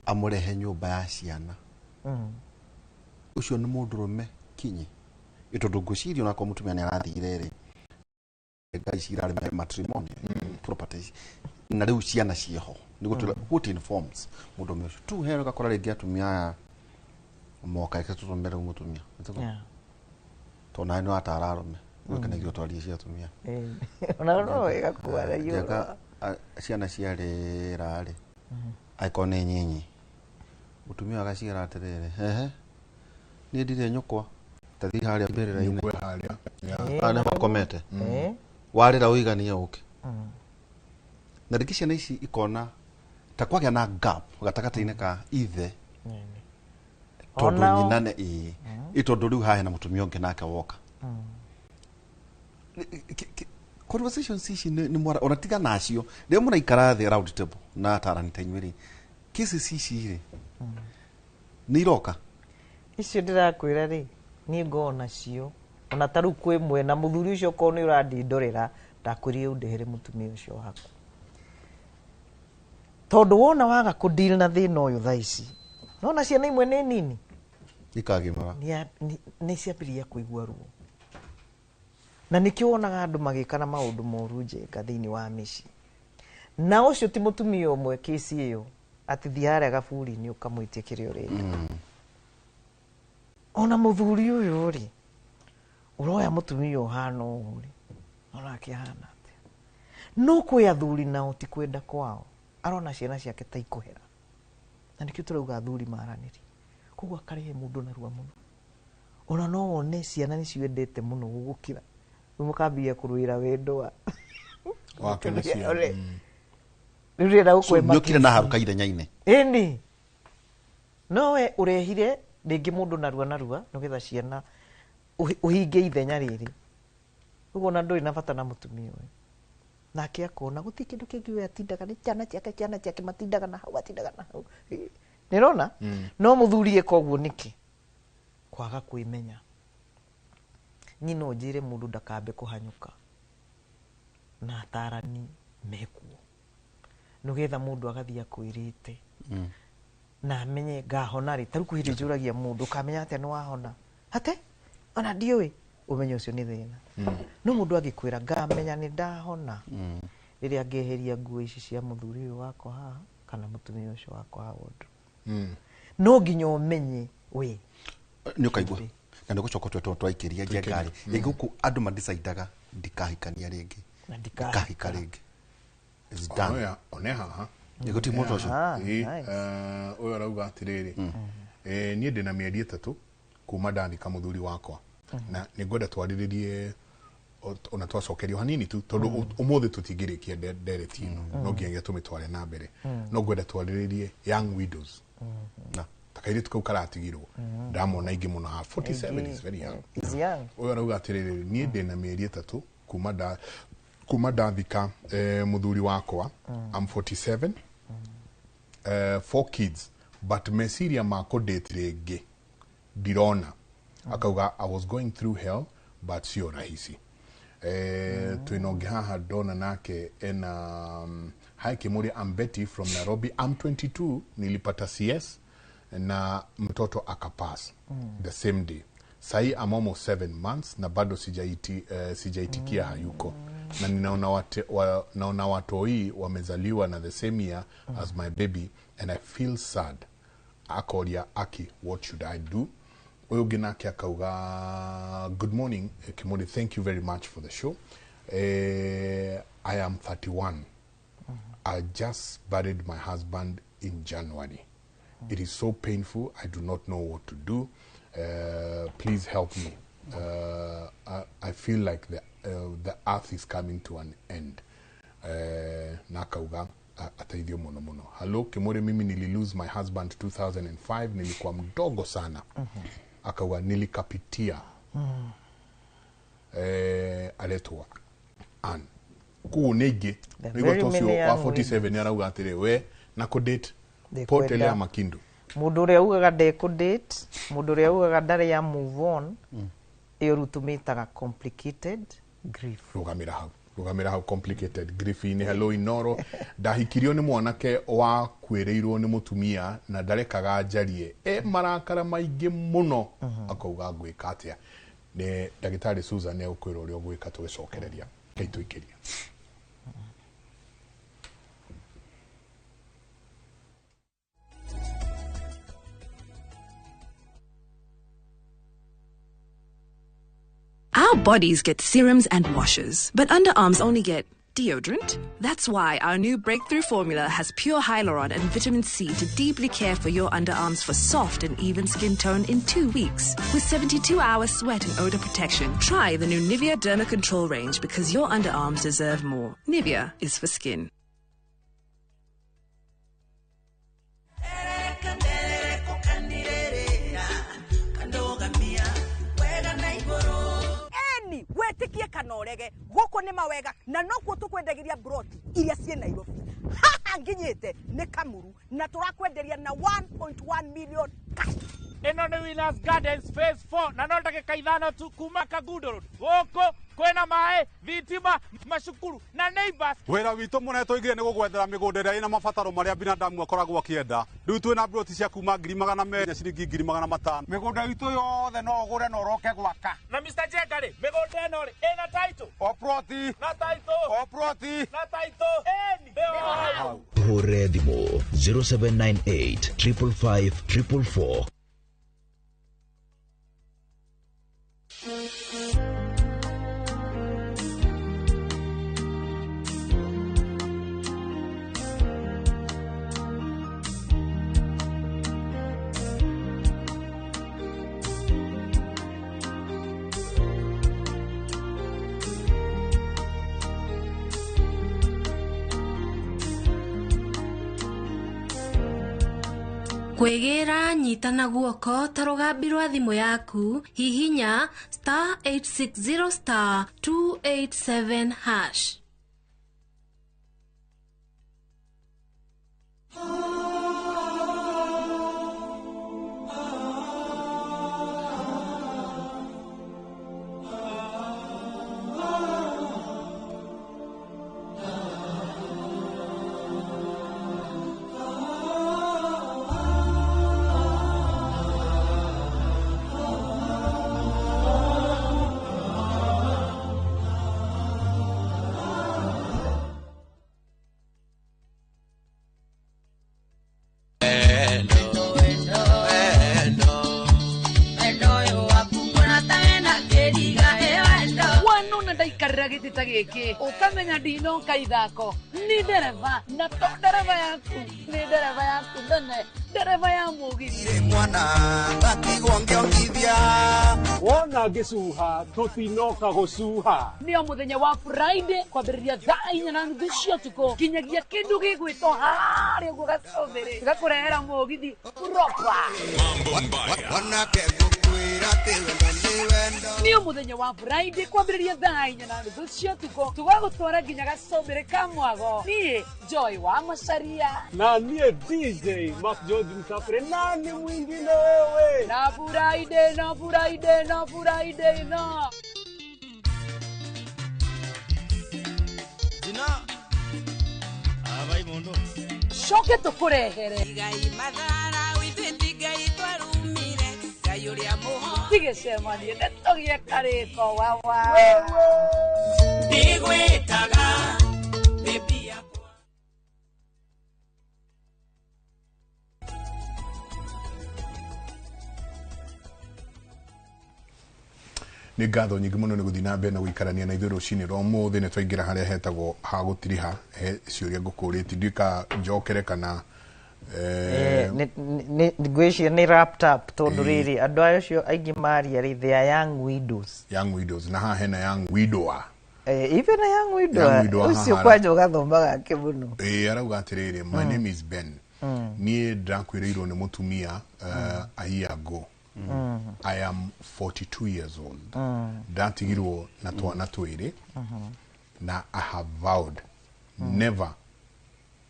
amũrehe nyũmba ya ciana, ũcio nĩ mũndũrũme kinyi ĩ tondũ ngwĩciria onakorwo mũtumia nĩ arathire rĩ, ngai cirarĩ matrimony properties na rĩu ciana ciĩho nĩ gũtwĩra what informs mũndũrũme ũcio tu hero gakora rĩngĩ atumia aya moka reke tũtũme rĩu mũtumia. Tondũ nawe nĩ watara arũme gwĩkenagia twarie cia atumia. Ona no wega kwaragia. Njega ciana ciarĩra rĩ, angĩkorwo nĩ nyinyi mũtumia agaciĩra atĩrĩrĩ, hehe niĩ ndirĩ nyũkwa, tathiĩ harĩa mbĩrĩra-inĩ. Nyũkwa harĩa. Harĩa makomete warĩra ũiganie ũke. Na rĩngĩ ciana ici ikona ta kwagĩa na gap gatagatĩ-inĩ ka ithe tondũ Onao. nyina nĩ ĩĩ ĩ tondũ rĩu haha hena mũtumia ũngĩ nake woka. Conversations ici nĩ mwara ona tiga nacio rĩrĩa mũraikara thĩ round table na atarani ta inyuĩ rĩ, cases ici rĩ nĩ iroka? Icio ndĩrakwĩra rĩ, niĩ ngoragwo nacio ona ta rĩu kwĩ mwena mũthuri ũcio okorwo nĩ ũrandindorera ndakwĩrire ũndehere mũtumia ũcio waku tondũ wona waga kũ-deal na thĩna ũyũ thaa ici nona ciana imwe nĩ nini ikagimara nĩ ciambĩrĩria kũigua ruo na nĩkĩo wonaga andũ magĩkana maũndũ moru njenga thĩinĩ wa mĩciĩ na ũcio ti mũtumia ũmwe kĩci ĩyo atĩ thiĩ harĩa gaburi-inĩ ũkamwĩtie kĩrĩa ũrenda. Ona mũthuri ũyũ rĩ ũroya mũtumia ũhana ũũ rĩ onake ahana atĩa? No kwĩ athuri nao ti kwenda kwao, arona ciana ciake ta ikũhera na nĩkĩo tũrauga athuri maranĩrie, koguo akarehe mũndũ narua mũno. Ona no wone ciana nĩ ciendete mũno gũgũkĩra rĩu mũkambia kũrũĩra wendo wa wake na ciana. Rĩu ndĩrenda So gũkũhe nĩũkire na haruka ithenya-inĩ. Ĩni no we ũrehire rĩngĩ mũndũ narua narua nĩgetha ciana ũhinge ithenya rĩrĩ ũguo ona ndũrĩ na bata na mũtumia ũyũ nake akona gũtirĩ kĩndũ kĩngĩ we atindaga nĩ ciana ciake, ciana ciake matindaga na hau, atindaga na hau. Nĩrona no mũthuri eka ũguo nĩkĩ? Kwaga kwĩmenya. Niĩ no njĩre mũndũ ndakambe kũhanyũka na atarani mekuo nĩgetha mũndũ agathiĩ akwĩrĩte na amenye ngahona rĩ. Ta rĩu kwĩ hĩndĩ njũragia mũndũ ũkamenya atĩa nĩ wahona ate ona ndiũĩ, ũmenye ũcio nĩ thĩna. No mũndũ angĩkwĩra ngamenya nĩ ndahona rĩrĩa ngeheria nguo ici cia mũthuri ũyũ wakwa haha kana mũtumia ũcio wakwa haha wardrobe, no nginya ũmenye we nĩ ũkaigua na nĩ gũcoka twetwo twaikĩria njenga rĩ rĩngĩ gũkũ andũ madecidaga ndikahikania rĩngĩ na ndikahika rĩngĩ. It's done. Oya, one haha. Nĩ gũtirĩ mũndũ ũcio. Ĩĩ, ũyũ arauga atĩrĩrĩ, niĩ ndĩna mĩeri 3 kuma ndathika mũthuri wakwa na nĩ ngwenda twarĩrĩrie ona twacokerio hanini tu tondũ ũmũthĩ tũtingĩrĩkia ndereti ĩno, no nginyagia tũmĩtware na mbere. No ngwenda twarĩrĩrie young widows Na. ta kairĩtu kau karatigirwo ndamona aingĩ mũno haha 47 is very young. Is young. Ũyũ arauga atĩrĩrĩ, niĩ ndĩna mĩeri 3 kuma ndathika mũthuri wakwa. I'm 47, 4 kids, but meciria ma kũdate rĩngĩ ndirona. Akauga I was going through hell but sio rahisi. Twĩna ũngĩ haha ndona nake ena hi Kimuri, I'm Betty from Nairobi. I'm 22, nilipata CS na mtoto akapass the same day. Sahi I'm almost 7 months na bado sijaitikia hayuko na ninaona naona watoi wamezaliwa na the same year as my baby and I feel sad. Akoria aki what should I do? Ũyũ ũngĩ nake akauga good morning Kimuri, thank you very much for the show. I am 31. I just buried my husband in January. It is so painful. I do not know what to do. Please help me. I feel like the earth is coming to an end. Na akauga ateithio muno muno. Hello Kimuri, mimi nili lose my husband 2005, nilikuwa mdogo sana. Akauga nilikapitia. Aletwa an kuu nĩingĩ. There are nĩguo very ta ũcio many wa young 47 nĩ arauga atĩrĩ we na kũ-date Ndĩkwenda. potelea makindu. Mundu uria ugaga ndekũ-date, mundu uria ugaga ndarĩ ya move on, ĩyo rĩu tũmĩtaga complicated grief. Rugamĩra hau, rugamĩra hau complicated grief-inĩ. Hello Inoro, ndahikirio nĩ mwanake wakuĩrĩirwo nĩ mũtumia na ndarekaga njarie, e marakara maingĩ mũno. Akauga ngwĩka atĩa? Nĩ ndagĩtarĩ Susan egũkwĩra ũrĩa ũgwĩka tũgĩcokereria kaitũikĩria. Our bodies get serums and washes, but underarms only get deodorant. That's why our new breakthrough formula has pure hyaluron and vitamin C to deeply care for your underarms for soft and even skin tone in 2 weeks. With 72-hour sweat and odor protection, try the new Nivea Derma Control range because your underarms deserve more. Nivea is for skin. Eni wetikie kana urege guku ni mawega na nokuo tukwendagiria broti iria ciĩ Nairobi. Haha nginyite ni Kamuru na turakwenderia na 1.1 million cash. Ĩno nĩ Winners Gardens phase 4 na no ndagĩka 5 tu kuma Kangundo Road. Gũkũ kwĩna maĩ, thitima, macukuru na neighbors. Wĩra witũ mũnene tũigire nĩ gũgwethera mĩgũnda ĩrĩa ĩna mabataro marĩa binadamu akoragwo akĩenda. Rĩu twĩna broti cia kuma 200,000 ciringi 500,000. Mĩgũnda itũ yothe no ũgũre na ũroke gwaka. Na Mr. Jenga rĩ, mĩgũnda ĩno rĩ, ĩna title. O ploti. Na title. O ploti. Na title. Ĩni. Nĩyo. Hũre thimũ 0798 555 444. Kwĩgĩra nyita na guoko ta rũgambi rwa thimũ yaku hihinya star 860 star 287 hash. Gĩtĩ ta gĩkĩ ũkamenya ndinoka ithako ni ndereba na to ndereba yaku ni ndereba yaku nene ndereba ya mũgithi. Mwana gatigwo ngĩongithia wona ngĩcuha tũtinoka gũcuha. Nĩ o mũthenya wa Friday kwambĩrĩria thaa 4:30 cia ũtukũ nginyagia kĩndũ gĩgwĩtwo harĩa ũguo gacũmbĩrĩ gakũrehera mũgithi proper. Wanake ngũkwĩra atĩ wendo nĩ wendo. Nĩ o mũthenya wa Friday kwambĩrĩria thaa 4:30 cia ũtukũ tũgagũtwara nginya gacũmbĩrĩ ka mwago. Niĩ Joy wa Macharia na niĩ DJ Mark George Msafiri nani mwingine wewe na Friday na Friday na Friday na Jina abai mondo coke tũkũrehere Ngai mathara witũ Ngai twarumire Ngai ũrĩa mũho tigĩcemanie nĩtũgĩe karĩko wawa ndigwĩtaga baby yakwa. Nĩ ngatho nyingĩ mũno nĩ gũthiĩ na mbere na gũikarania na ithuĩ rũcinĩ rwa ũmũthĩ. Nĩ twaingĩra harĩa hetagwo ha gũtiriha he ciũria ngũkũrĩtie ndiũĩ ka njokere kana ngwĩciria nĩ wrapped up tondũ rĩrĩ andũ acio aingĩ maria rĩ, they are young widows. Young widows na haha hena young widower. Even a young widow Young widower ũcio haha. Kwanja ũgathoma gake mũno. Ĩĩ, arauga atĩrĩrĩ, my name is Ben. Niĩ ndakwĩrĩirwo nĩ mũtumia a year ago. I am 42 years old. Ndatigirwo na twana twĩrĩ na I have vowed never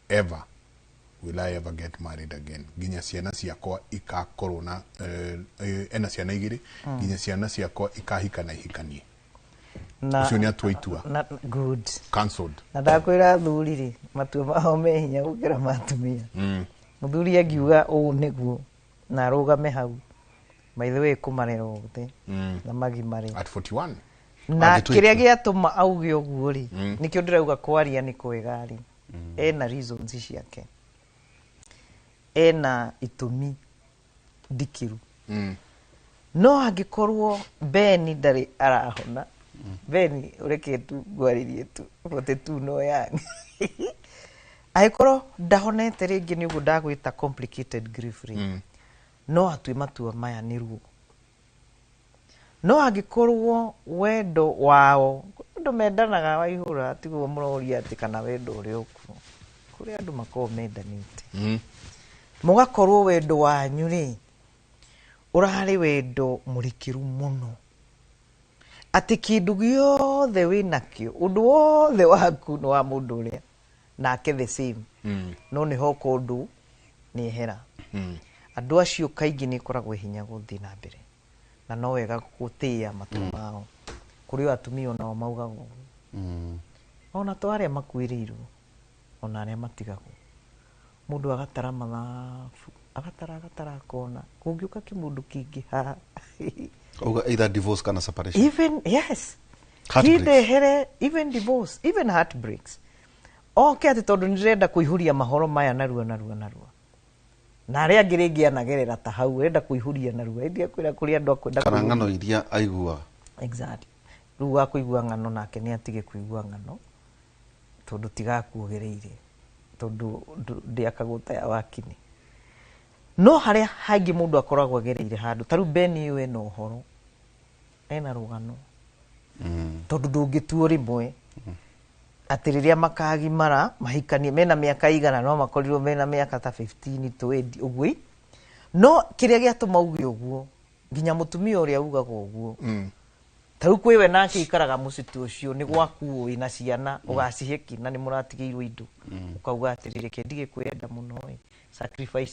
ever will I ever get married again, nginya ciana ciakwa ikakorwo na ena ciana igĩrĩ, nginya ciana ciakwa ikahika na ihikanie. Na Ũcio nĩ atua itua. Na good. Cancelled. Na ndakwĩra athuri rĩ, matua mao me hinya gũkĩra ma atumia. Mũthuri angiuga ũũ nĩguo na arũgame hau, by the way, kũmarera othe na magimare. At 41. Na Angĩtua kĩrĩa itua. Gĩatũma auge ũguo rĩ, nĩkĩo ndĩrauga kwaria nĩ kwega rĩ, ena reasons ciake, ena itũmi ndikĩru. No angĩkorwo Ben ndarĩ arahona, Ben ũreke tu ngwarĩrie tu, 42 no young, angĩkorwo ndahonete rĩngĩ nĩ ũguo ndagwĩta complicated grief rĩ, no atue matua maya nĩ ruo. No angĩkorwo wendo wao, andũ mendanaga waihũra, tiguo mũroria atĩ kana wendo ũrĩ okuo, kũrĩ andũ makoragwo mendanĩte, mũgakorwo wendo wanyu rĩ ũrarĩ wendo mũrikĩru mũno, atĩ kĩndũ gĩothe wĩnakĩo, ũndũ wothe waku nĩ wa mũndũ ũrĩa nake the same. No nĩ hoka ũndũ nĩ ehera. Andũ acio kaingĩ nĩ ĩkoragwo hinya gũthiĩ na mbere, na no wega gũtĩĩa matua mao. Kũrĩ o atumia onao maugaga ũguo, ona to arĩa makuĩrĩirwo, ona arĩa matigagwo, mũndũ agatara mathabu, agatara agatara, akona kũngĩũka kĩmũndũ kĩngĩ haha. Auga either divorce kana separation. Even yes. Heartbreaks. Kindehere even divorce, even heartbreaks, oke atĩ tondũ nĩndĩrenda kũihũria mahoro maya narua narua narua, na arĩa angĩ rĩngĩ anagerera ta hau enda kũihũria narua, ĩndĩ akwĩra kũrĩ andũ akwenda kana kũihũria. Ng'ano iria aiguaga. Exactly. Rĩu wa kũigua ng'ano nake nĩ atige kũigua ng'ano, tondũ tigakuogereire, tondũ ndĩakagwo ta ya wakini. No harĩa hangĩ mũndũ akoragwo agereire handũ ta rĩu Ben ũyũ ena ũhoro, ena rũgano, tondũ ndũngĩtuo rĩmwe atĩ rĩrĩa makagimara mahikanie mena mĩaka igana, no makorirwo mena mĩaka ta 15 20 ũguo ĩ. No kĩrĩa gĩatũma uge ũguo, nginya mũtumia ũrĩa ugaga ũguo, ta rĩu kwĩ we nake ikaraga mũciĩ ũcio nĩ gwaku wĩna ciana, ũgacihe kĩ na nĩ mũratigĩirwo indo, ũkauga atĩrĩrĩ, reke ndige kwĩyenda mũno ĩ, sacrifice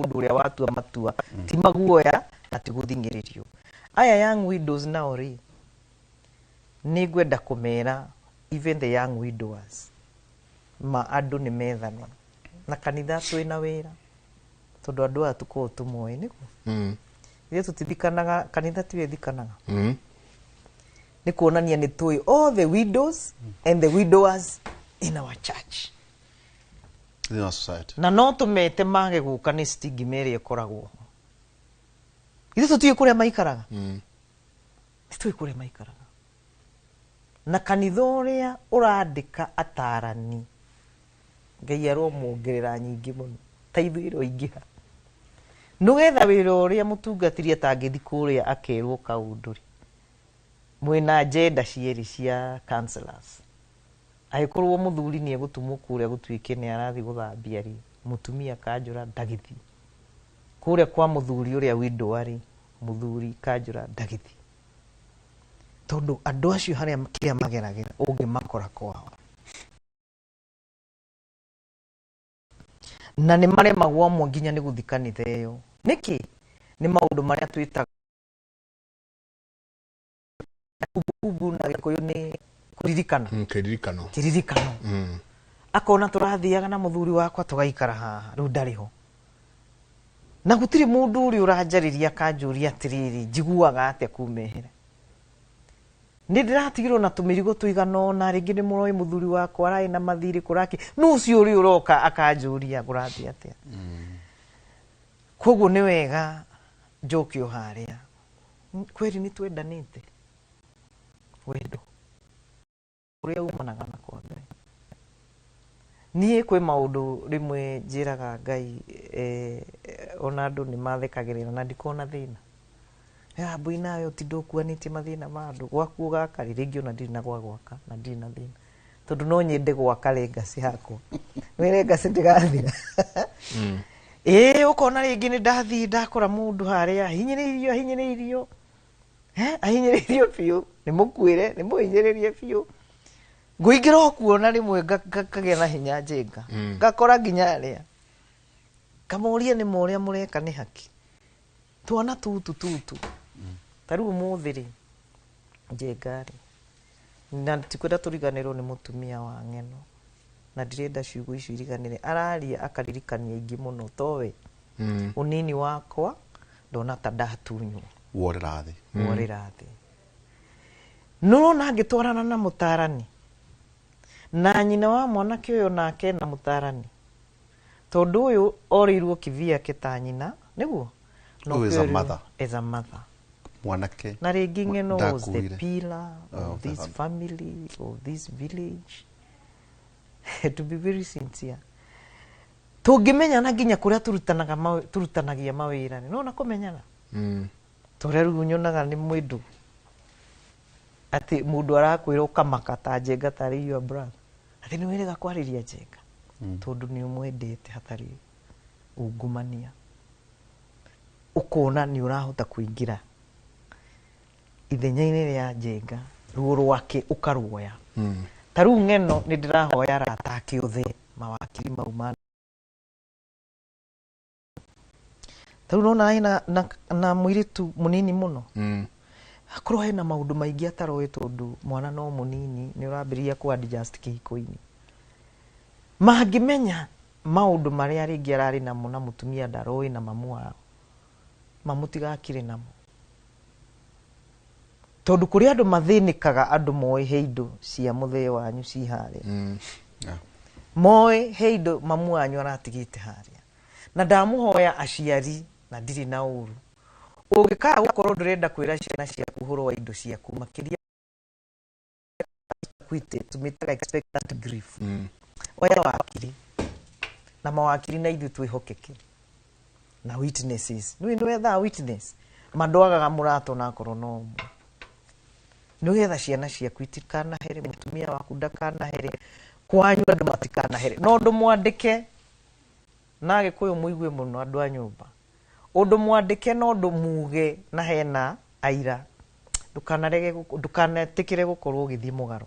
mũndũ ũrĩa watua matua ti maguoya na ti gũthing'ĩrĩrio. Aya young widows nao rĩ, nĩ ngwenda kũmera, even the young widowers, ma andũ nĩ methane na kanitha twĩna wĩra, tondũ andũ aya tũkoragwo tũmoĩ nĩguo. Ithuĩ tũtithikanaga, kanitha tiyo ĩthikanaga. Nĩ kuonania nĩ tũĩ all the widows and the widowers in our church thĩinĩ wa society. Na no tũmete mage gũka nĩ stigma ĩrĩa ĩkoragwo ho. Ithuĩ tũtiũĩ kũrĩa maikaraga. Tũtiũĩ kũrĩa maikaraga, na kanitha ũrĩa ũrandĩka atarani, Ngai aromuongerera nyingĩ mũno ta ithuĩ iroingĩha, nĩgetha wĩra ũrĩa mũtungatĩri atangĩthi kũrĩa akerwo kaũndũ rĩ, mwĩna njenda cierĩ cia counselors. Angĩkorwo mũthuri nĩ egũtũmwo kũrĩa gũtuĩke nĩ arathiĩ gũthambia rĩ, mũtumia kanjũra ndagĩthiĩ kũrĩa kwa mũthuri ũrĩa widower rĩ, mũthuri kanjũra ndagĩthiĩ, tondũ andũ acio harĩa kĩrĩa mageragĩra ũngĩmakora kwao na nĩ maremagwo amwe nginya nĩ gũthiĩ kanitha ĩyo. Nĩkĩ? Nĩ maũndũ marĩa twĩtaga kumbukumbu, na Gĩkũyũ nĩ kũririkana. Kĩririkano. Kĩririkano. Akona tũrathiaga na mũthuri wakwa tũgaikara haha, rĩu ndarĩ ho, na gũtirĩ mũndũ ũrĩa ũranjarĩria akanjũria atĩrĩrĩ, njiguaga atĩa kumehera, nĩ ndĩratigirwo na tũmĩrigo tũigana ũna, rĩngĩ nĩ mũroĩ mũthuri wakwa ararĩ na mathirĩ kũraki nũ ũcio ũrĩa ũroka akanjũria kũrathiĩ atĩa. Koguo nĩ wega njoke o harĩa kweri nĩ twendanĩte, wendo ũrĩa umanaga na kwa Ngai. Niĩ kwĩ maũndũ rĩmwe njĩraga Ngai, ona andũ nĩ mathekagĩrĩra na ndikona thĩna. Wambui nawe ũtinda ũkuanĩtie mathĩna ma andũ gwaku ũgaka rĩ, rĩngĩ ona ndirĩ na gwa gwaka na ndirĩ na thĩna tondũ no nyende gwaka legacy yakwa, nĩ legacy ndĩgathira. Ĩĩ, ũkona rĩngĩ nĩ ndathiĩ ndakora mũndũ harĩa ahinyĩrĩirio, ahinyĩrĩirio, ahinyĩrĩirio biũ, nĩ mũkuĩre, nĩ mũhinyĩrĩrie biũ, ngũingĩra o kuona rĩmwe ngagĩa na hinya njĩnga, ngakora nginya arĩa ngamoria nĩ ma ũrĩa mũreka nĩ haki, twana tutu tutu ta rĩu ũmũthĩ rĩ njenga rĩ, na tikwenda tũriganĩrwo nĩ mũtumia wa ng'eno, na ndirenda ciugo icio iriganĩre, araria akaririkania ingĩ mũno towe ũnini wakwa ndona ta ndatunywo worera thĩ, worera thĩ. Nĩũrona angĩtwarana na mũtarani na nyina wa mwanake ũyũ nake na mũtarani, tondũ ũyũ orĩirwo kivyake ta nyina nĩguo. Who is a mother. As a mother. Mwanake na rĩngĩ ng'eno was the ndakuire. pillar Oh, of this the family, of this village. To be very sincere, tũngĩmenyana nginya kũrĩa tũrutanaga tũrutanagia mawĩra nĩ nona kũmenyana tũrĩa rĩu nyonaga nĩ mwĩndũ atĩ mũndũ arakwĩra ũkamaka ta njenga tarĩ your brother, atĩ nĩ wĩrĩga kwarĩria njenga tondũ nĩ ũmwendete hatarĩ ungumania, ũkona nĩ ũrahota kũingĩra ithenya-inĩ rĩa njenga, ruo rwake ũkaruoya. Ta rĩu ng'eno nĩ ndĩrahoya arata ake othe mawakiri mau ma ta rĩu nona ena na mũirĩtu mũnini mũno, akorwo hena maũndũ maingĩ ataroĩ tondũ mwana no mũnini nĩ ũrambĩrĩria kũ adjust kĩhiko-inĩ, mangĩmenya maũndũ marĩa rĩngĩ ararĩ namo na mũtumia ndaroĩ na mamu wao, mamutigakire namo, tondũ kũrĩ andũ mathĩnĩkaga, andũ moĩ he indo cia mũthee wanyu ci harĩa, moĩ he indo mamu wanyu aratigĩte harĩa, na ndamũhoya aciari na ndirĩ na ũru, ũngĩkaga gũkorwo ndũrenda kwĩra ciana ciaku ũhoro wa indo ciaku makĩria kwite tũmĩtaga expectant grief, oya wakiri na mawakiri na ithuĩ twĩhokeke na witnesses, nĩ wethaga witness, mandwagaga mũrato na akorwo no ũmwe, nĩgetha ciana ciaku itikanahere, mũtumia waku ndakanahere, kwanyu andũ matikanahere, no ũndũ mwandĩke na Agĩkũyũ mũigue mũno andũ a nyũmba, ũndũ mwandĩke na ũndũ muge na hena aira, ndũkanarege ndũkanetĩkĩre gũkorwo ũgĩthiĩ mũgarũ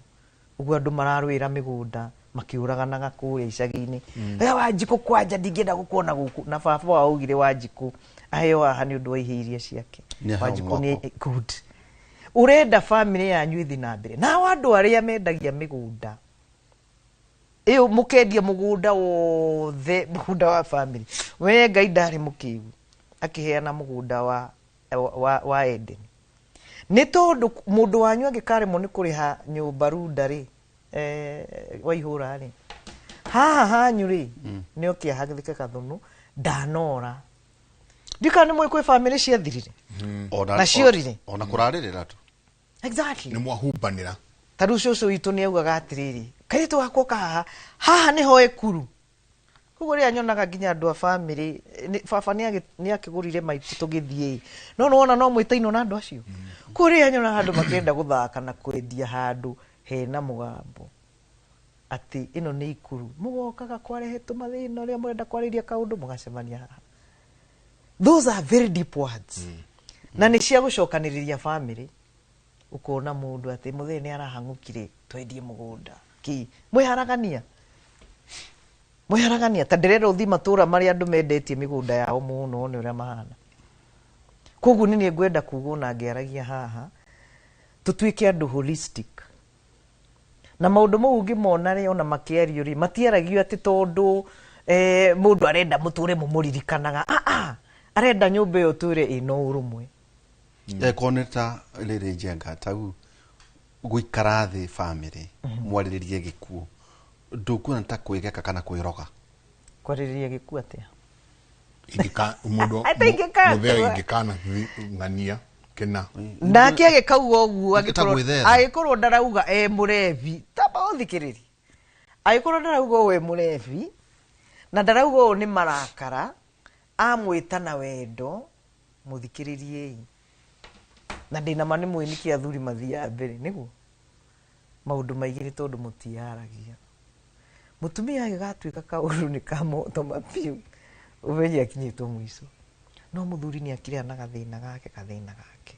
ũguo andũ mararũĩra mĩgũnda makĩũraganaga kũrĩa icagi-inĩ. We Wanjikũ kwanja ndingĩenda gũkuona gũkũ, na baba wao augire Wanjikũ aheo haha nĩ ũndũ wa ihĩĩ iria ciake. Nĩ aheo Wanjikũ nĩ mwako. good. Ũrenda bamĩrĩ yanyu ĩthiĩ na mbere, nao andũ arĩa mendagia mĩgũnda ĩyo mũkendia mũgũnda wothe, mũgũnda wa bamĩrĩ, we Ngai ndarĩ mũkĩgu akĩheana mũgũnda wa Eden, nĩ tondũ mũndũ wanyu angĩkaremwo nĩ kũrĩha nyũmba runda rĩ, waihũra rĩ, haha hanyu rĩ, nĩ oke ahathĩke gathũnũ ndanora, ndikana nĩ mũĩ kwĩ bamĩrĩ ciathirire na ciorire ona kũrarĩrĩra tu. Exactly. Nĩ mwahumbanĩra. Ta rĩu cũcũ witũ nĩ augaga atĩrĩrĩ, kairĩtu gakwa oka haha, haha nĩho ĩkuru. Koguo rĩrĩa nyonaga nginya andũ a bamĩrĩ, baba nĩ akĩgũrire maitũ tũgĩthiĩ, no nĩwona no mwĩtainwo na andũ acio. Koguo rĩrĩa nyonaga andũ makĩenda gũthaka na kwendia handũ hena mũgambo atĩ ĩno nĩ ikuru, mũgokaga kwarehe tũmathĩna ũrĩa mũrenda kwarĩria kaũndũ mũgacemania haha. Those are very deep words. Na nĩ cia gũcokanĩrĩria bamĩrĩ, ũkona mũndũ atĩ mũthee nĩ arahang'ũkire twendie mũgũnda kĩ mwĩharagania, mwĩharagania ta ndĩrenda ũthiĩ matũra marĩa andũ mendetie mĩgũnda yao mũno nĩ ũrĩa mahana. Koguo nĩ niĩ ngwenda kuga ona ngĩaragia haha tũtuĩke andũ holistic, na maũndũ mau ũngĩmona rĩ ona makĩario rĩ matiaragio atĩ tondũ mũndũ arenda mũtũre mũmũririkanaga, arenda nyũmba ĩyo tũre ĩna ũrũmwe. Eko nĩ ta rĩrĩ njenga tau gũikara thĩ bamĩrĩ mwarĩrĩrie gĩkuũ, ndũkuona ta kwĩgeka kana kwĩroga? Kwarĩrĩria gĩkuũ atĩa? Mũndũ Ate ingĩka mũthee atĩa? ingĩkana ng'ania kĩna nake agĩkauga ũguo, Ingĩta gwĩthera. angĩkorwo ndarauga e mũrebi, tamba ũthikĩrĩrie, angĩkorwo ndarauga ũũ e mũrebi na ndarauga ũũ nĩ marakara, amwĩta na wendo, mũthikĩrĩriei. Na ndĩna ma nĩ mũĩ nĩkĩ athuri mathiaga mbere nĩguo maũndũ maingĩ nĩ tondũ mũtiyaragia. Mũtumia agĩgatuĩka kaũndũ nĩ kamotoma biũ ũmenye akinyĩtwo mũico. No mũthuri nĩ akiraga na gathĩna gake gathĩna gake.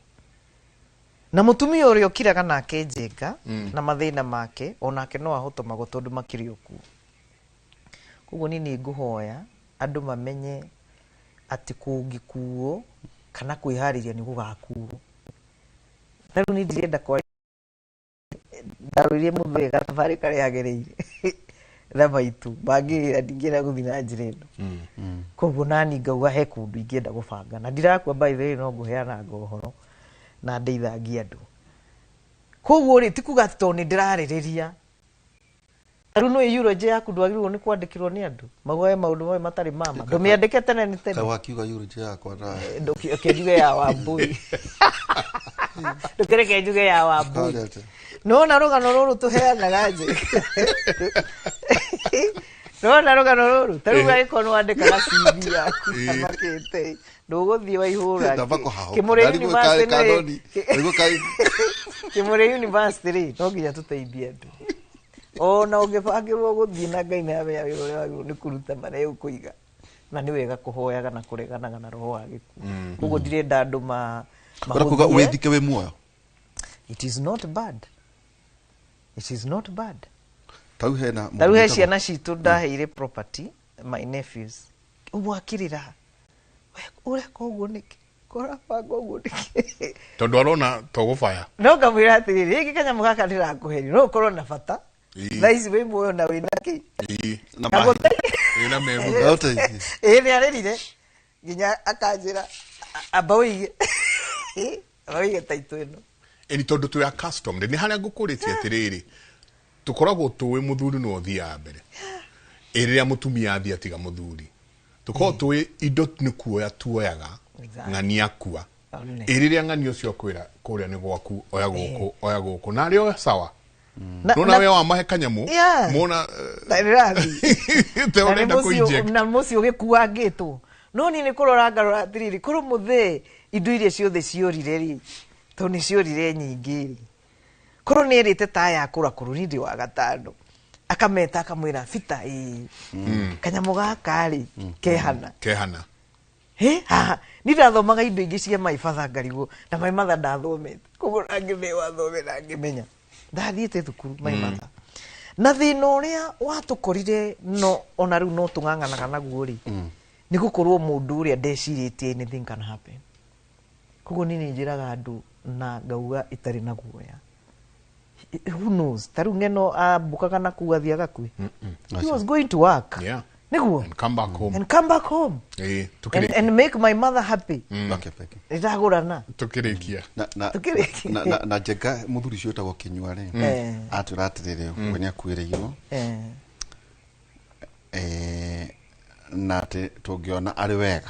Na mũtumia ũrĩa ũkiraga nake njenga na mathĩna make onake no ahotomagwo tondũ makĩrĩ o kuo. Koguo niĩ nĩ ngũhoya andũ mamenye atĩ kũngĩkuo kana kwĩharĩria nĩ gũgakuo. Ta rĩu niĩ ndirenda kwaria ndarũire mũthee gathabarĩ karĩa agereire na maitũ mangĩra ndingĩenda gũthiĩ na njĩra ĩno. Koguo nani ngauga he kũndũ ingĩenda gũbanga na ndirakua by the way no ngũheananga ũhoro na ndeithangie andũ. Koguo rĩ ti kuga atĩ tondũ nĩ ndĩrarĩrĩria rĩu nĩ eulogy yaku ndwagĩrĩirwo nĩ kwandĩkĩrwo nĩ andũ maugae maũndũ mamwe matarĩ mama ndũmĩandĩke tene nĩ tene. Kaĩ wakiuga eulogy yakwa na Ndũkĩreke njuge ya Wambui. Ndũkĩreke njuge ya Wambui. Ũkarĩa atĩa? Nĩwona rũgano rũrũ tũheanaga nje. Nĩwona rũgano rũrũ ta rĩu angĩkorwo nĩwandĩkaga CV yaku amakĩte ndũgũthiĩ waihũra Ndamba kũhahũka. Kĩmũrĩ Ndarigwo University kanoni. rĩ Ndarigwo Kĩmũrĩ University rĩ no nginya tũteithie andũ. Ona ũngĩbangĩrwo gũthiĩ na Ngai nĩ amenya wĩra ũrĩa wagĩrĩirwo nĩ kũruta marĩa ũkũiga. Na nĩ wega kũhoyaga na kũreganaga na roho wa gĩkuũ. Koguo ndirenda andũ Ũrenda kuga mahũthie. wĩthike wĩ muoyo? It is not bad. It is not bad. Tau hena Ta rĩu he mũndũ ciana citũ ndaheire property my nephews. Ũmwe akĩrĩra ũreka ũguo nĩkĩ? Ũrabanga ũguo nĩkĩ? Tondũ arona to gũbaya. No ngamwĩra atĩrĩrĩ gĩkĩ kanyamũ gaka ndĩrakũheire no ũkorwo na bata. Thaa ici wĩ muoyo na wĩna kĩ? Na Na Wĩna meru. Ĩĩ nĩ arĩrire nginya akanjĩra amba ũige amba ũige taitũ ĩno. Ĩni tondũ twĩ accustomed nĩ harĩa ngũkũrĩtie atĩrĩrĩ tũkoragwo tũĩ mũthuri nĩwe ũthiaga mbere ĩ rĩrĩa mũtumia athiĩ atiga mũthuri tũkoragwo tũĩ indo nĩ kuoya tuoyaga Exactly. ng'ani akua One. ĩ rĩrĩa ng'ani ũcio akwĩra kũrĩa nĩ gwaku oya gũkũ oya gũkũ na arĩ oya sawa nona we wamahe kanyamũ Yeah. mona Na ndĩrathiĩ. te Na nĩ ũrenda mũciĩ- kũ-inject. na mũciĩ ũgĩkuangĩtwo no niĩ nĩ kũrora ngarora atĩrĩrĩ korwo mũthee indo iria ciothe ciorire rĩ tondũ nĩ ciorire nyingĩ rĩ korwo nĩ erĩte ta aya akũra kũrũ niĩ ndĩ wa gatano akameta akamwĩra bita ĩĩ kanyamũ gaka rĩ kehana kehana Hĩ, haha niĩ ndathomaga indo ingĩ cia my father ngarigwo na my mother ndathomete koguo nangĩmenya wathome na ngĩmenya ndathiĩte thukuru my mother na thĩna ũrĩa watũkorire no ona rĩu no tũng'ang'anaga naguo rĩ nĩ gũkorwo mũndũ ũrĩa ndecirĩtie anything can happen. Koguo niĩ nĩ njĩraga andũ na ngauga ĩtarĩ na guoya. Who knows ta rĩu ng'eno ambũkaga na kuu athiĩ agakue. He was going to work. Yeah. Nĩguo And come back home. And come back home. Ĩĩ, And, tũkĩrĩkia. and make my mother happy. Okay, thank you. Nĩndagũrana. Tũkĩrĩkia. Tũkĩrĩkia. Na njenga mũthuri ũcio wĩtagwo Kĩnyua rĩ atwĩra atĩrĩrĩ we nĩ akuĩrĩirwo na atĩ tũngĩona arĩ wega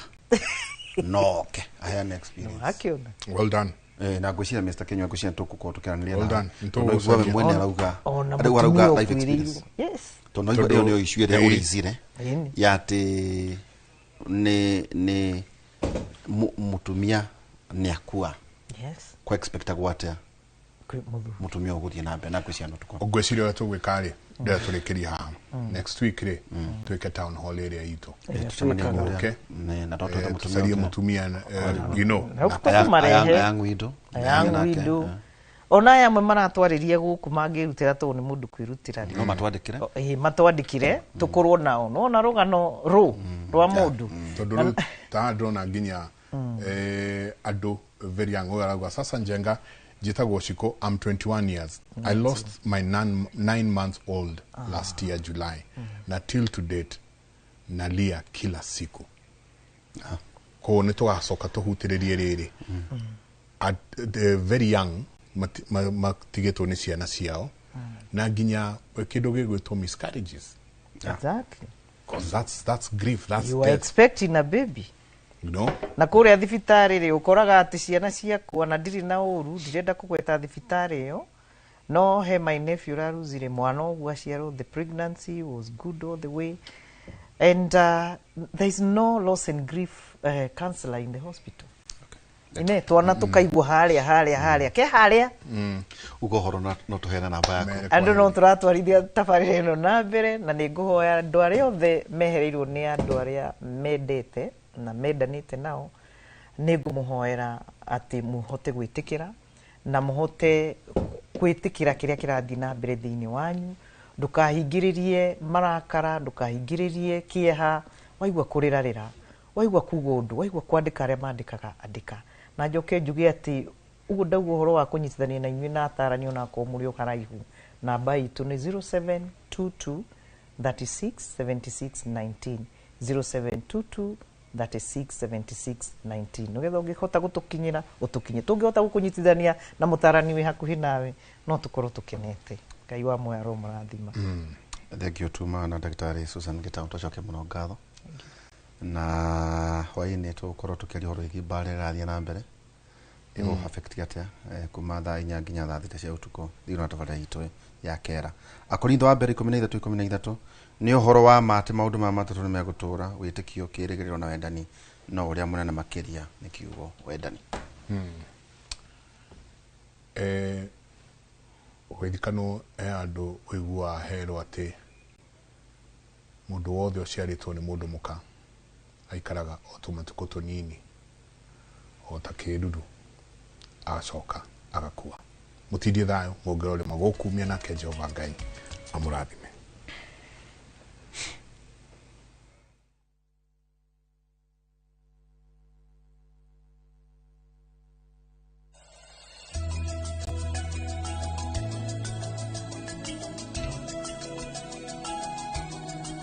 no oke aheane experience. Akiona. Well done. Na ngwĩciria Mr. Kĩnyua ngwĩciria nĩtũgũkorwo tũkĩaranĩria Well nawe. done. Tondũ aigua we mwene arauga Ona rĩu arauga mũtumia life experience. ũkuĩrĩirwo. Yes. Tondũ aigua ĩyo nĩyo issue ĩrĩa Ĩĩ. ũrĩizire Ĩni. ya atĩ nĩ mũtumia nĩ akua. Yes. Kwa expectagwo atĩa Kwĩ mũthuri. mũtumia ũgũthiĩ na mbere na ngwĩciria no tũkorwo. Ngwĩciria ũrĩa tũgwĩka rĩ ndĩrĩa tũrĩkĩrie haha next week rĩ twĩke town hall ĩrĩa itũ. Ĩrĩa tũcemanie kũrĩa. Okay. Na no twethe mũtumia Tũcarie ũngĩ. mũtumia you know. Na tũkũmarehe. Aya ng'windo. Aya ng'windo. Ona aya amwe maratwarĩria gũkũ mangĩrutĩra tondũ nĩ mũndũ kwĩrutĩra rĩ. No matwandĩkĩre. Ĩĩ matwandĩkĩre tũkorwo nao. Nĩwona rũgano rũ rwa mũndũ. Tondũ rĩu ta ndĩrona nginya andũ very young ũyũ arauga sasa njenga njĩtagwo Shiko, I'm 21 years. I lost my 9 months old last year July. Na till to date nalia kila siku. Koguo nĩ tũgacoka tũhutĩrĩrie rĩrĩ at the very young matigĩtwo nĩ ciana ciao na nginya kĩndũ gĩgwĩtwo miscarriages. Exactly. 'Cause that's grief, that's You are death, expecting a baby. you know? Na kũrĩa thibitarĩ rĩ ũkoraga atĩ ciana ciakwa na ndirĩ na ũru ndirenda kũgweta thibitarĩ ĩyo no he my nephew ũraruzire mwana ũguo aciarwo the pregnancy was good all the way and there is no loss and grief counselor in the hospital. Ine twana tukaigua haria haria haria ke haria. Uga ũhoro no tũheane namba yaku. Andũ no tũratwarithia tabarĩra ĩno na mbere, na nĩ ngũhoya andũ arĩa othe mehereirwo nĩ andũ arĩa mendete na mendanĩte nao, nĩ ngũmũhoera atĩ mũhote gwĩtĩkĩra na mũhote gwĩtĩkĩra kĩrĩa kĩrathiĩ na mbere thĩinĩ wanyu. Ndũkahingĩrĩrie marakara, ndũkahingĩrĩrie kĩeha, waigua kũrĩrarĩra, waigua kuga ũndũ, waigua kwandĩka arĩa mandĩkaga andĩka. Na njoke njuge atĩ ũguo ndauga ũhoro wa kũnyitithania na inyuĩ na atarani onakorwo mũrĩ o haraihu, namba itũ nĩ 0722 36 76 19, 0722 36 76 19, nĩgetha ũngĩhota gũtũkinyĩra ũtũkinye, tũngĩhota gũkũnyitithania na mũtarani wĩ hakuhĩ nawe no tũkorwo tũkenete. Ngai wa muoyo aromũrathima. Thank you tuma na Ndagĩtarĩ Susan Gitau, tũcoke mũno ngatho. Na hwaĩ-inĩ tũgũkorwo tũkĩaria ũhoro wĩgiĩ mbara ĩrathiĩ na mbere ĩgũ affect atĩa, kuma thaa 4 nginya thaa 6 cia ũtukũ thĩinĩ wa tabarĩra itũ ya kera. Akorintho wa mbere 13:13 nĩ ũhoro wa ma atĩ maũndũ maya matatũ nĩ megũtũũra, wĩtĩkio, kĩĩrĩgĩrĩro na wendani, no ũrĩa mũnene makĩria nĩ kiugo wendani. Ũgĩthikano he andũ ũiguaga herwo atĩ mũndũ wothe ũciarĩtwo nĩ mũndũ mũka aikaraga o tũmatukũ tũnini o ta kĩruru, agacoka agakua. Mũtindie thayũ, mũngĩrore magũkumia, nake Jehova Ngai amũrathime.